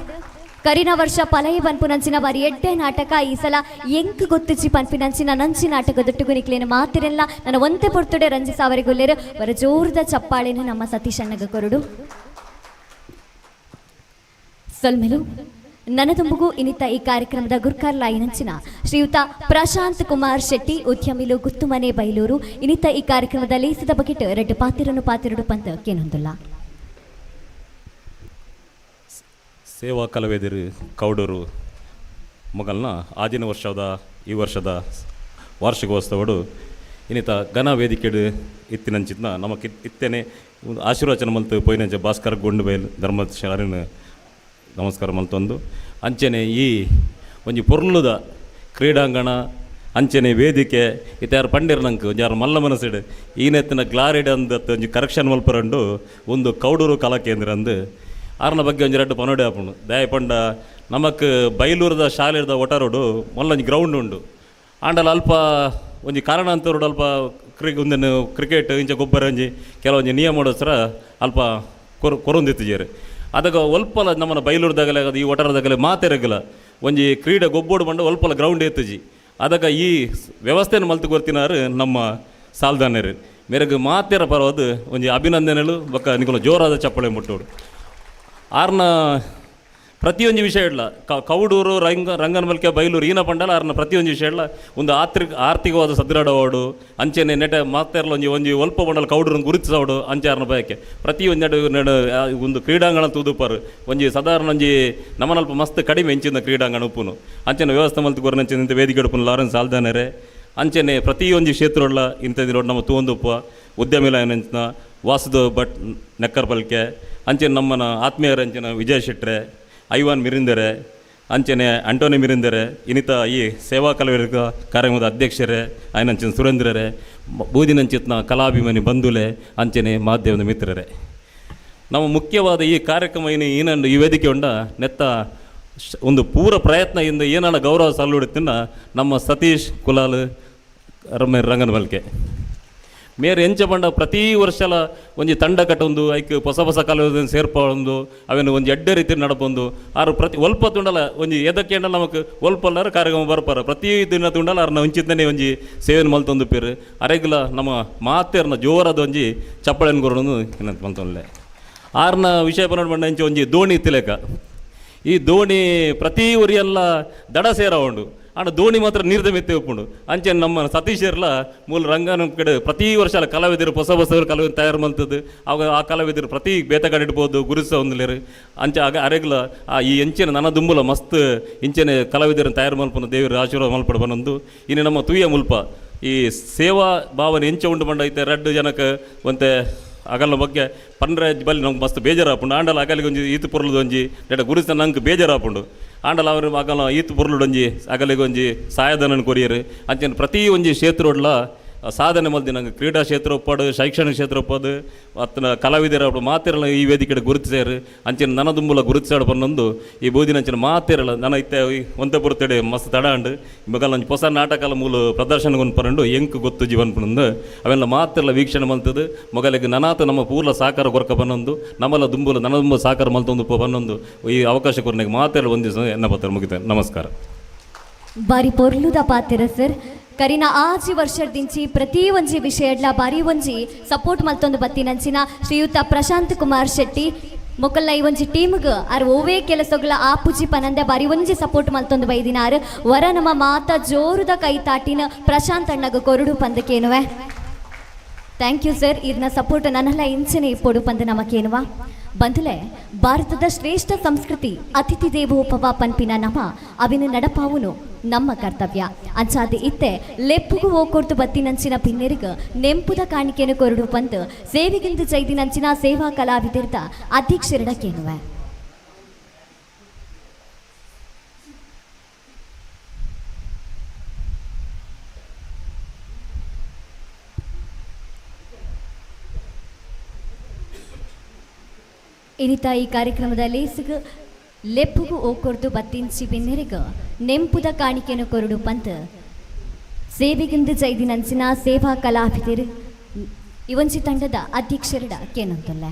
ಕರಿನ ವರ್ಷ ಪಲಯ ಪನ್ಪುನಂಚಿನ ಬಾರಿ ಎಡ್ಡೆ ನಾಟಕ ಈ ಸಲ ಎಂಕ್ ಗೊತ್ತುಚಿ ಪನ್ಪಿನಂಚಿನ ನಂಚಿ ನಾಟಕದೊಟ್ಟಿಗೂ ನಿಕ್ಲೇನು ಮಾತಿರಲ್ಲ ನನ್ನ ಒಂತೆ ಪೊರ್ತುಡೆ ರಂಜಿಸಾವರಿಗುಲ್ಲೇರು. ವರ ಜೋರದ ಚಪ್ಪಾಳೆನ ನಮ್ಮ ಸತೀಶ್ ಅಣ್ಣಗ ಕೊರಡು. ಸೊಲ್ಮೆಲು. ನನದುಂಬುಗು ಇನ್ನಿತ ಈ ಕಾರ್ಯಕ್ರಮದ ಗುರ್ಕಾರ್ಲಾಯಿನಂಚಿನ ಶ್ರೀಯುತ ಪ್ರಶಾಂತ್ ಕುಮಾರ್ ಶೆಟ್ಟಿ, ಉದ್ಯಮಿಲು, ಗುತ್ತುಮನೆ, ಬೈಲೂರು. ಇನ್ನಿತ ಈ ಕಾರ್ಯಕ್ರಮದ ಲೇಸದ ಬಗೆಟ್ ರೆಡ್ಡು ಪಾತಿರನು ಪಾತಿರಡು ಪಂತ ಕೇನೊಂದುಲ್ಲ. ಸೇವಾ ಕಲಾವಿದರು ಕೌಡೂರು ಮೊಗಲ್ನ ಆದಿನ ವರ್ಷದ ಈ ವರ್ಷದ ವಾರ್ಷಿಕೋತ್ಸವಡು ಇನ್ನಿತ ಘನ ವೇದಿಕೆಡು ಇತ್ತಿನಂಚಿತ್ನ ನಮಕ್ ಇತ್ತೇನೆ ಒಂದು ಆಶೀರ್ವಚನ ಮಲ್ತು ಪೋಯಿನಂಚ ಭಾಸ್ಕರ್ ಗೊಂಡುಬೈಲ್ ಧರ್ಮಶಾಲಿನ ನಮಸ್ಕಾರ ಮಲ್ತೊಂದು. ಅಂಚನೆ ಈ ಒಂಜಿ ಪೊರ್ಲುದ ಕ್ರೀಡಾಂಗಣ ಅಂಚನೆ ವೇದಿಕೆ ಇತ್ತಾರು ಪಂಡಿರ್ ನಂಕ್ ಒಂಜಿ ಯಾರು ಮಲ್ಲ ಮನಸ್ಸಿಡು ಈನೆತ್ತಿನ ಗ್ಲಾರಿಡ್ ಅಂದತ್ತು ಒಂಜಿ ಕರೆಕ್ಷನ್ ಮಲ್ಪರಂಡು ಒಂದು ಕೌಡೂರು ಕಲಾ ಕೇಂದ್ರ ಅಂದು ಆರ್ನ ಬಗ್ಗೆ ಒಂಜಿ ರಡ್ಡು ಪನೋಡೆ ಆಪುಂಡು. ದಾಯ ಪಂಡ ನಮಕ್ ಬೈಲೂರದ ಶಾಲೆದ ಒಟರೋಡು ಮಲ್ಲೊಂಜಿ ಗ್ರೌಂಡ್ ಉಂಡು. ಆಂಡಲ ಅಲ್ಪ ಒಂಜಿ ಕಾರಣ ಅಂತರೋಡು ಅಲ್ಪ ಒಂದನ್ನು ಕ್ರಿಕೆಟ್ ಇಂಚ ಗೊಬ್ಬರ ಒಂಜಿ ಕೆಲವೊಂಜಿ ನಿಯಮ ಸರ ಅಲ್ಪ ಕೊರೊಂದಿತ್ತಿಜೇರು. ಅದಕ್ಕೆ ಒಲ್ಪಲ ನಮ್ಮನ ಬೈಲೂರ್ದಾಗಲೇ ಅದು ಈ ಒಟರದಾಗಲೇ ಮಾತೆರಗಲ ಒಂಜಿ ಕ್ರೀಡೆ ಗೊಬ್ಬೋಡು ಬಂಡ ಒಲ್ಪಲ ಗ್ರೌಂಡ್ ಎತ್ತುಜಿ. ಅದಕ್ಕೆ ಈ ವ್ಯವಸ್ಥೆಯನ್ನು ಮಲ್ತು ಕೊರ್ತಿನಾರು ನಮ್ಮ ಸಾಲ್ದಾನರು ಮೇರೆಗೆ ಮಾತೆರ ಪರವಾದ ಒಂಜಿ ಅಭಿನಂದನೆಗಳು ಬೊಕ್ಕ ನಿಕುಲ ಜೋರಾದ ಚಪ್ಪಳೆ ಮುಟ್ಟೋಡು. ಆರ್ನ ಪ್ರತಿಯೊಂದು ವಿಷಯ ಇಲ್ಲ ಕೌಡೂರು ರಂಗನಮಲ್ಕೆ ಬೈಲೂರು ಈನ ಪಂಡಲ ಆರ್ನ ಪ್ರತಿಯೊಂದು ವಿಷಯ ಇಲ್ಲ ಒಂದು ಆರ್ಥಿಕವಾದ ಸದೃಢವಾಡು ಅಂಚೆನೆ ನೆಟ ಮಾತೆರ್ಲ ಒಂಜಿ ಒಂಜಿ ಒಲ್ಪ ಬಂಡಲ ಕೌಡೂರನ್ನು ಗುರುತಿಸೋಡು ಅಂಚೆ ಆರ್ನ ಬಯಕೆ ಪ್ರತಿಯೊಂದು ನಡು ನಡು ಒಂದು ಕ್ರೀಡಾಂಗಣ ತೂದುಪಾರು ಒಂಜಿ ಸಾಧಾರಣ ಒಂಜಿ ನಮನಲ್ಪ ಮಸ್ತ್ ಕಡಿಮೆ ಎಂಚಿನ ಕ್ರೀಡಾಂಗಣ ಉಪ್ಪುನು ಅಂಚೆನೆ ವ್ಯವಸ್ಥೆ ಮಲ್ತು ಕೊರನಂಚಿನ ಇಂಥ ವೇದಿಕೆ ಉಪ್ಪುನು ಲಾರೆನ್ಸ್ ಆಲ್ದಾನರೆ. ಅಂಚೆನೆ ಪ್ರತಿಯೊಂದು ಕ್ಷೇತ್ರವುಳ್ಳ ಇಂಥದ್ದು ನಮ್ಮ ತೂವೊಂದುಪ್ಪ ಉದ್ಯಮಿಲ ಏನಂಚಿನ ವಾಸುದೇವ್ ಭಟ್ ನೆಕ್ಕರ್ ಪಲ್ಕೆ ಅಂಚೆನೆ ನಮ್ಮನ ಆತ್ಮೀಯರ ಅಂಚಿನ ವಿಜಯ ಶೆಟ್ರೆ, ಐವಾನ್ ಮಿರಿಂದರೆ, ಅಂಚೆನೆ ಆಂಟೋನಿ ಮಿರಿಂದರೆ, ಇನ್ನಿತ ಈ ಸೇವಾ ಕಲವರಿಕ ಕಾರ್ಯಕ್ರಮದ ಅಧ್ಯಕ್ಷರೇ ಆಯನಂಚಿನ ಸುರೇಂದ್ರರೇ, ಬೂದಿನಂಚಿತ್ನ ಕಲಾಭಿಮಾನಿ ಬಂಧುಲೆ, ಅಂಚೆನೆ ಮಾಧ್ಯಮದ ಮಿತ್ರರೇ, ನಮ್ಮ ಮುಖ್ಯವಾದ ಈ ಕಾರ್ಯಕ್ರಮ ಏನು ಏನನ್ನು ಈ ವೇದಿಕೆ ಉಂಡ ನೆತ್ತ ಒಂದು ಪೂರ ಪ್ರಯತ್ನ ಇಂದ ಏನಾನ ಗೌರವ ಸಲ್ಲುಡುತ್ತಿನ ನಮ್ಮ ಸತೀಶ್ ಕುಲಾಲ್ ರಂಗನಮಲ್ಕೆ ಮೇರ್ ಎಂಚ ಪಂಡ ಪ್ರತಿ ವರ್ಷಲ ಒಂಜಿ ತಂಡ ಕಟ್ಟೊಂದು ಐಕ್ ಹೊಸ ಹೊಸ ಕಲಾವಿದನ್ ಸೇರ್ಪೊಂದು ಅವೆನ್ ಒಂಜಿ ಎಡ್ಡೆ ರೀತಿ ನಡಪೊಂದು ಆರು ಪ್ರತಿ ಒಲ್ಪ ತುಂಡಲ ಒಂಜಿ ಎದಕ್ಕೆ ನಮಕ್ ಒಲ್ಪಲ್ಲಾರ ಕಾರ್ಯಕ್ರಮ ಬರ್ಪಾರ ಪ್ರತಿ ದಿನ ತುಂಡಲ ಆರ್ನ ಒಂಚಿತ್ತನೆ ಒಂಜಿ ಸೇವೆನ್ ಮಲ್ತೊಂದು ಪೇರು ಅರೆಗ್ಲ ನಮ್ಮ ಮಾತೆರ್ನ ಜೋರಾದ ಒಂಜಿ ಚಪ್ಪಳೆನ್ ಕೊರೊಂದು ಇನ್ನಂತ ಮಲ್ತೊನ್ಲೆ. ಆರ್ನ ವಿಷಯ ಪನ್ನೊಂದು ಪಂಡ ಇಂಚ ಒಂಜಿ ದೋಣಿ ಇತ್ತಿಲೆಕ ಈ ದೋಣಿ ಪ್ರತಿ ಊರಿಯೆಲ್ಲ ದಡ ಸೇರ ಉಂಡು ಆಂಡ ದೋಣಿ ಮಾತ್ರ ನೀರ್ದ ಮೆತ್ತೆ ಉಪ್ಪುಂಡು. ಅಂಚೆ ನಮ್ಮ ಸತೀಶರ್ಲ ಮೂಲ ರಂಗನ ಕಡೆ ಪ್ರತಿ ವರ್ಷ ಕಲಾವಿದರು ಹೊಸ ಹೊಸ ಕಲಾವಿದರು ತಯಾರು ಮಲ್ತದ್ದು ಅವಾಗ ಆ ಕಲಾವಿದರು ಪ್ರತಿ ಬೇತ ಕಡೆ ಇಡ್ಬೋದು ಗುರುಸ ಒಂದುಲೇರು ಅಂಚೆ ಆಗ ಅರೆಗ್ಲ ಆ ಈ ಎಂಚಿನ ನನ್ನ ದುಂಬುಲ ಮಸ್ತ್ ಇಂಚೆನೆ ಕಲಾವಿದರನ್ನು ತಯಾರು ಮಲ್ಪುನ ದೇವರು ಆಶೀರ್ವಾದ ಮಲ್ಪಡ ಬನ್ನೊಂದು. ಇನ್ನು ನಮ್ಮ ತುಯ್ಯ ಮುಲ್ಪ ಈ ಸೇವಾ ಭಾವನೆ ಎಂಚ ಉಂಡು ಬಂಡ ಐತೆ ರಡ್ಡು ಜನಕ್ಕೆ ಒಂತೆ ಅಗಲ್ನ ಬಗ್ಗೆ ಪನ್ರೆ ಬಲ್ಲಿ ನಮ್ಗೆ ಮಸ್ತ್ ಬೇಜಾರಾಪುಂಡು. ಆಂಡಲ ಅಗಲಿಗೆ ಒಂಜಿ ಈತು ಪೊರ್ಲದ ಒಂಜಿ ನೆಟ ಗುರುಸ ನಂಗೆ ಬೇಜಾರಾಪುಂಡು. ಆಂಡಲ ಅವರು ಅಗಲ ಈತ್ ಪೊರ್ಲುಡೊಂಜಿ ಅಗಲಿಗೊಂಜಿ ಸಾಯಧನನ್ ಕೊರಿಯರು ಅಂಚನೆ ಪ್ರತಿ ಒಂಜಿ ಕ್ಷೇತ್ರಡ್ಲ ಸಾಧನೆ ಮಲ್ದಿ ನಂಗೆ ಕ್ರೀಡಾ ಕ್ಷೇತ್ರ ಒಪ್ಪಡು, ಶೈಕ್ಷಣಿಕ ಕ್ಷೇತ್ರ ಒಪ್ಪದು, ಅತ್ತನ ಕಲಾವಿದರ ಮಾತಿರಲ್ಲ ಈ ವೇದಿಕೆ ಗುರುತಿಸ್ಯಾರು ಅಂಚಿನ ನನ ದುಂಬುಲ ಗುರುತಿಸಾಡು ಪನ್ನೊಂದು ಈ ಬೂದಿನಂಚಿನ ಮಾತಿರಲ್ಲ ನನ ಇತ್ತೆ ಒಂತೆ ಪುರ್ತಡೆ ಮಸ್ತ್ ತಡ ಅಂಡು ಮಗಲ ಒಂಜಿ ಹೊಸ ನಾಟಕಲ ಮೂಲ ಪ್ರದರ್ಶನ ಪರಂಡು ಎಂಕ್ ಗೊತ್ತು ಜೀವನ್ ಪನ್ನೊಂದು ಅವೆಲ್ಲ ಮಾತಿರಲ್ಲ ವೀಕ್ಷಣೆ ಮಲ್ತದು ಮೊಗಲಿಗೆ ನನಾತ ನಮ್ಮ ಪೂರ್ಲ ಸಾಕಾರ ಕೊರಕ ಪನ್ನೊಂದು ನಮ್ಮಲ ದುಂಬುಲ ನನ ದುಂಬ ಸಾಕಾರ ಮಲ್ತೊಂದು ಪನ್ನೊಂದು ಈ ಅವಕಾಶ ಕೊರನಿಗೆ ಮಾತಿರಲ್ಲ ಒಂದು ದಿವಸ ಎನ್ನ ಪತ್ರ ಮುಗಿತ. ನಮಸ್ಕಾರ. ಬಾರಿ ಪೊರ್ಲುದ ಪಾತಿರ ಸರ್. ಕರಿನ ಆಜಿ ವರ್ಷದಿಂಚಿ ಪ್ರತಿ ಒಂಜಿ ವಿಷಯಡ್ಲ ಬಾರಿ ಒಂಜಿ ಸಪೋರ್ಟ್ ಮಲ್ತೊಂದು ಬತ್ತಿನಂಚಿನ ಶ್ರೀಯುತ ಪ್ರಶಾಂತ್ ಕುಮಾರ್ ಶೆಟ್ಟಿ ಮೊಕಲ್ಲ ಈ ಒಂಜಿ ಟೀಮ್ಗ್ ಆರ್ ಓವೇ ಕೆಲಸಗಳ ಆಪುಜಿ ಪನಂದೆ ಬಾರಿ ಒಂಜಿ ಸಪೋರ್ಟ್ ಮಲ್ತೊಂದು ಬೈದಿನಾರ್ ವರ ನಮ್ಮ ಮಾತ ಜೋರುದ ಕೈ ತಾಟಿನ ಪ್ರಶಾಂತ್ ಅಣ್ಣಗ ಕೊರಡು ಪಂದಕೇನುವೆ. Thank you sir, ಇರ್ನ ಸಪೋರ್ಟ್ ನನ್ನೆಲ್ಲ ಇಂಚನೆ ಇಪ್ಪೊಡು ಪಂದ ನಮಕೇನುವ. ಬಂಧುಲೆ, ಭಾರತದ ಶ್ರೇಷ್ಠ ಸಂಸ್ಕೃತಿ ಅತಿಥಿ ದೇವೋಪವ ಪನ್ಪಿನ ನಮ ಅವಿನ ನಡಪಾವುನು ನಮ್ಮ ಕರ್ತವ್ಯ. ಅಂಚಾದ ಇತ್ತೆ ಲೆಪ್ಪುಗು ಓಕೊರ್ತು ಬತ್ತಿನಂಚಿನ ಪಿನ್ನೆರಿಗ ನೆಂಪುದ ಕಾಣಿಕೆಯನ್ನು ಕೊರಡು ಪಂದು ಸೇವೆಗಿಂದು ಜೈದಿನಂಚಿನ ಸೇವಾ ಕಲಾವಿದರ್ದ ಅಧ್ಯಕ್ಷರಡ ಕೇನುವೆ. ಇನ್ನಿತ ಈ ಕಾರ್ಯಕ್ರಮದಲ್ಲಿ ಸಿಗ ಲೆಪ್ಪುಗು ಓಕೊರ್ದು ಬತ್ತಿಂಚಿ ಬಿನ್ನೆರಿಗ ನೆಂಪುದ ಕಾಣಿಕೆಯನ್ನು ಕೊರಡು ಪಂತ ಸೇವೆಗಿಂದು ಜೈದಿನಂಚಿನ ಸೇವಾ ಕಲಾವಿದರು ಇವಂಚಿ ತಂಡದ ಅಧ್ಯಕ್ಷರಡ ಕೇನಂತಲ್ಲ.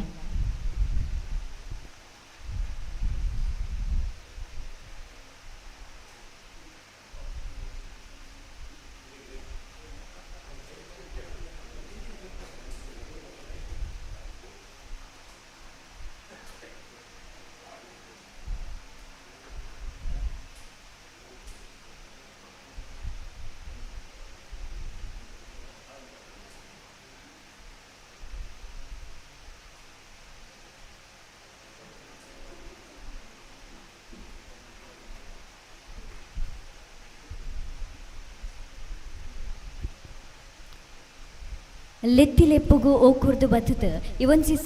ಲೆತ್ತಿಲೆಪ್ಪುಗು ಓಕುರ್ದು ಬತ್ತುತು ಇವೊಂಜಿ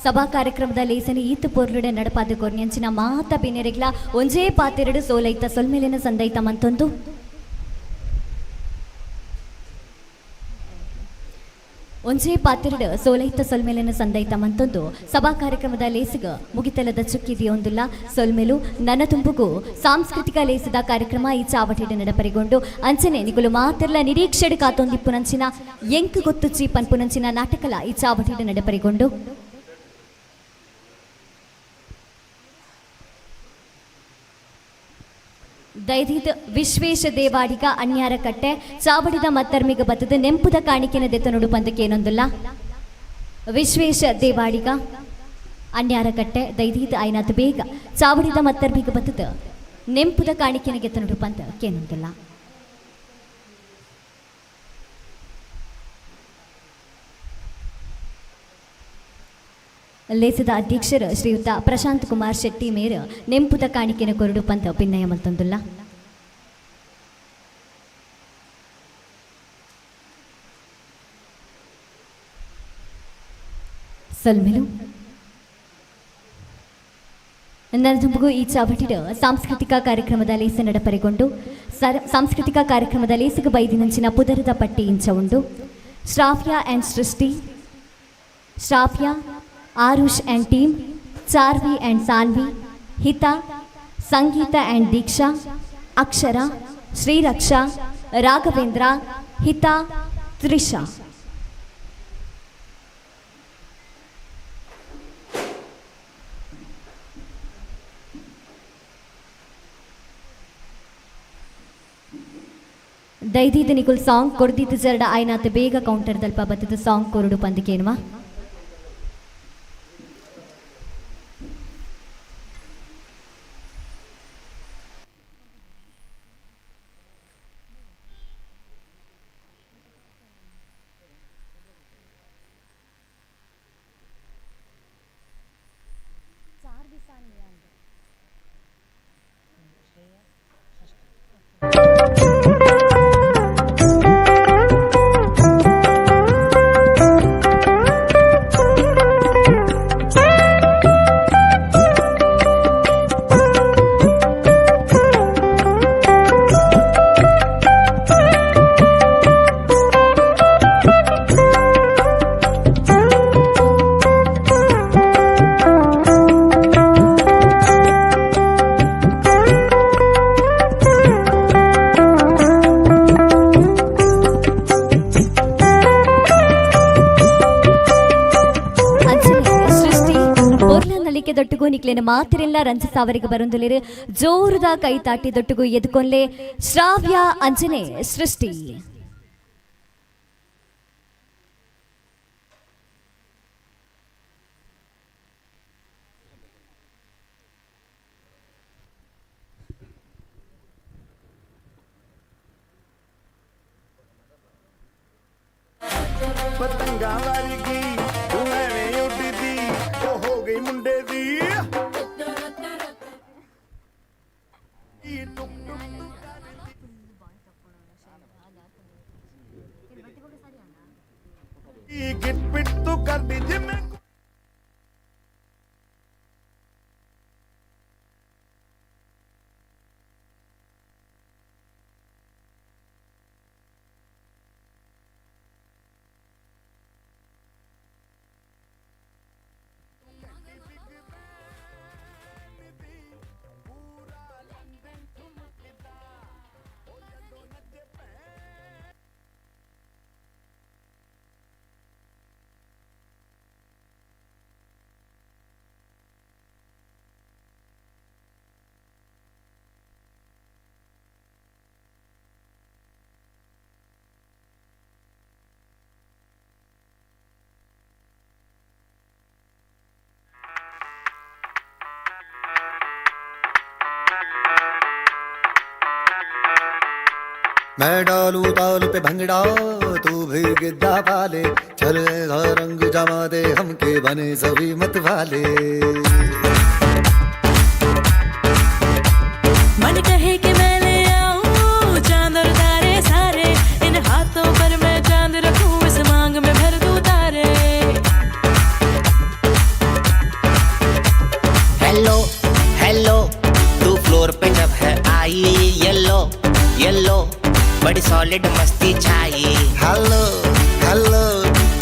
ಸಭಾ ಕಾರ್ಯಕ್ರಮದ ಲೇಸನೆ ಈತು ಪೊರ್ಲುಡೆ ನಡಪಾದ ಕೊರ್ನಿಯಂಚಿನ ಮಾತ ಬಿನೆರೆಗ್ಲ ಒಂಜೇ ಪಾತೆರಡು ಸೋಲೈತ ಸೊಲ್ಮೇಲಿನ ಸಂದೈತ ಮಂತೊಂದು ಒಂಜೇ ಪಾತೆರಡು ಸೋಲೈತ ಸೊಲ್ಮೇಲಿನ ಸಂದೈತ ಮಂತೊಂದು ಸಭಾ ಕಾರ್ಯಕ್ರಮದ ಲೇಸಿಗ ಮುಗಿತಲದ ಚುಕ್ಕಿದೆಯೊಂದುಲ್ಲ ಸೊಲ್ಮೇಲು ನನ್ನ ತುಂಬುಗು ಸಾಂಸ್ಕೃತಿಕ ಲೇಸದ ಕಾರ್ಯಕ್ರಮ ಈ ಚಾವಟಿಡ ನಡಪರಿಗೊಂಡು ಅಂಚನೆ ನಿಗುಲು ಮಾತೆರ್ಲ ನಿರೀಕ್ಷೆಡ್ ಕಾತೊಂದಿಪ್ಪುನಂಚಿನ ಎಂಕ್ ಗೊತ್ತುಚಿ ಪನ್ಪುನಂಚಿನ ನಾಟಕಲ ಈ ಚಾವಟಿಡ ನಡಪರಿಗೊಂಡು ದೈದಿತ್ ವಿಶ್ವೇಶ ದೇವಾಡಿಗ ಅನ್ಯಾರ ಕಟ್ಟೆ ಚಾವಡಿದ ಮತ್ತರ್ಮಿಗ ಬತ್ತದ ನೆಂಪುದ ಕಾಣಿಕೆನ ದೆತ್ತನುಡು ಪಂದಕೇನೊಂದುಲ್ಲ. ವಿಶ್ವೇಶ ದೇವಾಡಿಗ ಅನ್ಯಾರ ಕಟ್ಟೆ ದೈದಿತ್ ಐನಾತ್ ಬೇಗ ಚಾವಡಿದ ಮತ್ತರ್ಮಿಗ ಬತ್ತದ ನೆಂಪುದ ಕಾಣಿಕೆನ ಗೆತ್ತನುಡು ಪಂದಕೇನೊಂದುಲ್ಲ. ಲೇಸದ ಅಧ್ಯಕ್ಷರು ಶ್ರೀಯುತ ಪ್ರಶಾಂತ್ ಕುಮಾರ್ ಶೆಟ್ಟಿ ಮೇರ್ ನೆಂಪುದ ಕಾಣಿಕೆನ ಕೊರಡು ಪಂತ ಪಿನ್ನಯ ಮಲ್ತೊಂದುಲ್ಲ. ಸಲ್ಮೆಲು ನರದುಂಬುಗು ಈ ಚಾವಟಿಡ ಸಾಂಸ್ಕೃತಿಕ ಕಾರ್ಯಕ್ರಮದ ಲೇಸ ನಡಪರಿಗೊಂಡು ಸಾಂಸ್ಕೃತಿಕ ಕಾರ್ಯಕ್ರಮದ ಲೇಸಗ ಬೈದಿನಂಚಿನ ಪುದರದ ಪಟ್ಟಿ ಇಂಚ ಉಂಡು. Shravya and Srishti, Shravya, Aarush and team, Charvi and Saanvi, Hitha, Sangeetha and Deeksha, Akshara, Shriraksha, Raghavendra, Hitha, Trisha. ದೈದೀದ ನಿಕುಲ್ song ಕೊಡ್ದಿದ್ದು ಜರಡ ಆಯ್ನಾತ್ ಬೇಗ ಕೌಂಟರ್ ದಲ್ಪ ಬತ್ತದ ಸಾಂಗ್ ಕೊರಡು ಪಂದಕೇನುವಾ. ದೊಟ್ಟುಗು ನಿಕ್ಲೆನ ಮಾತಿರೆಲ್ಲ ರಂಜಿಸಾವರಿಗೆ ಬರೊಂದುಲ್ಲೆರ್. ಜೋರುದ ಕೈ ತಾಟಿ ದೊಟ್ಟುಗು ಎದುಕೊನ್ಲೆ ಶ್ರಾವ್ಯ ಅಂಜನೆ ಸೃಷ್ಟಿ. ਪਤੰਗਾਂ ਵਰਗੀ ਤੂੰ ਐਵੇਂ ਉੱਡਦੀ, ਉਹ ਹੋ ਗਈ ਮੁੰਡੇ ਦੀ। ਟੁਕ ਟੁਕ ਤੂੰ ਕਰਦੀ, ਗਿੱਟ ਪਿੱਟ ਤੂੰ ਕਰਦੀ ਜਿਵੇਂ। मैं डालू ताल पे भंगड़ा, तू भी गिद्दा पाले। चल रंग जमा दे, हमके बने सभी मत वाले। मन कहे कि मैं ले आऊं चांद और तारे सारे, इन हाथों पर मैं चांद रखूं, इस मांग में भर दूं तारे। हेलो हेलो, तू फ्लोर पे जब है आई, येलो येलो बड़ी सॉलिड मस्ती छाई। हेलो हेलो,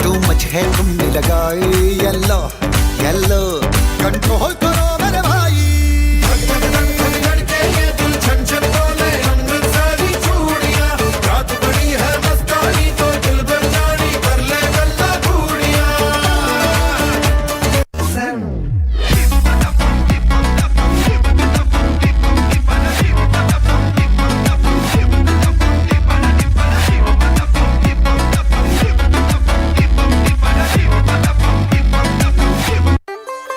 तू मच है तुमने लगाई, येलो येलो कंट्रोल करो मेरे भाई। रात बड़ी है मस्तानी तो दिल भर जानी, कर ले गल्ला पूड़ियां।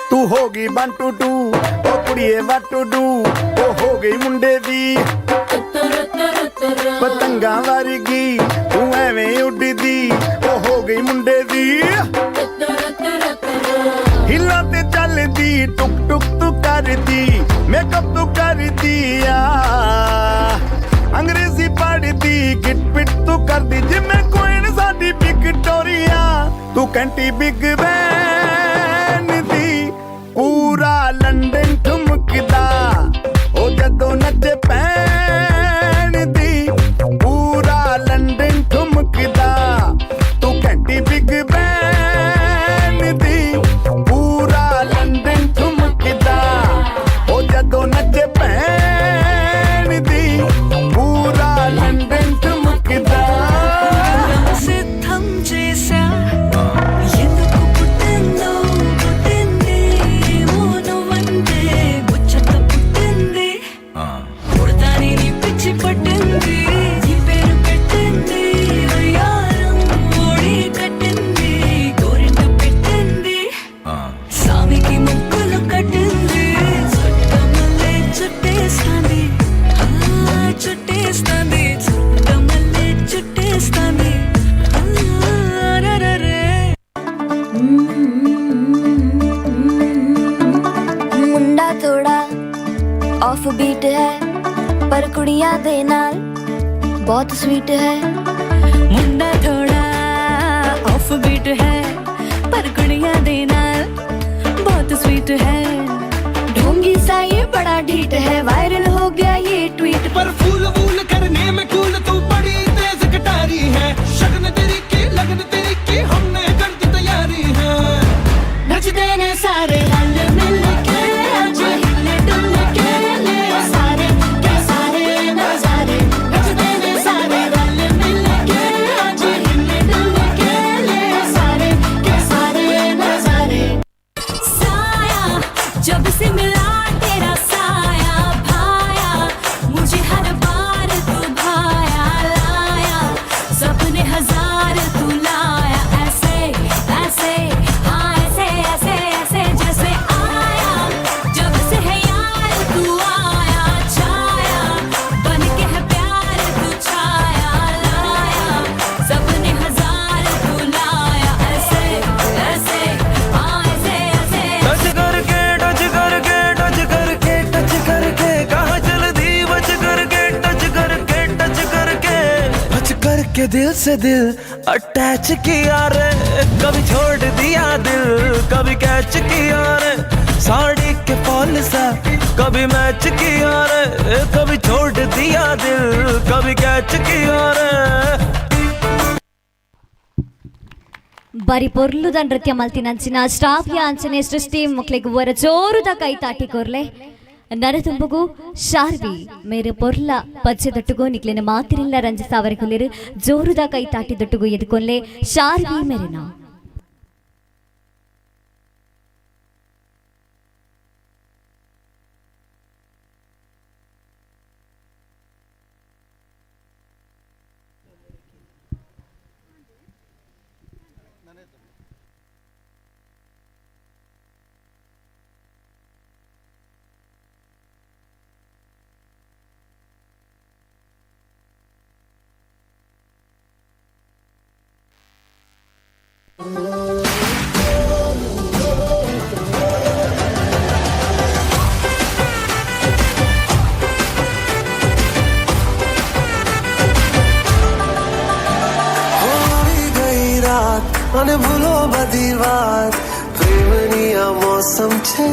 ਤੂੰ ਹੋ ਗਈ 1 2 2, ਉਹ ਕੁੜੀਏ what to do, ਉਹ ਹੋ ਗਈ ਮੁੰਡੇ ਦੀ। ਪਤੰਗਾਂ ਵਰਗੀ ਤੂੰ ਐਵੇਂ ਉੱਡਦੀ, ਉਹ ਹੋ ਗਈ ਮੁੰਡੇ ਦੀ। ਹਿੱਲਾਂ ਤੇ ਚੱਲਦੀ, ਟੁਕ ਟੁਕ ਤੂੰ ਕਰਦੀ, ਮੇਕਅਪ ਤੂੰ ਕਰਦੀ ਆ, ਅੰਗਰੇਜ਼ੀ ਪੜ੍ਹਦੀ, ਗਿੱਟ ਪਿੱਟ ਤੂੰ ਕਰਦੀ ਜਿਵੇਂ ਕੋਈ ਸਾਡੀ ਵਿਕਟੋਰੀਆ। ਤੂੰ ਕੈਂਟੀ ਬਿਗ ਬੈਨ ਦੀ, ਪੂਰਾ ਲੰਡਨ ਠੁਮਕਦਾ, ਉਹ ਜਦੋਂ ਨੱਚੇ ਪੈਣ ਦੀ, ਪੂਰਾ ਲੰਡਨ ਠੁਮਕਦਾ। ਤੂੰ ਘੰਟੀ ਬਿਗ ਬੈਨ ਦੀ, ਪੂਰਾ ਲੰਡਨ ਠੁਮਕਦਾ, ਉਹ ਜਦੋਂ ਨੱਚੇ ਪੈਣ ਦੀ, ਪੂਰਾ ਲੰਡਨ ਠੁਮਕਦਾ। సిద్ధం చేశా, ఎందుకు పుట్టిందో పుట్టింది ఏమో, నువ్వంటే ముచ్చట పుట్టింది, పుడతాని నీ పిచ్చి పట్టింది, నీ పేరు పెట్టింది, వయ్యారం ఓడి కట్టింది, గోరింట పెట్టింది, సామికి ముక్కులు కట్టింది, చుట్టమల్లే చుట్టేస్తాంది, ఆ, చుట్టేస్తాంది, చుట్టమల్లే చుట్టేస్తాంది, ఆ, రరరే. ਮੁੰਡਾ ਥੋੜਾ ਆਫ ਬੀਟ ਹੈ, ਪਰ ਕੁੜੀਆਂ ਦੇ ਨਾਲ ਬਹੁਤ ਸਵੀਟ ਹੈ। ਮੁੰਡਾ ਥੋੜਾ ਆਫ ਬੀਟ ਹੈ, ਪਰ ਕੁੜੀਆਂ ਦੇ ਨਾਲ ਬਹੁਤ ਸਵੀਟ ਹੈ। ढोंगी सा ये बड़ा ढीठ है, वायरल हो गया ये ट्वीट। पर फूल वूल करने में कूल तू बड़ी तेज कटारी है। शगन तेरी की लगन तेरी की हमने कर दी तैयारी है। ਨੱਚਦੇ ਨੇ ਸਾਰੇ ਰਲ ਮਿਲ ਕੇ, ਅੱਜ ਹਿੱਲ ਡੁੱਲ ਕੇ ਲੈ ਸਾਰੇ ਕੇ ਸਾਰੇ ਨਜ਼ਾਰੇ। ਨੱਚਦੇ ਨੇ ਸਾਰੇ ਰਲ ਮਿਲ ਕੇ, ਅੱਜ ਹਿੱਲ ਡੁੱਲ ਕੇ ਲੈ ਸਾਰੇ ਕੇ ਸਾਰੇ ਨਜ਼ਾਰੇ। ਸਾਇਆ ਜਬ के दिल से दिल अटैच किया रे, कभी छोड़ दिया दिल कभी कैच किया रे, साड़ी के फॉल सा कभी मैच किया रे, कभी छोड़ दिया दिल कभी कैच किया रे। ಬರಿ ಪೊರ್ಲುದ ನೃತ್ಯ ಮಲ್ತಿನಂಚಿನ ಶ್ರಾವ್ಯ ಅಂಚನೆ ಸೃಷ್ಟಿ ಮಕ್ಳಿಗೆ ವರ ಜೋರುದ ಕೈ ತಾಟಿ ಕೊರ್ಲೆ. ನರತುಂಬುಗು ಶಾರ್ವಿ ಮೇರೆ ಪೊರ್ಲ ಪಜ್ಜೆ ದೊಟ್ಟುಗು ನಿಕ್ಲೆನ ಮಾತಿರಿಲ್ಲ ರಂಜಿಸಾವರೆ ಕುಲೇರು ಜೋರುದ ಕೈ ತಾಟಿ ದೊಟ್ಟುಗು ಎದುಕೊಲ್ಲೆ ಶಾರ್ವಿ ಮೇರೆನ. અને ભૂલો બધી વાત, પ્રેમની આ મોસમ છે.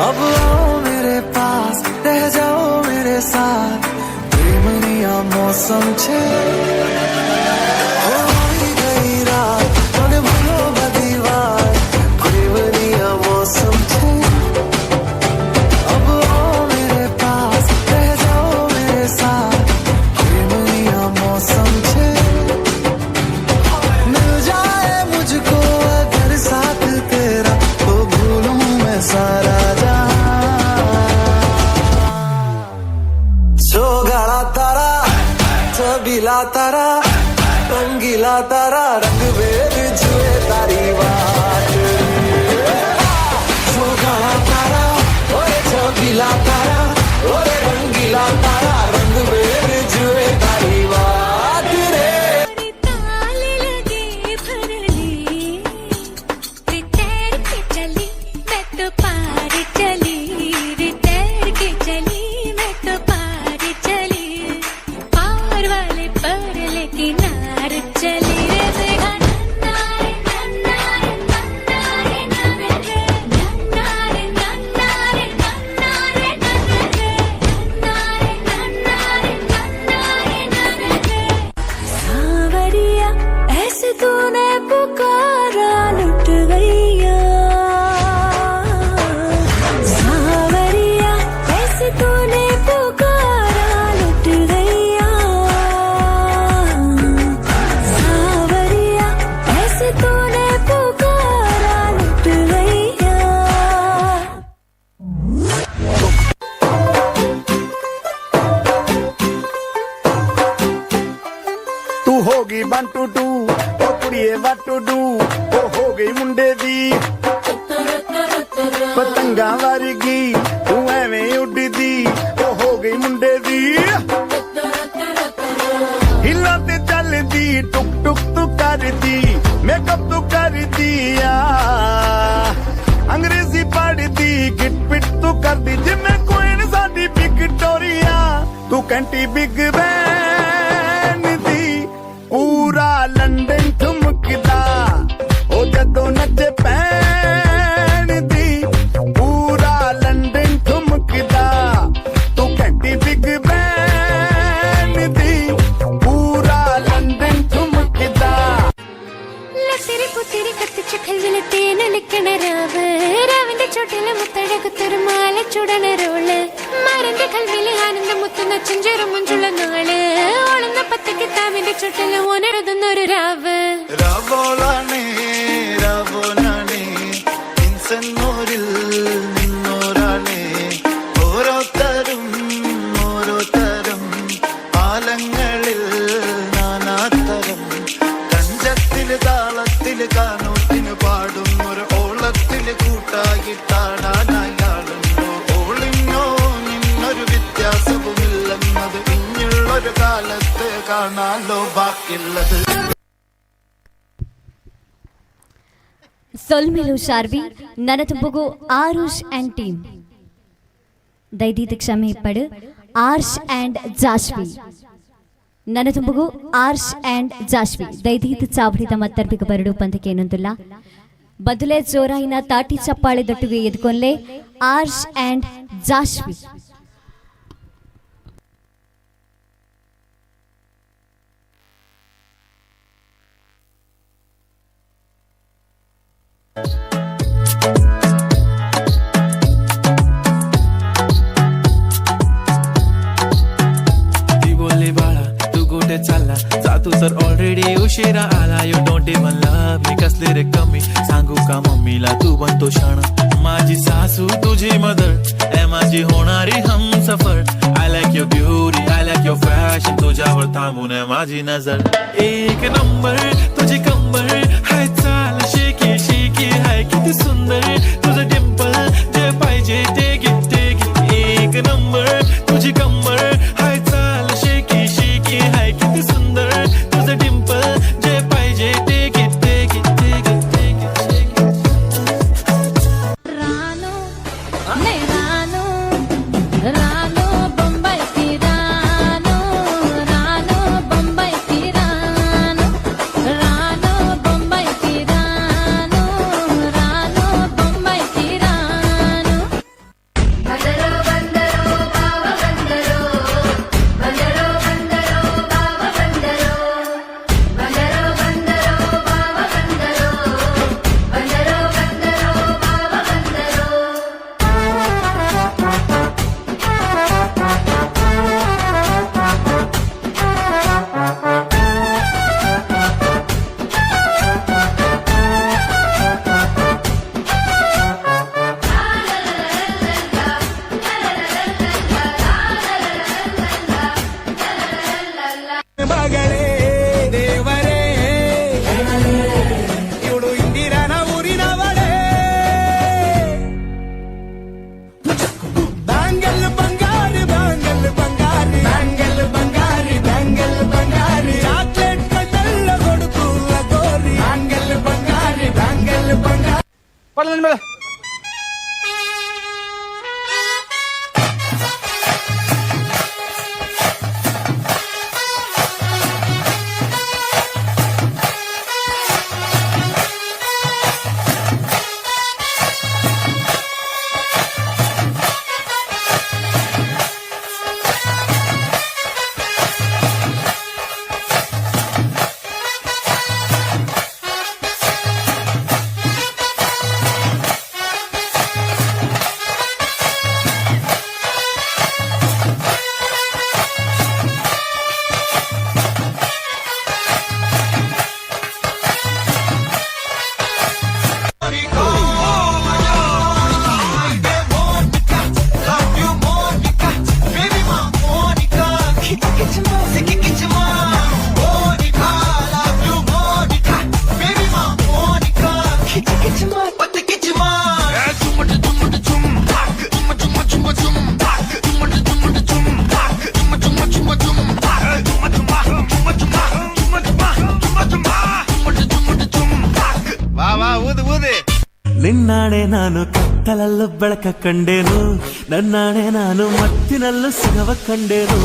અબ આઓ મેરે પાસ, રહ જાઓ મેરે સાથ, પ્રેમની આ મોસમ છે. હો આવી ગઈ રાત અને ભૂલો બધી વાત, પ્રેમની આ મોસમ છે. અબ આઓ મેરે પાસ, રહ જાઓ મેરે સાથ, પ્રેમની આ મોસમ છે. मिल जाए मुझको अगर साथ तेरा तो भूलूं मैं सारा जहां। छोगाड़ा तारा, छबीला तारा, रंगीला तारा, रंग बेर छुए तारी बात। छोगाड़ा तारा, ओए छबीला तारा, ओए रंगीला तारा, रंग बेर छुए तारी बात रे। ताल लगे भरली रे तैर के चली मैं तो पार चली रे, तैर के चली मैं तो पार चली, पार वाले पर लेके नार चली रे। बेगा नन्नारे नन्नारे नन्नारे नन्नारे नन्नारे नन्नारे नन्नारे नन्नारे नन्नारे नन्नारे नन्नारे। सावरिया ऐसे तूने पुकारा लुट गईया, सावरिया ऐसे तूने पुकारा लुट गईया, सावरिया ऐसे तूने पुकारा लुट गईया। ਤੂੰ ਹੋ ਗਈ 1 2 2, ਉਹ ਕੁੜੀਏ 1 2 2, ਉਹ ਹੋ ਗਈ ਮੁੰਡੇ ਦੀ ਪਤੰਗਾਂ ਵਰਗੀ, ਤੂੰ ਐਵੇਂ ਉੱਡਦੀ, ਉਹ ਹੋ ਗਈ ਮੁੰਡੇ ਦੀ। ਹਿੱਲਾਂ ਤੇ ਚੱਲਦੀ, ਟੁਕ ਟੁਕ ਤੂੰ ਕਰਦੀ, ਮੇਕਅਪ ਤੂੰ ਕਰਦੀ ਆ, ਅੰਗਰੇਜ਼ੀ ਪੜ੍ਹਦੀ, ਗਿੱਟ ਪਿੱਟ ਤੂੰ ਕਰਦੀ, ਜਿਵੇਂ ਕੋਈ ਸਾਡੀ ਵਿਕਟੋਰੀਆ। ਤੂੰ ਕੈਂਟੀ ਬਿਗ ਬੈਨ ਦੀ, ਪੂਰਾ ਲੰਡਨ ਠੁਮਕਦਾ, ਉਹ ਜਦੋਂ ਨੱਚੇ ਪੈਣ ਦੀ, ਪੂਰਾ ਲੰਡਨ ਠੁਮਕਦਾ। ਤੂੰ ਘੰਟੀ ਬਿਗ ਬੈਨ ਦੀ, ਪੂਰਾ ਲੰਡਨ ਠੁਮਕਦਾ। ലത്തിരി പുത്തിരി കത്തിച്ച കല്ലില് തേനൊലിക്കണ രാവ്, രാവിന്റെ ചുട്ടില് മുത്തഴകുത്തൊരു മാല ചുടണ റോള്, മരന്റെ കൽവില് ആനന്ദം മുത്തുന്ന ചെഞ്ചെറു മുഞ്ചുള്ള നാള്, ഓളുന്ന പത്തക്ക് താവിന്റെ ചുട്ടില് ഉണരുതുന്നൊരു രാവ്. രാവോളാണേ രാവോനാണേ ഇൻസെന്നൂരിൽ നിന്നോരാണേ, ഓരോരുത്തരും ഓരോരുത്തരും ആലങ്ങളിൽ നാനാത്തരം, തഞ്ചത്തില് താളത്തില് കാനൂത്തിന് പാടും ഒരു ഓളത്തില് കൂട്ടായിട്ടാടാനായാളുണ്ടോ. ഓളിന്നോ നിന്നൊരു വ്യത്യാസവുമില്ലെന്നത് ഇഞ്ഞുള്ളൊരു കാലത്ത് കാണാലോ ബാക്കിയുള്ളത്. ಸೊಲ್ಮೆಲು ಶಾರ್ವಿ ನನತುಂಬುಗು ಆರುಷ್ ಆ್ಯಂಡ್ ಟೀಮ್. ದೈದೀತ ಕ್ಷಮೆ ಇಪ್ಪಡು ಆರ್ಷ್ ಆ್ಯಂಡ್ ಜಾಶ್ವಿ. ನನದುಂಬುಗು ಆರ್ಷ್ ಆ್ಯಂಡ್ ಜಾಶ್ವಿ ದೈದೀತ್ ಚಾವಡಿದ ಮತ್ತರ್ಬಿಗ ಬರಡು ಪಂದಕೇನೊಂದುಲ್ಲ ಬದುಲೆ ಜೋರಾಯಿನ ತಾಟಿ ಚಪ್ಪಾಳೆ ದೊಟ್ಟುಗೆ ಎದ್ಕೊನ್ಲೆ ಆರ್ಷ್ ಆ್ಯಂಡ್ ಜಾಶ್ವಿ. ती बोलली बाळा तू कुठे चालला, जा तू सर ऑलरेडी उशिरा आला. You don't even love me, कसले रे कमी सांगू का मम्मीला, तू बनतो शाणा. माझी सासू तुझी मदर, ए माझी होणारी Humsafar. I like your beauty, I like your fashion, तुझ्यावर थांबून आहे माझी नजर. एक नंबर तुझी कंबर, हाय चाल शेकी शेकी, हाय किती सुंदर तुझं डिंपल, जे पाहिजे ते घे ते घे. एक नंबर तुझी कंबर, हाय चाल शेकी शेकी, हाय किती सुंदर तुझं डिंपल, जे पाहिजे ते घे ते घे ते घे ते घे ते घे. రాను నే రాను రాను బొంబాయికి రాను రాను బొంబాయికి రాను రాను బొంబాయికి రాను రాను బొంబాయికి రాను. బందరో బందరో బావ బందరో బందరో బందరో బావ బందరో బందరో బందరో బావ బందరో బందరో బందరో బావ బందరో. ಮಗಳೇ ದೇವರೇ, ಇವಳು ಇಂದಿರಾನ ಊರಿನವಳೇ. ಬ್ಯಾಂಗಲ್ ಬಂಗಾರಿ, ಬ್ಯಾಂಗಲ್ ಬಂಗಾರಿ, ಬ್ಯಾಂಗಲ್ ಬಂಗಾರಿ, ಬ್ಯಾಂಗಲ್ ಬಂಗಾರಿ, ಚಾಕ್ಲೇಟ್ ಕಣ್ಣೆಲ್ಲ ಕೊಡುಕು ಗೋರಿ, ಬ್ಯಾಂಗಲ್ ಬಂಗಾರಿ, ಬ್ಯಾಂಗಲ್ ಬಂಗಾರಿ. ಮೇಲೆ ವಾ ವಾ, ಊದು ಊದು. ನಿನ್ನಾಣೆ ನಾನು ಕತ್ತಲಲ್ಲೂ ಬೆಳಕ ಕಂಡೇನು, ನನ್ನಾಣೆ ನಾನು ಮತ್ತಿನಲ್ಲೂ ಸುಖವ ಕಂಡೇನು.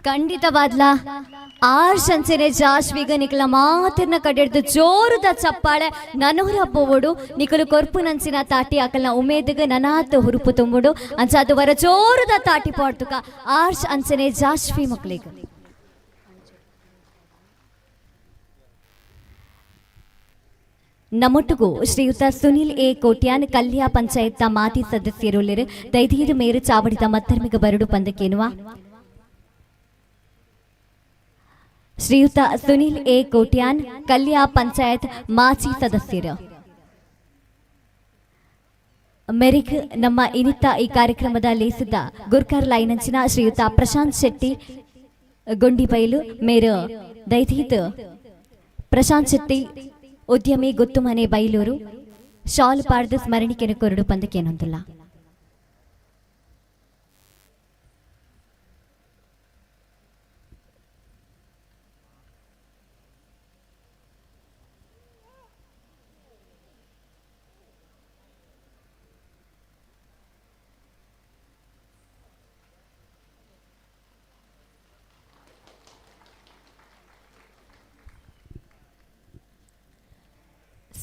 ಖಂಡಿತವಾದ್ಲ ಆರ್ಷ್ ಅಂಚನೆ ಜಾಶ್ವಿಗ ನಿಕಲ ಮಾತಿರ್ನ ಕಡೆಡ್ದು ಜೋರುದ ಚಪ್ಪಾಳೆ ನನೋರ ಪೋವಡು. ನಿಕಲು ಕೊರ್ಪು ನಂಚಿನ ತಾಟಿ ಆಕಲ್ನ ಉಮೇದಿಗ ನನಾತ್ ಹುರುಪು ತುಂಬುಡು. ಅಂಚಾದು ವರ ಜೋರುದ ತಾಟಿ ಪಾಡ್ತುಕ ಆರ್ಷ್ ಅಂಚನೆ ಜಾಶ್ವಿ ಮಕ್ಕಳಿಗೆ. ನಮ್ಮೊಟ್ಟಿಗೂ ಶ್ರೀಯುತ ಸುನಿಲ್ ಎ ಕೋಟ್ಯಾನ್, ಕಲ್ಯಾ ಪಂಚಾಯತ್ ಮಾಜಿ ಸದಸ್ಯರುಳ್ಳಿರು. ದೈದೀರು ಮೇರು ಚಾವಡಿದ ಮತ್ತರ್ಮಿಗ ಬರಡು ಪಂದಕೇನುವ. ಶ್ರೀಯುತ ಸುನಿಲ್ ಎ ಕೋಟ್ಯಾನ್, ಕಲ್ಯಾ ಪಂಚಾಯತ್ ಮಾಜಿ ಸದಸ್ಯರು. ಮೆರಿಗ್ ನಮ್ಮ ಇನಿತ ಈ ಕಾರ್ಯಕ್ರಮದ ಲೇಸಿದ್ದ ಗುರ್ಕರ್ ಲೈನಂಚಿನ ಶ್ರೀಯುತ ಪ್ರಶಾಂತ್ ಶೆಟ್ಟಿ ಗೊಂಡಿಬೈಲು ಮೇರು ದೈದೀತ್ ಪ್ರಶಾಂತ್ ಶೆಟ್ಟಿ ಉದ್ಯಮಿ ಗುತ್ತುಮನೆ ಬೈಲೂರು ಶಾಲ್ ಪಾಡ್ದು ಸ್ಮರಣಿಕೆನು ಕೊರಡು ಪಂದಕೇನೊಂದುಲ್ಲ.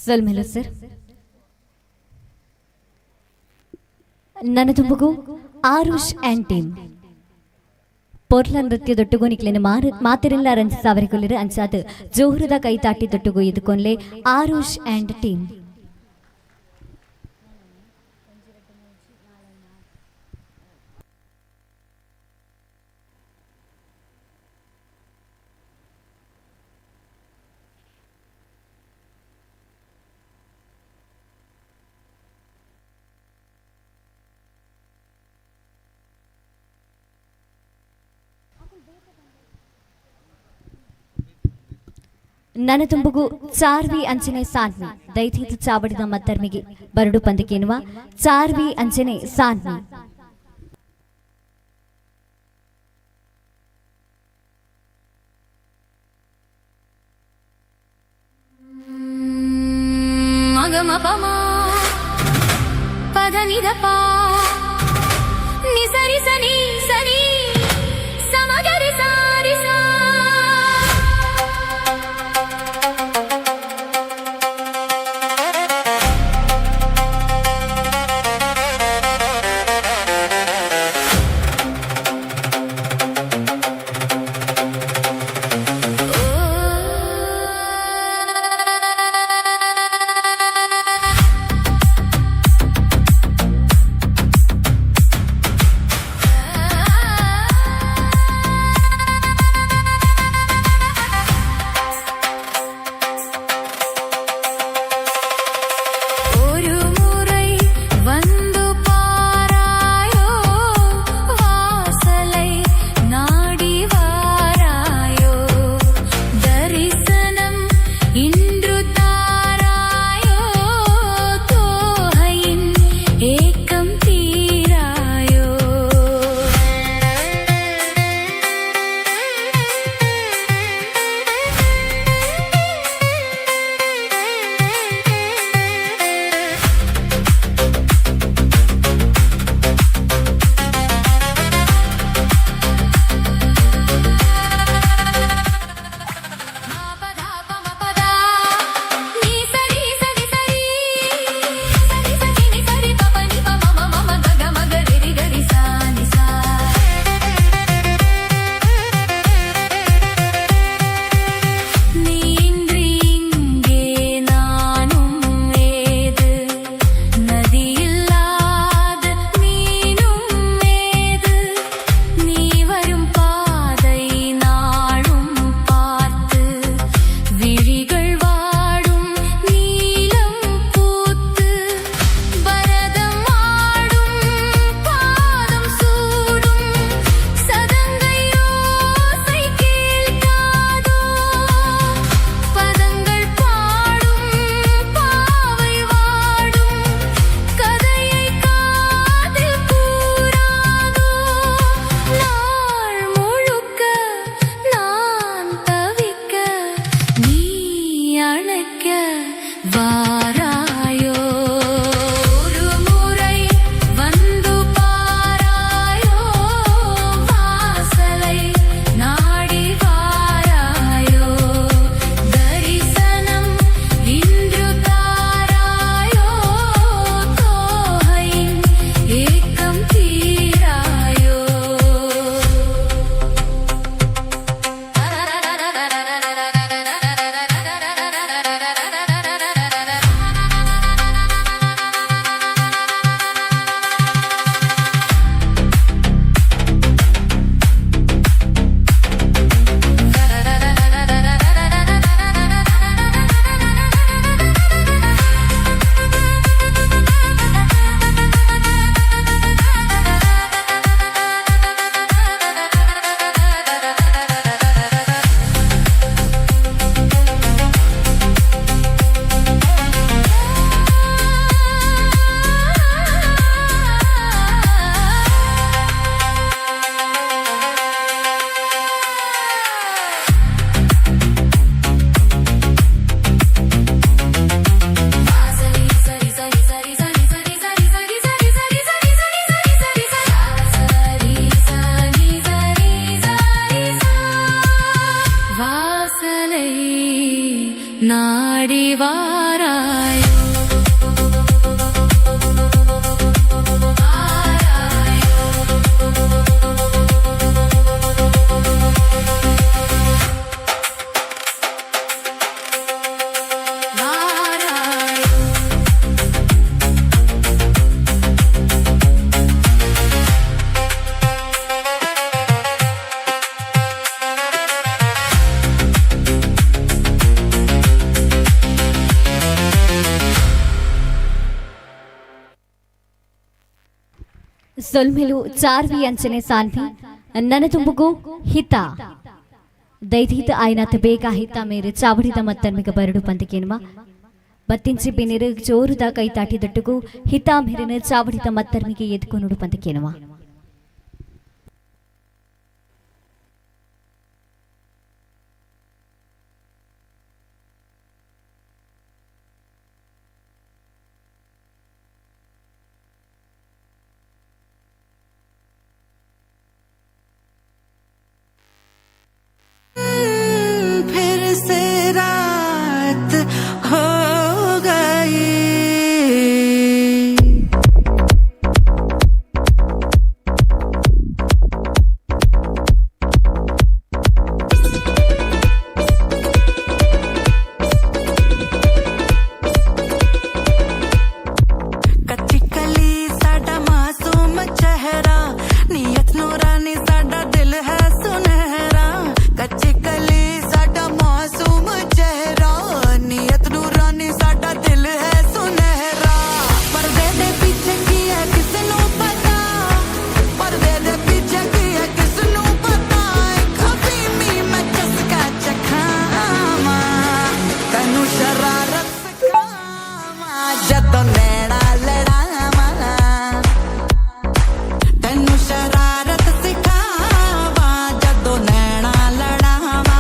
ಸೊಲ್ಮೆಲು ಸರ್. ನನ್ನ ತುಂಬುಗು ಆರುಷ್ ಆ್ಯಂಡ್ ಟೀಮ್ ಪೋರ್ಲ ನೃತ್ಯ ದೊಟ್ಟುಗು ನಿಕ್ಲೆನ ಮಾತಿರೆಲ್ಲ ರಂಜಿಸಾವರಿಕೊಲ್ಲಿರು ಅಂಚಾದ ಜೋಹರದ ಕೈತಾಟಿ ದೊಟ್ಟುಗು ಎದುಕೊನ್ಲೆ ಆರುಷ್ ಆ್ಯಂಡ್ ಟೀಮ್. ನನ್ನ ತುಂಬುಗು ಚಾರ್ವಿ ಅಂಚನೆ ಸಾನ್ವಿ ದೈಥೀತ ಚಾವಡಿದ ಮತ್ತರ್ಮಿಗೆ ಬರಡು ಪಂದಕೇನುವ ಚಾರ್ವಿ ಅಂಚನೆ ಸಾನ್ವಿ. ಮಗಮ ಪಮ ಪದ ನಿದ ಪಾ ನಿಸರಿ ಸನಿ ಸರಿ ಸಮಗರಿ ಸಾರಿ ಸಾ. ಆ ಸೊಲ್ಮೆಲು ಚಾರ್ವಿ ಅಂಚನೆ ಸಾನ್ವಿ ನನತುಂಬುಗು ಹಿತ ದೈದೀತ ಆಯ್ನಾಥ ಬೇಗ ಹಿತ ಮೇರೆ ಚಾವಡಿದ ಮತ್ತನ್ಮಿಗ ಬರಡು ಪಂತಕೇನುವ ಬತ್ತಿಂಚಿ ಬಿನಿರು ಜೋರುದ ಕೈ ತಾಟಿದೊಟ್ಟುಗು ಹಿತ ಮೇರಿನ ಚಾವಡಿದ ಮತ್ತರ್ಮಿಗೆ ಎದ್ಕೊನುಡು ಪಂತಕೇನುವ. फिर से रात हो गई। कच्ची कली साडा मासूम चेहरा, नीयत नूरानी साडा दिल है सुनहरा। कच्ची कली साडा मासूम चेहरा, नीयत नूरानी साडा दिल है सुनहरा। पर्दे दे पीछे की है किसनू पता, पर्दे दे पीछे की है किसनू पता। एक अफीमी मैं चस्का चखावा, तैनू शरारत सिखावा, जदों नैना लड़ावा, तैनू शरारत सिखावा, जदों नैना लड़ावा।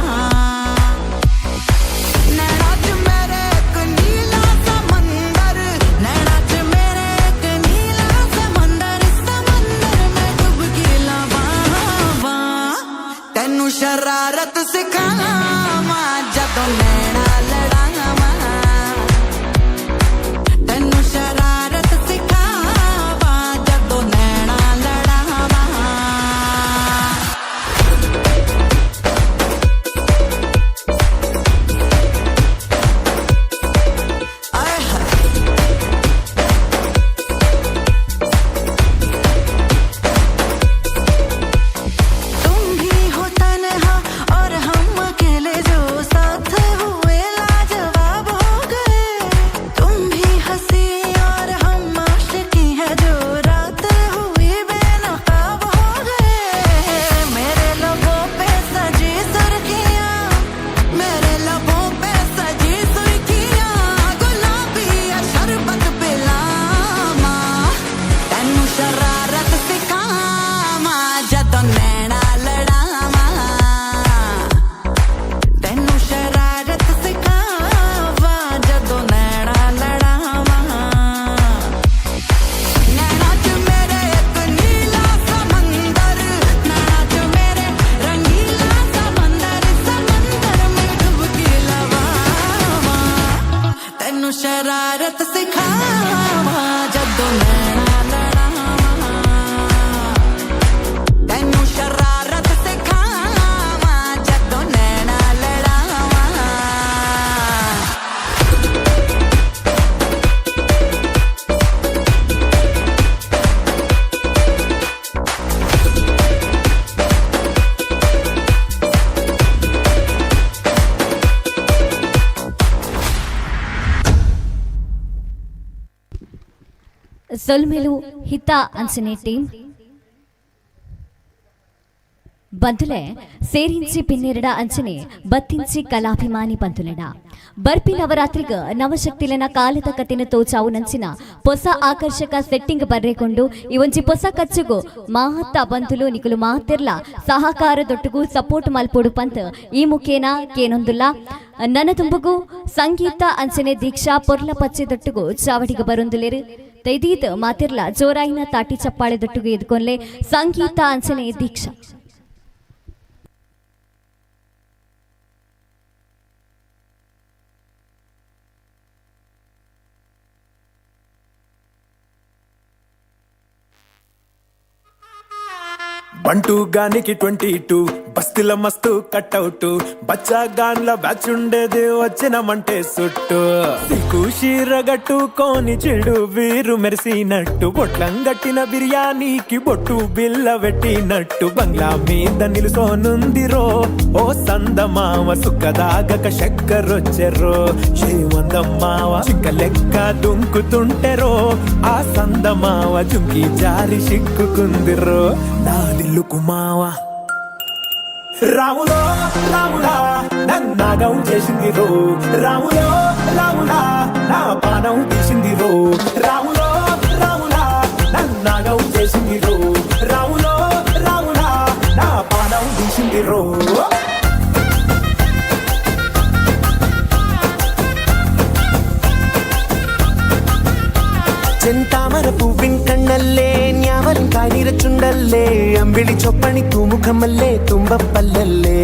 नैना च मेरे एक नीला समंदर, नैना च मेरे एक नीला समंदर, समंदर में डुबकी लावां, तैनू शरारत सिखावां, जदों नैना लड़ावां, तैनू शरारत सिखावां, जदों नैना लड़ावां। आए हाय। तुम भी हो तन्हा और हम अकेले, जो साथ हुए लाजवाब हो गए। तुम भी हंसी और हम आशिकी है, जो रात हुई बेनकाब हो गए। मेरे लबों पे सजी सुर्खियां, मेरे लबों पे सजी सुर्खियां, गुलाबी या शरबत पिलावां, तैनू शरारत सिखावां, जदों नैना लड़ावां, तैनू शरारत सिखावां, जदों नैना लड़ावां। नैना च मेरे एक नीला समंदर, नैना च मेरे रंगीला समंदर, समंदर में डुबकी लवावां, तैनू शरारत सिखावां, जदों नैना लड़ावां, तैनू शरारत सिखावां, जदों नैना लड़ावां। ಸೊಲ್ಮೆಲು ಹಿತ ಅಂಚನೆ ಟೀಮ್ ಬಂಧುಲೆ ಸೇರಿಂಚಿ ಪಿನ್ನೆರಡ ಅಂಚನೆ ಬತ್ತಿಂಚಿ ಕಲಾಭಿಮಾನಿ ಬಂಧುಲೆಡ ಬರ್ಪಿ ನವರಾತ್ರಿಗ ನವಶಕ್ತಿಲೆನ ಕಾಲದ ಕತೆನ ತೋಚಾವು ನಂಚಿನ ಹೊಸ ಆಕರ್ಷಕ ಸೆಟ್ಟಿಂಗ್ ಬರ್ರೆಕೊಂಡು ಈ ಒಂಜಿ ಹೊಸ ಕಚ್ಚುಗು ಮಾಹತ್ತ ಬಂಧುಲು ನಿಕುಲು ಮಾತೆರ್ಲ ಸಹಕಾರದೊಟ್ಟುಗು ಸಪೋರ್ಟ್ ಮಲ್ಪೊಡು ಪಂತ್ ಈ ಮುಖೇನ ಕೇನೊಂದುಲ್ಲ. ನನ್ನ ತುಂಬುಗು ಸಂಗೀತ ಅಂಚನೆ ದೀಕ್ಷಾ ಪೊರ್ಲ ಪಚ್ಚೆದೊಟ್ಟುಗು ಚಾವಡಿಗ ಬರೊಂದುಲೇರು. ತೈದೀತ್ ಮಾತಿರ್ಲ ಜೋರಾಯಿನ ತಾಟಿ ಚಪ್ಪಾಳೆ ದೊಟ್ಟುಗು ಎದ್ಕೊನ್ಲೆ ಸಂಗೀತ ಅಂಚನೆ ದೀಕ್ಷಾ. ಬಂಟು ಗಾನಿకి 22 ಬಸ್ತಿ. కత్తిల మస్తు కట్అవుట్ బచ్చగాన్ల బ్యాచ్ ఉండేది వచ్చినమంటే సుట్టు సిల్కు చీరగట్టుకొని చెడు వీరు మెరిసినట్టు బొట్లంగట్టిన బిర్యానీకి బొట్టు బిల్ల పెట్టినట్టు బంగ్లా మీద నిలుసోనుందిరో ఓ సందమావ సుఖదాగక చక్కరొచ్చెర్రో శ్రీమందమ్మావ చిక్క లెక్క దుంకుతుంటెరో ఆ సందమావ జుంకి జారి సిక్కుకుందిరో నా దిల్లు కుమావ రాములో రాములా నన్నాగం చేసింది రో రాములో రాములా నా పానం తీసింది రో రాములో రాములా నన్నాగం చేసింది రో రాములో రాములా నా పానం తీసింది రో. ചെന്താമര പൂവിൻ കണ്ണല്ലേ ഞാവലും കാനിരച്ചുണ്ടല്ലേ അമ്പിളി ചൊപ്പണി തൂമുഖമല്ലേ തുമ്പപ്പല്ലല്ലേ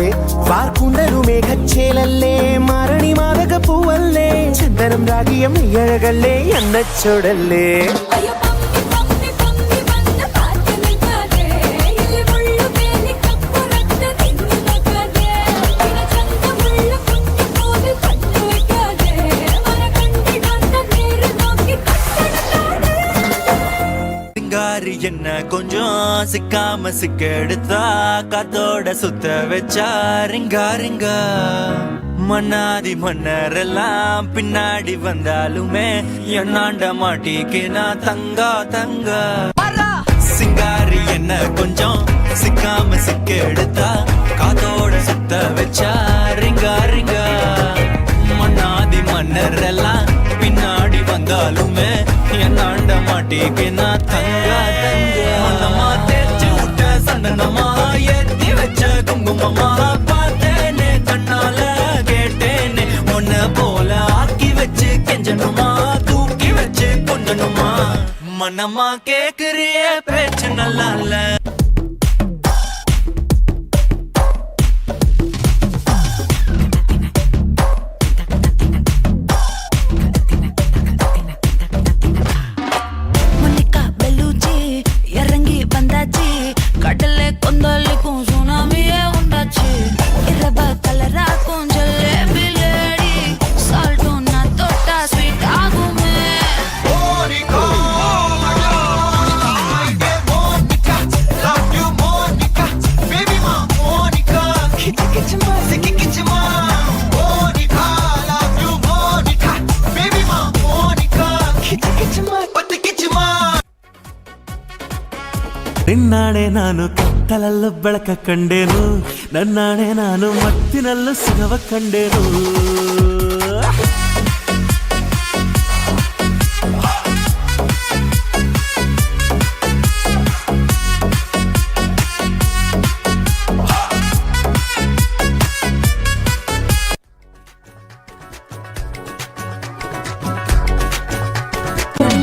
വാർക്കൂണ്ടലു മേഘച്ചേലല്ലേ മാരണി മാതക പൂവല്ലേ ചന്ദനം രാഗിയ മെയ്യഴകല്ലേ എന്നച്ചോടല്ലേ. சிங்காரி என்ன கொஞ்சம் சிக்காம சிக்கெடுத்தா காத்தோட சுத்த வச்சா ரிங்கா ரிங்கா மன்னாதி மன்னரெல்லாம் பின்னாடி வந்தாலுமே என்னாண்ட மாட்டிக்கினா தங்கா தங்கா. சிங்காரி என்ன கொஞ்சம் சிக்காம சிக்கெடுத்தா காத்தோட சுத்த வச்சா ரிங்கா ரிங்கா மன்னாதி மன்னரெல்லாம் பின்னாடி வந்தாலுமே என்னாண்ட மாட்டிக்கினா தங்கா தங்கா. மன்னமா தேய்ச்சி விட்ட சந்தனமா ஏத்தி வச்ச குங்குமமா பார்த்தேனே கண்ணால கேட்டேனே உன்னை போல ஆக்கி வச்சு கெஞ்சணுமா தூக்கி வச்சு கொஞ்சணுமா மனமா கேக்குறிய பேச்சு நல்லா இல்ல. மோனிகா பெலூச்சி இறங்கி வந்தாச்சு கடலே கொந்தளிக்கும் சுனாமியே உண்டாச்சு இரவ கலராக்கும் ஜலேபி லேடி சால்ட்டும் நான் தொட்டா ஸ்வீட் ஆகுமே. ನಿನ್ನಾಣೆ ನಾನು ಕತ್ತಲಲ್ಲೂ ಬೆಳಕ ಕಂಡೇನು ನನ್ನಾಣೆ ನಾನು ಮತ್ತಿನಲ್ಲೂ ಸುಖವ ಕಂಡೇನು.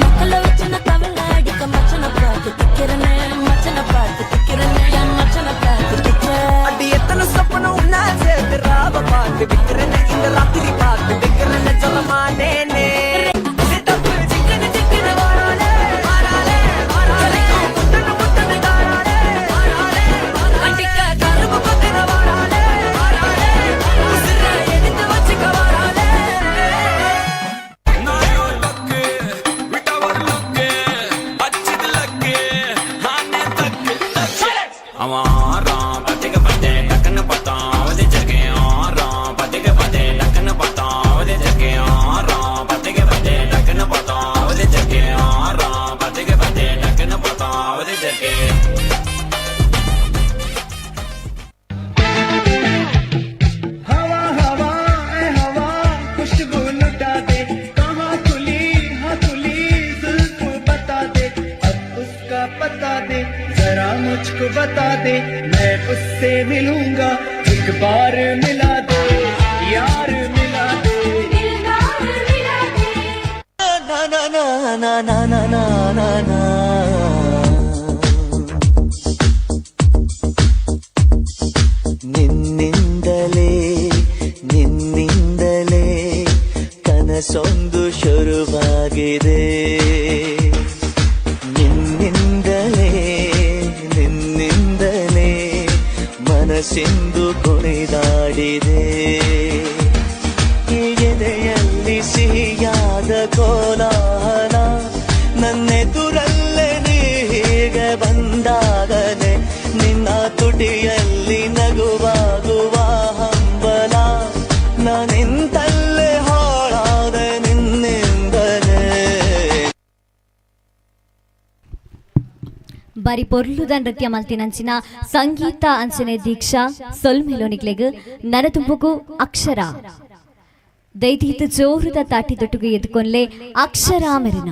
மக்களை வச்சு நான் தவளை அடிக்க மச்சனை பார்த்து திக்கிறனே மச்சனை பார்த்து திக்கிறனே என் மச்சனை பார்த்து திக்கிறேன். அடி எத்தனை சொப்பனம் உன்னா சேர்த்து ராவ பார்த்து விக்கிறேன்னு இந்த ராத்திரி பார்த்து விக்கிறேன்னு சொல்ல மாட்டேனே. சிக்கனு சிக்கனு வாராளே, வாராளே, வாராளே. முட்டனு முட்டனு தாராளே, வாராளே. அடிக்க கரும்பு கொத்துற வாராளே, வாராளே. உசுரை எடுத்து வச்சுக்க வாராளே. हवा हवा ए हवा खुशबू लुटा दे कहाँ खुली हाँ खुली जुल्फ बता दे अब उसका पता दे जरा मुझको बता दे मैं उससे मिलूंगा एक बार मिला दे यार मिला दे। ना ना ना ना ना ना ना ना ना ನಿನ್ನಿಂದಲೇ ನಿನ್ನಿಂದಲೇ ಕನಸೊಂದು ಶುರುವಾಗಿದೆ ನಿನ್ನಿಂದಲೇ ನಿನ್ನಿಂದಲೇ ಮನಸ್ಸಿಂದು ಉತ್ಸಾಹನ ನನ್ನೆದುರಲ್ಲೇ ನೀ ಹೀಗೆ ಬಂದಾಗನೆ ನಿನ್ನ ತುಟಿಯಲ್ಲಿ ನಗುವಾಗುವ ಹಂಬಲ ನಾನಿಂತಲ್ಲೇ ಹಾಳಾದೆ ನಿನ್ನಿಂದಲೇ. ಬಾರಿ ಪೊರ್ಲುದ ನೃತ್ಯ ಮಲ್ತಿನಂಚಿನ ಸಂಗೀತ ಅಂಚನೆ ದೀಕ್ಷಾ ಸೊಲ್ಮೆಲೋನಿಗ್ಲೆಗ್ ನರತುಂಬುಗು ಅಕ್ಷರ ದೈತೀತ ಜೋರುದ ತಾಟಿ ತೊಟ್ಟುಗು ಎದ್ಕೊನ್ಲೆ ಅಕ್ಷರ ಮೆರಿನ.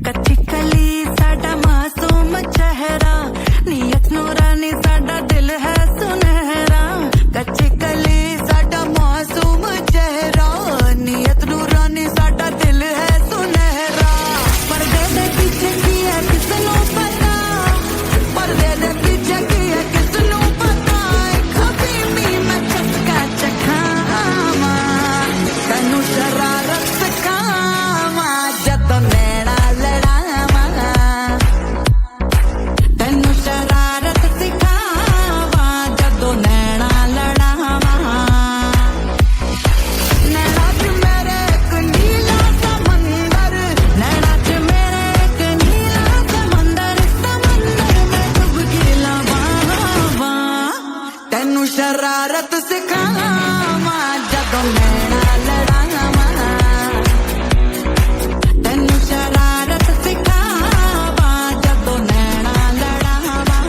ਕੱਚੀ ਕਲੀ ਸਾਡਾ ਮਾਸੂਮ ਚਿਹਰਾ, ਨੀਅਤ ਨੂਰਾਨੀ ਸਾਡਾ ਦਿਲ ਹੈ ਸੁਨਹਿਰਾ। ਕੱਚੀ ਕਲੀ ਸਾਡਾ ਮਾਸੂਮ ਚਿਹਰਾ, ਨੀਅਤ ਨੂਰਾਨੀ ਸਾਡਾ ਦਿਲ ਹੈ ਸੁਨਹਿਰਾ। ਪਰਦੇ ਦੇ ਪਿੱਛੇ ਕੀ ਹੈ ਕਿਸ ਨੂੰ ਪਤਾ, ਪਰਦੇ ਦੇ ਪਿੱਛੇ ਕੀ ਹੈ ਕਿਸ ਨੂੰ ਪਤਾ। ਇੱਕ ਹਫੀਮੀ ਮੈਂ ਚਸਕਾ ਚਖਾਵਾਂ, ਤੈਨੂੰ ਸ਼ਰਾਰਤ ਸਿਖਾਵਾਂ ਜਦੋਂ ਨੈਣਾ ਲੜਾਵਾਂ। ਤੈਨੂੰ ਸ਼ਰਾਰਤ ਸਿਖਾਵਾਂ ਜਦੋਂ ਨੈਣਾ ਲੜਾਵਾਂ। ਨੈਣਾ ਚ ਮੇਰੇ ਇੱਕ ਨੀਲਾ ਸਮੁੰਦਰ, ਨੈਣਾ ਚ ਮੇਰੇ ਇੱਕ ਨੀਲਾ ਸਮੁੰਦਰ, ਸਮੁੰਦਰ ਮੈਂ ਡੁਬਕੀ ਲਵਾਵਾਂ। ਤੈਨੂੰ ਸ਼ਰਾਰਤ ਸਿਖਾਵਾਂ ਜਦੋਂ ਨੈਣਾ ਲੜਾਵਾਂ। ਤੈਨੂੰ ਸ਼ਰਾਰਤ ਸਿਖਾਵਾਂ ਜਦੋਂ ਨੈਣਾ ਲੜਾਵਾਂ।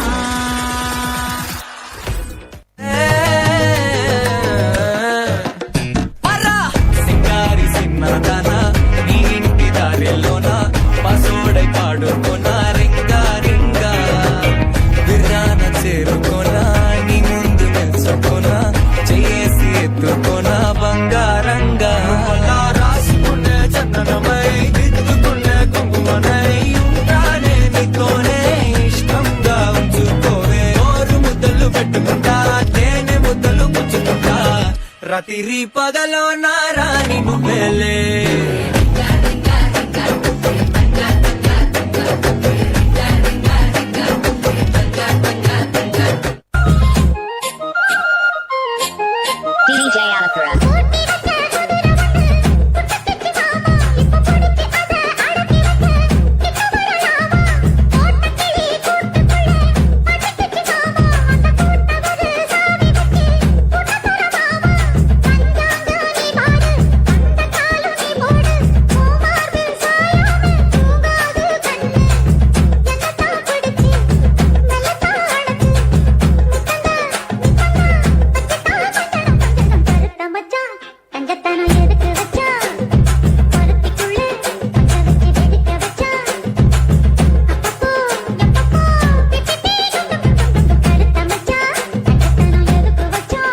సింగారి సిన్నదానా నీ ఇంటి దారిలోనా పసోడై పాడుకోనా రింగా రింగా విర్రాన చేరుకోనా నీ ముందు నిల్చుకోనా చేసి ఎత్తుకోనా బంగారంగా. అలా రాసుకునే చందనమై దిద్దుకునే కుంకుమనై ఉంటానే నీతోనే ఇష్టంగా ఉంచుకోవే. నోరు ముద్దలు పెట్టుకుంటా తేనె ముద్దలు పుచ్చుకుంటా రాత్రి పగలో నారాణి నువ్వేలే. DJ Alakara. தங்கத்தானம் எதுக்கு வச்சா பருத்திக்குள்ளே பஞ்ச வச்சு வெடிக்க வச்சா. அப்பப்போ எப்பப்போ பிப்பி டும் டும் டும் டும் கருத்த மச்சான் தங்கத்தானம் எதுக்கு வச்சா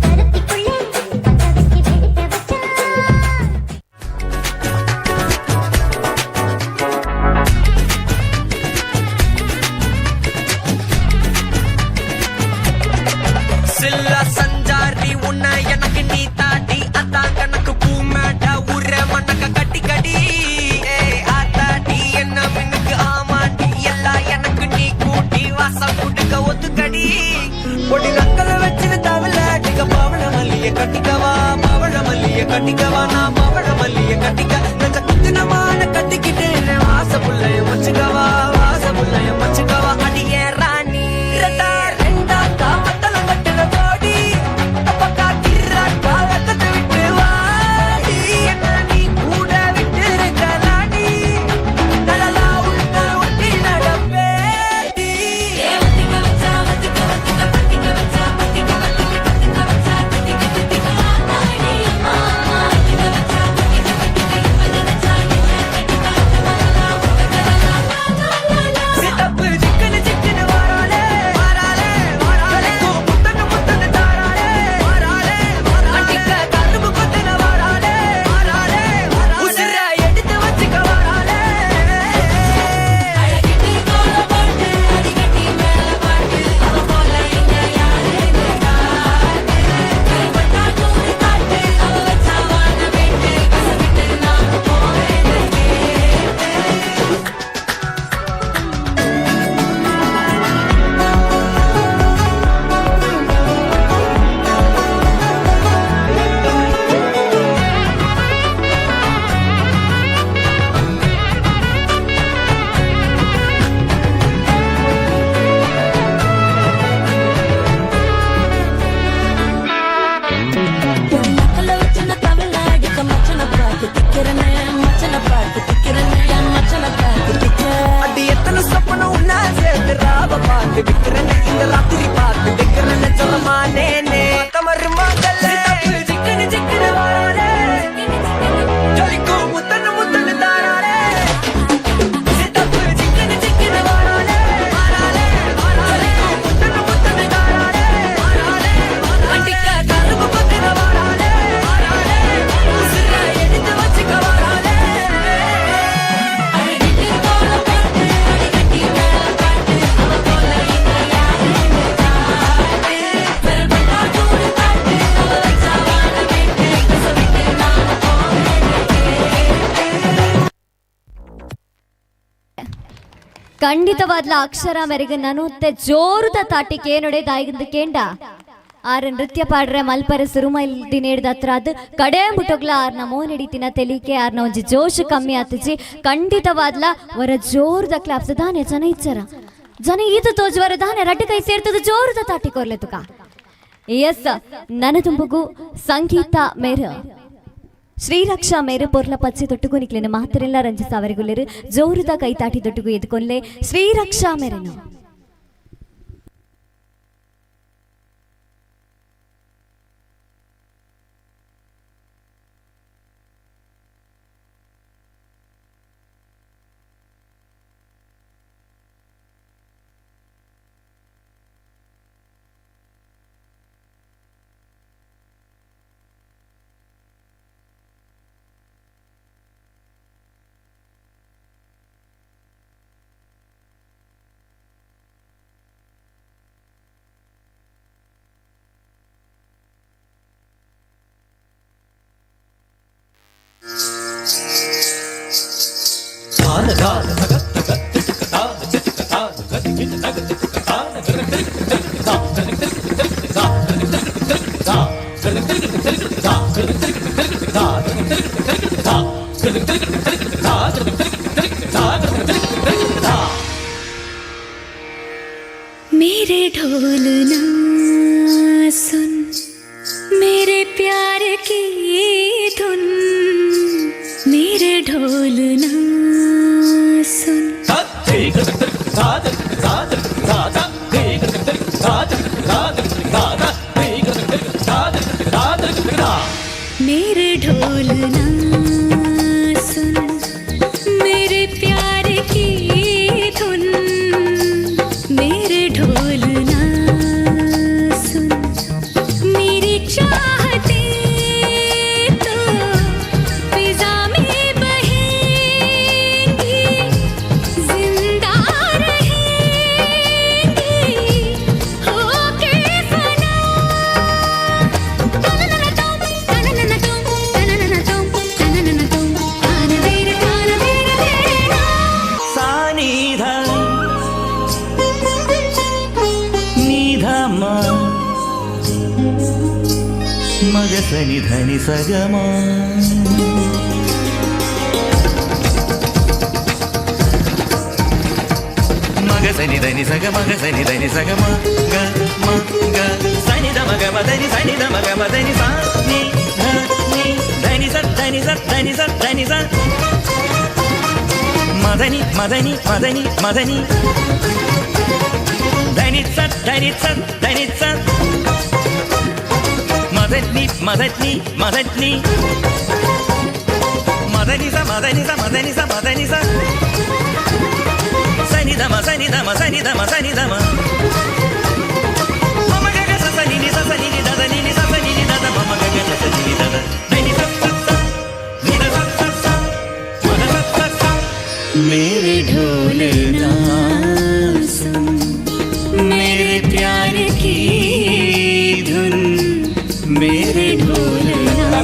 பருத்திக்குள்ளே பஞ்ச வச்சு வெடிக்க வச்சா. சில்ல சஞ்சாரி உன்னை எனக்கு நீ தாட்டி அத்தான் கணக்கு பூமேட்ட உர மண்ணக்க கட்டி கடி. ஏய் ஆத்தாடி என்ன மின்னுக்கு ஆமாண்டி எல்லாம் எனக்கு நீ கூட்டி வாசம் குடுக்க ஒத்துக்கடி. பொடி நக்கல வச்சுன்னு தவள டிக்க பவள மல்லிய கட்டிக்கவா, பவள மல்லிய கட்டிக்கவா, நான் பவள மல்லிய கட்டிக்க நெஞ்ச குத்துனமான கட்டிக்கிட்டேன். வாச புள்ளைய வச்சுக்கவா, வாச புள்ளைய வச்சுக்கவா. அடியே ராணி ரெண்டா ரெண்டா காமத்தலம் கட்டுன ஜோடி அப்பக்கா கிர்ராக்கா வெக்கத்தை விட்டு வாடி. என்ன நீ கூட விட்டு இருக்கலாடி தலலா உள்ள ஒட்டி நடப்பேடி. சித்தப்பு சிக்கனு. ಖಂಡಿತವಾದ್ಲ ಅಕ್ಷರ ಮೇರೆಗೆ ನನುತ್ತೆ ಜೋರುದ ತಾಟಿ ಕೇನೊಡೆ ದಾಯಿಗಿಂದ ಕೇಂಡ ಆರ ನೃತ್ಯ ಪಾಡ್ರೆ ಮಲ್ಪರೆ ಸುರುಮೈಲ್ ದಿನೇಡ್ದ ಹತ್ರ ಅದು ಕಡೆ ಮುಟೋಗ್ಲ ಆರ್ನ ಮೋನ್ ತೆಲಿಕೆ ಆರ್ನ ಒಂಜಿ ಜೋಶ್ ಕಮ್ಮಿ ಆತಜಿ. ಖಂಡಿತವಾದ್ಲ ವರ ಜೋರುದ ಕ್ಲಾಪ್ಸ್ ದಾನೆ ಜನ ಇಚ್ಚರ ಜನ ಈತ ತೋಜುವರ ದಾನೆ ರಡ್ಡು ಕೈ ಸೇರ್ತದ ಜೋರುದ ತಾಟಿ ಕೊರ್ಲೆ ತುಕ. ಎಸ್ ನನ ತುಂಬುಗು ಸಂಗೀತ ಮೇರ ಶ್ರೀರಕ್ಷಾ ಮೇರೆ ಪೊರ್ಲ ಪಚ್ಚೆ ತೊಟ್ಟುಗು ನಿಕ್ಲೆನ ಮಾತರೆಲ್ಲ ರಂಜಿಸಾವರಿಗುಲ್ಲೆರು ಜೋರುದ ಕೈತಾಟಿ ತೊಟ್ಟುಗು ಎದುಕೊಲ್ಲೆ ಶ್ರೀರಕ್ಷಾ ಮೇರೆನು. मेरे ढोलना सुन मेरे प्यार की धुन, मेरे ढोलना सुन। मेरे ढोलना सुन मेरे प्यार की धुन, मेरे ढोलना सुन। मेरी चाहते तो फिजा में बहेंगी, जिंदा रहेंगी होके फना। सानिध निध म मग सनि धनि सगम। मग सनि धनि सग मग सनि धनि सग म ग म ग सनि ध मग म धनि सनि ध मग म धनि सा नि ध नि धनि स धनि स धनि स धनि स मदनि मदनि मदनि मदनि धनि स धनि स धनि स मदनि मदनि मदनि मदनि स मदनि स मदनि स मदनि स सनि ध म सनि ध म सनि ध म सनि ध म मम ग ग स स नि नि स स नि नि ध ध नि नि स स नि नि ध ध म म ग ग स स नि नि ध ध धनि स स स नि ध स स स म ध स स स। मेरे ढोलना सुन मेरे प्यार की धुन, मेरे ढोलना।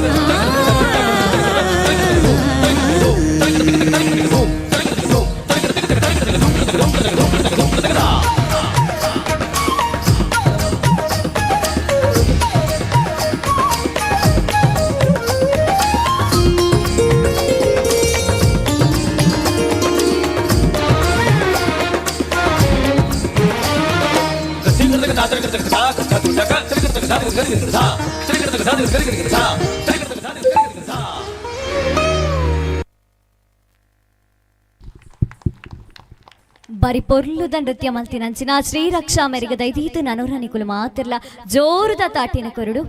ಬರಿ ಪೊರ್ಲುದ ನೃತ್ಯ ಮಲ್ತಿನಂಚಿನ ಶ್ರೀರಕ್ಷಾ ಮೇರೆಗೆ ದೈದೀತು ನನೋರನಿಕುಲು ಮಾತಿರ್ಲ ಜೋರುದ ತಾಟಿನ ಕೊರಡು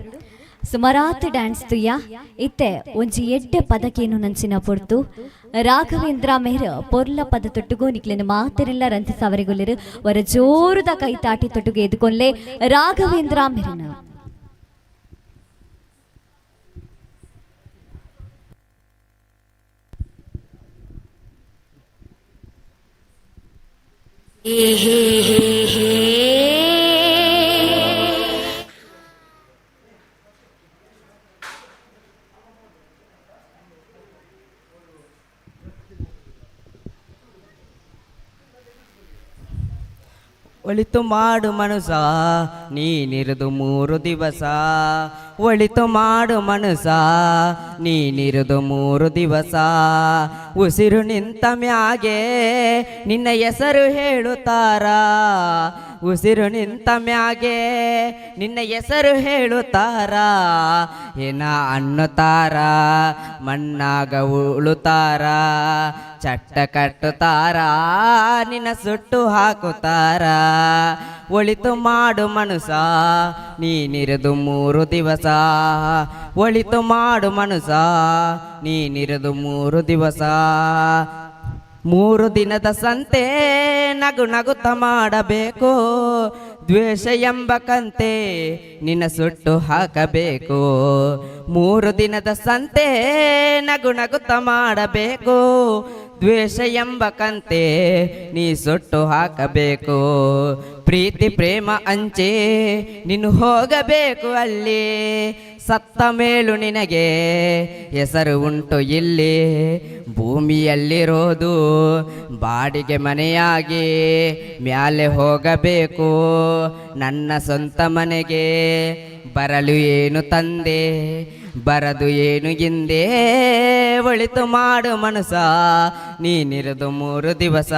ಸುಮರಾತ್ ಡ್ಯಾನ್ಸ್ ತುಯ್ಯ ಇತ್ತೆ ಒಂಜಿ ಎಡ್ಡೆ ಪದಕೇನು ನಂಚಿನ ಪೊರ್ತು ರಾಘವೇಂದ್ರ ಮೇರ್ ಪೊರ್ಲ ಪದ ತೊಟ್ಟುಗೋ ನಿಕ್ಲೆನ ಮಾತಿರೆಲ್ಲ ರಂತಿ ಸವರಿಗುಲಿರು ವರ ಜೋರುದ ಕೈ ತಾಟಿ ತೊಟ್ಟುಗೆ ಎದುಕೊನ್ಲೆ ರಾಘವೇಂದ್ರ ಮೇರಿನ. हे हे हे हे ಒಳಿತು ಮಾಡು ಮನುಸ ನೀನಿರುದು 3 ದಿವಸ, ಒಳಿತು ಮಾಡು ಮನುಸ ನೀನಿರುದು 3 ದಿವಸ. ಉಸಿರು ನಿಂತ ಮ್ಯಾಗೆ ನಿನ್ನ ಹೆಸರು ಹೇಳುತ್ತಾರ, ಉಸಿರು ನಿಂತ ಮ್ಯಾಗೆ ನಿನ್ನ ಹೆಸರು ಹೇಳುತ್ತಾರ. ಏನ ಅನ್ನುತ್ತಾರ ಮಣ್ಣಾಗ ಉಳುತ್ತಾರ, ಚಟ್ಟ ಕಟ್ಟುತ್ತಾರ ನಿನ್ನ ಸುಟ್ಟು ಹಾಕುತ್ತಾರ. ಒಳಿತು ಮಾಡು ಮನುಸ ನೀನಿರುದು 3 ದಿವಸ, ಒಳಿತು ಮಾಡು ಮನುಸ ನೀನಿರುದು 3 ದಿವಸ. 3 ದಿನದ ಸಂತೆ ನಗು ನಗುತ್ತ ಮಾಡಬೇಕು, ದ್ವೇಷ ಎಂಬ ಕಂತೆ ನಿನ್ನ ಸುಟ್ಟು ಹಾಕಬೇಕು. 3 ದಿನದ ಸಂತೆ ನಗು ನಗುತ್ತ ಮಾಡಬೇಕು, ದ್ವೇಷ ಎಂಬ ಕಂತೆ ನೀ ಸುಟ್ಟು ಹಾಕಬೇಕು. ಪ್ರೀತಿ ಪ್ರೇಮ ಅಂಚೆ ನೀನು ಹೋಗಬೇಕು ಅಲ್ಲಿ, ಸತ್ತ ಮೇಲೂ ನಿನಗೆ ಹೆಸರು ಉಂಟು ಇಲ್ಲಿ. ಭೂಮಿಯಲ್ಲಿರೋದು ಬಾಡಿಗೆ ಮನೆಯಾಗಿ ಮ್ಯಾಲೆ ಹೋಗಬೇಕು ನನ್ನ ಸ್ವಂತ ಮನೆಗೆ. ಬರಲು ಏನು ತಂದೆ ಬರದು ಏನು ಹಿಂದೆ, ಒಳಿತು ಮಾಡು ಮನಸ ನೀನಿರುದು 3 ದಿವಸ,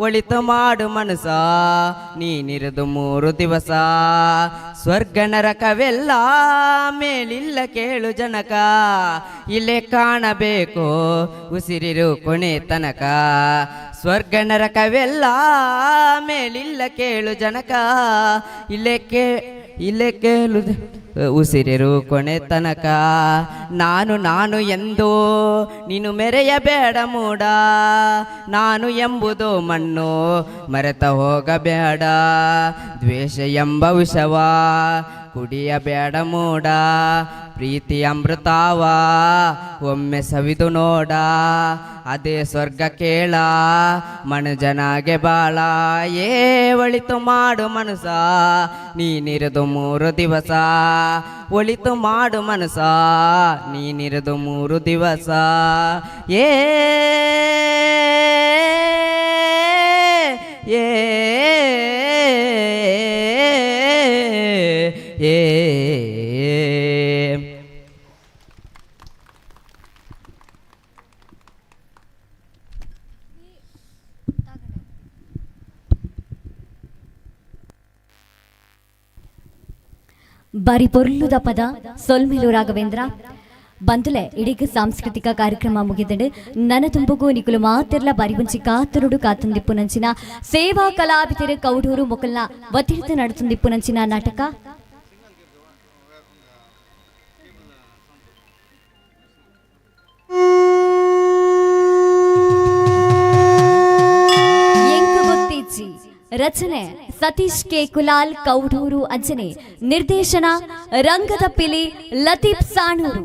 ಒಳಿತು ಮಾಡು ಮನಸ ನೀನಿರುದು 3 ದಿವಸ. ಸ್ವರ್ಗ ನರಕವೆಲ್ಲ ಮೇಲಿಲ್ಲ ಕೇಳು ಜನಕ, ಇಲ್ಲೇ ಕಾಣಬೇಕು ಉಸಿರಿರು ಕೊನೆ ತನಕ. ಸ್ವರ್ಗ ನರಕವೆಲ್ಲ ಮೇಲಿಲ್ಲ ಕೇಳು ಜನಕ, ಇಲ್ಲೇ ಕೇಳು ಉಸಿರಿರು ಕೊನೆ ತನಕ. ನಾನು ನಾನು ಎಂದು ನೀನು ಮೆರೆಯಬೇಡ ಮೂಡ, ನಾನು ಎಂಬುದು ಮಣ್ಣು ಮರೆತ ಹೋಗಬೇಡ. ದ್ವೇಷ ಎಂಬ ವಿಷವ ಕುಡಿಯಬೇಡ ಮೂಡ, ಪ್ರೀತಿ ಅಮೃತಾವ ಒಮ್ಮೆ ಸವಿದು ನೋಡ. ಅದೇ ಸ್ವರ್ಗ ಕೇಳ ಮನುಜನಾಗೆ ಬಾಳ, ಏ ಒಳಿತು ಮಾಡು ಮನುಸ ನೀನಿರುದು 3 ದಿವಸ, ಒಳಿತು ಮಾಡು ಮನುಸ ನೀನಿರುದು 3 ದಿವಸ. ಏ ಏ ಏ ಬಾರಿ ಪೊರ್ಲುದ ಪದ ಸೊಲ್ಮೆಲು ರಾಘವೇಂದ್ರ ಬಂದುಲೆ ಇಡೀಗ ಸಾಂಸ್ಕೃತಿಕ ಕಾರ್ಯಕ್ರಮ ಮುಗಿದಂಡು. ನನ್ನ ತುಂಬುಗೂ ನಿಕುಲು ಮಾತೆರ್ಲ ಬಾರಿ ಒಂಜಿ ಕಾತರುಡು ಕಾತುಂದಿಪ್ಪುನಂಚಿನ ಸೇವಾ ಕಲಾವಿದರು ಕೌಡೂರು ಮೊಕಲ್ನ ವತಿರ್ತ ನಡತುಂದಿಪ್ಪುನಂಚಿನ ನಾಟಕ ರಚನೆ ಸತೀಶ್ ಕೆ ಕುಲಾಲ್ ಕೌಡೂರು ಅಂಜನೆ, ನಿರ್ದೇಶನ ರಂಗದ ಪಿಲಿ ಲತೀಫ್ ಸಾಣೂರು.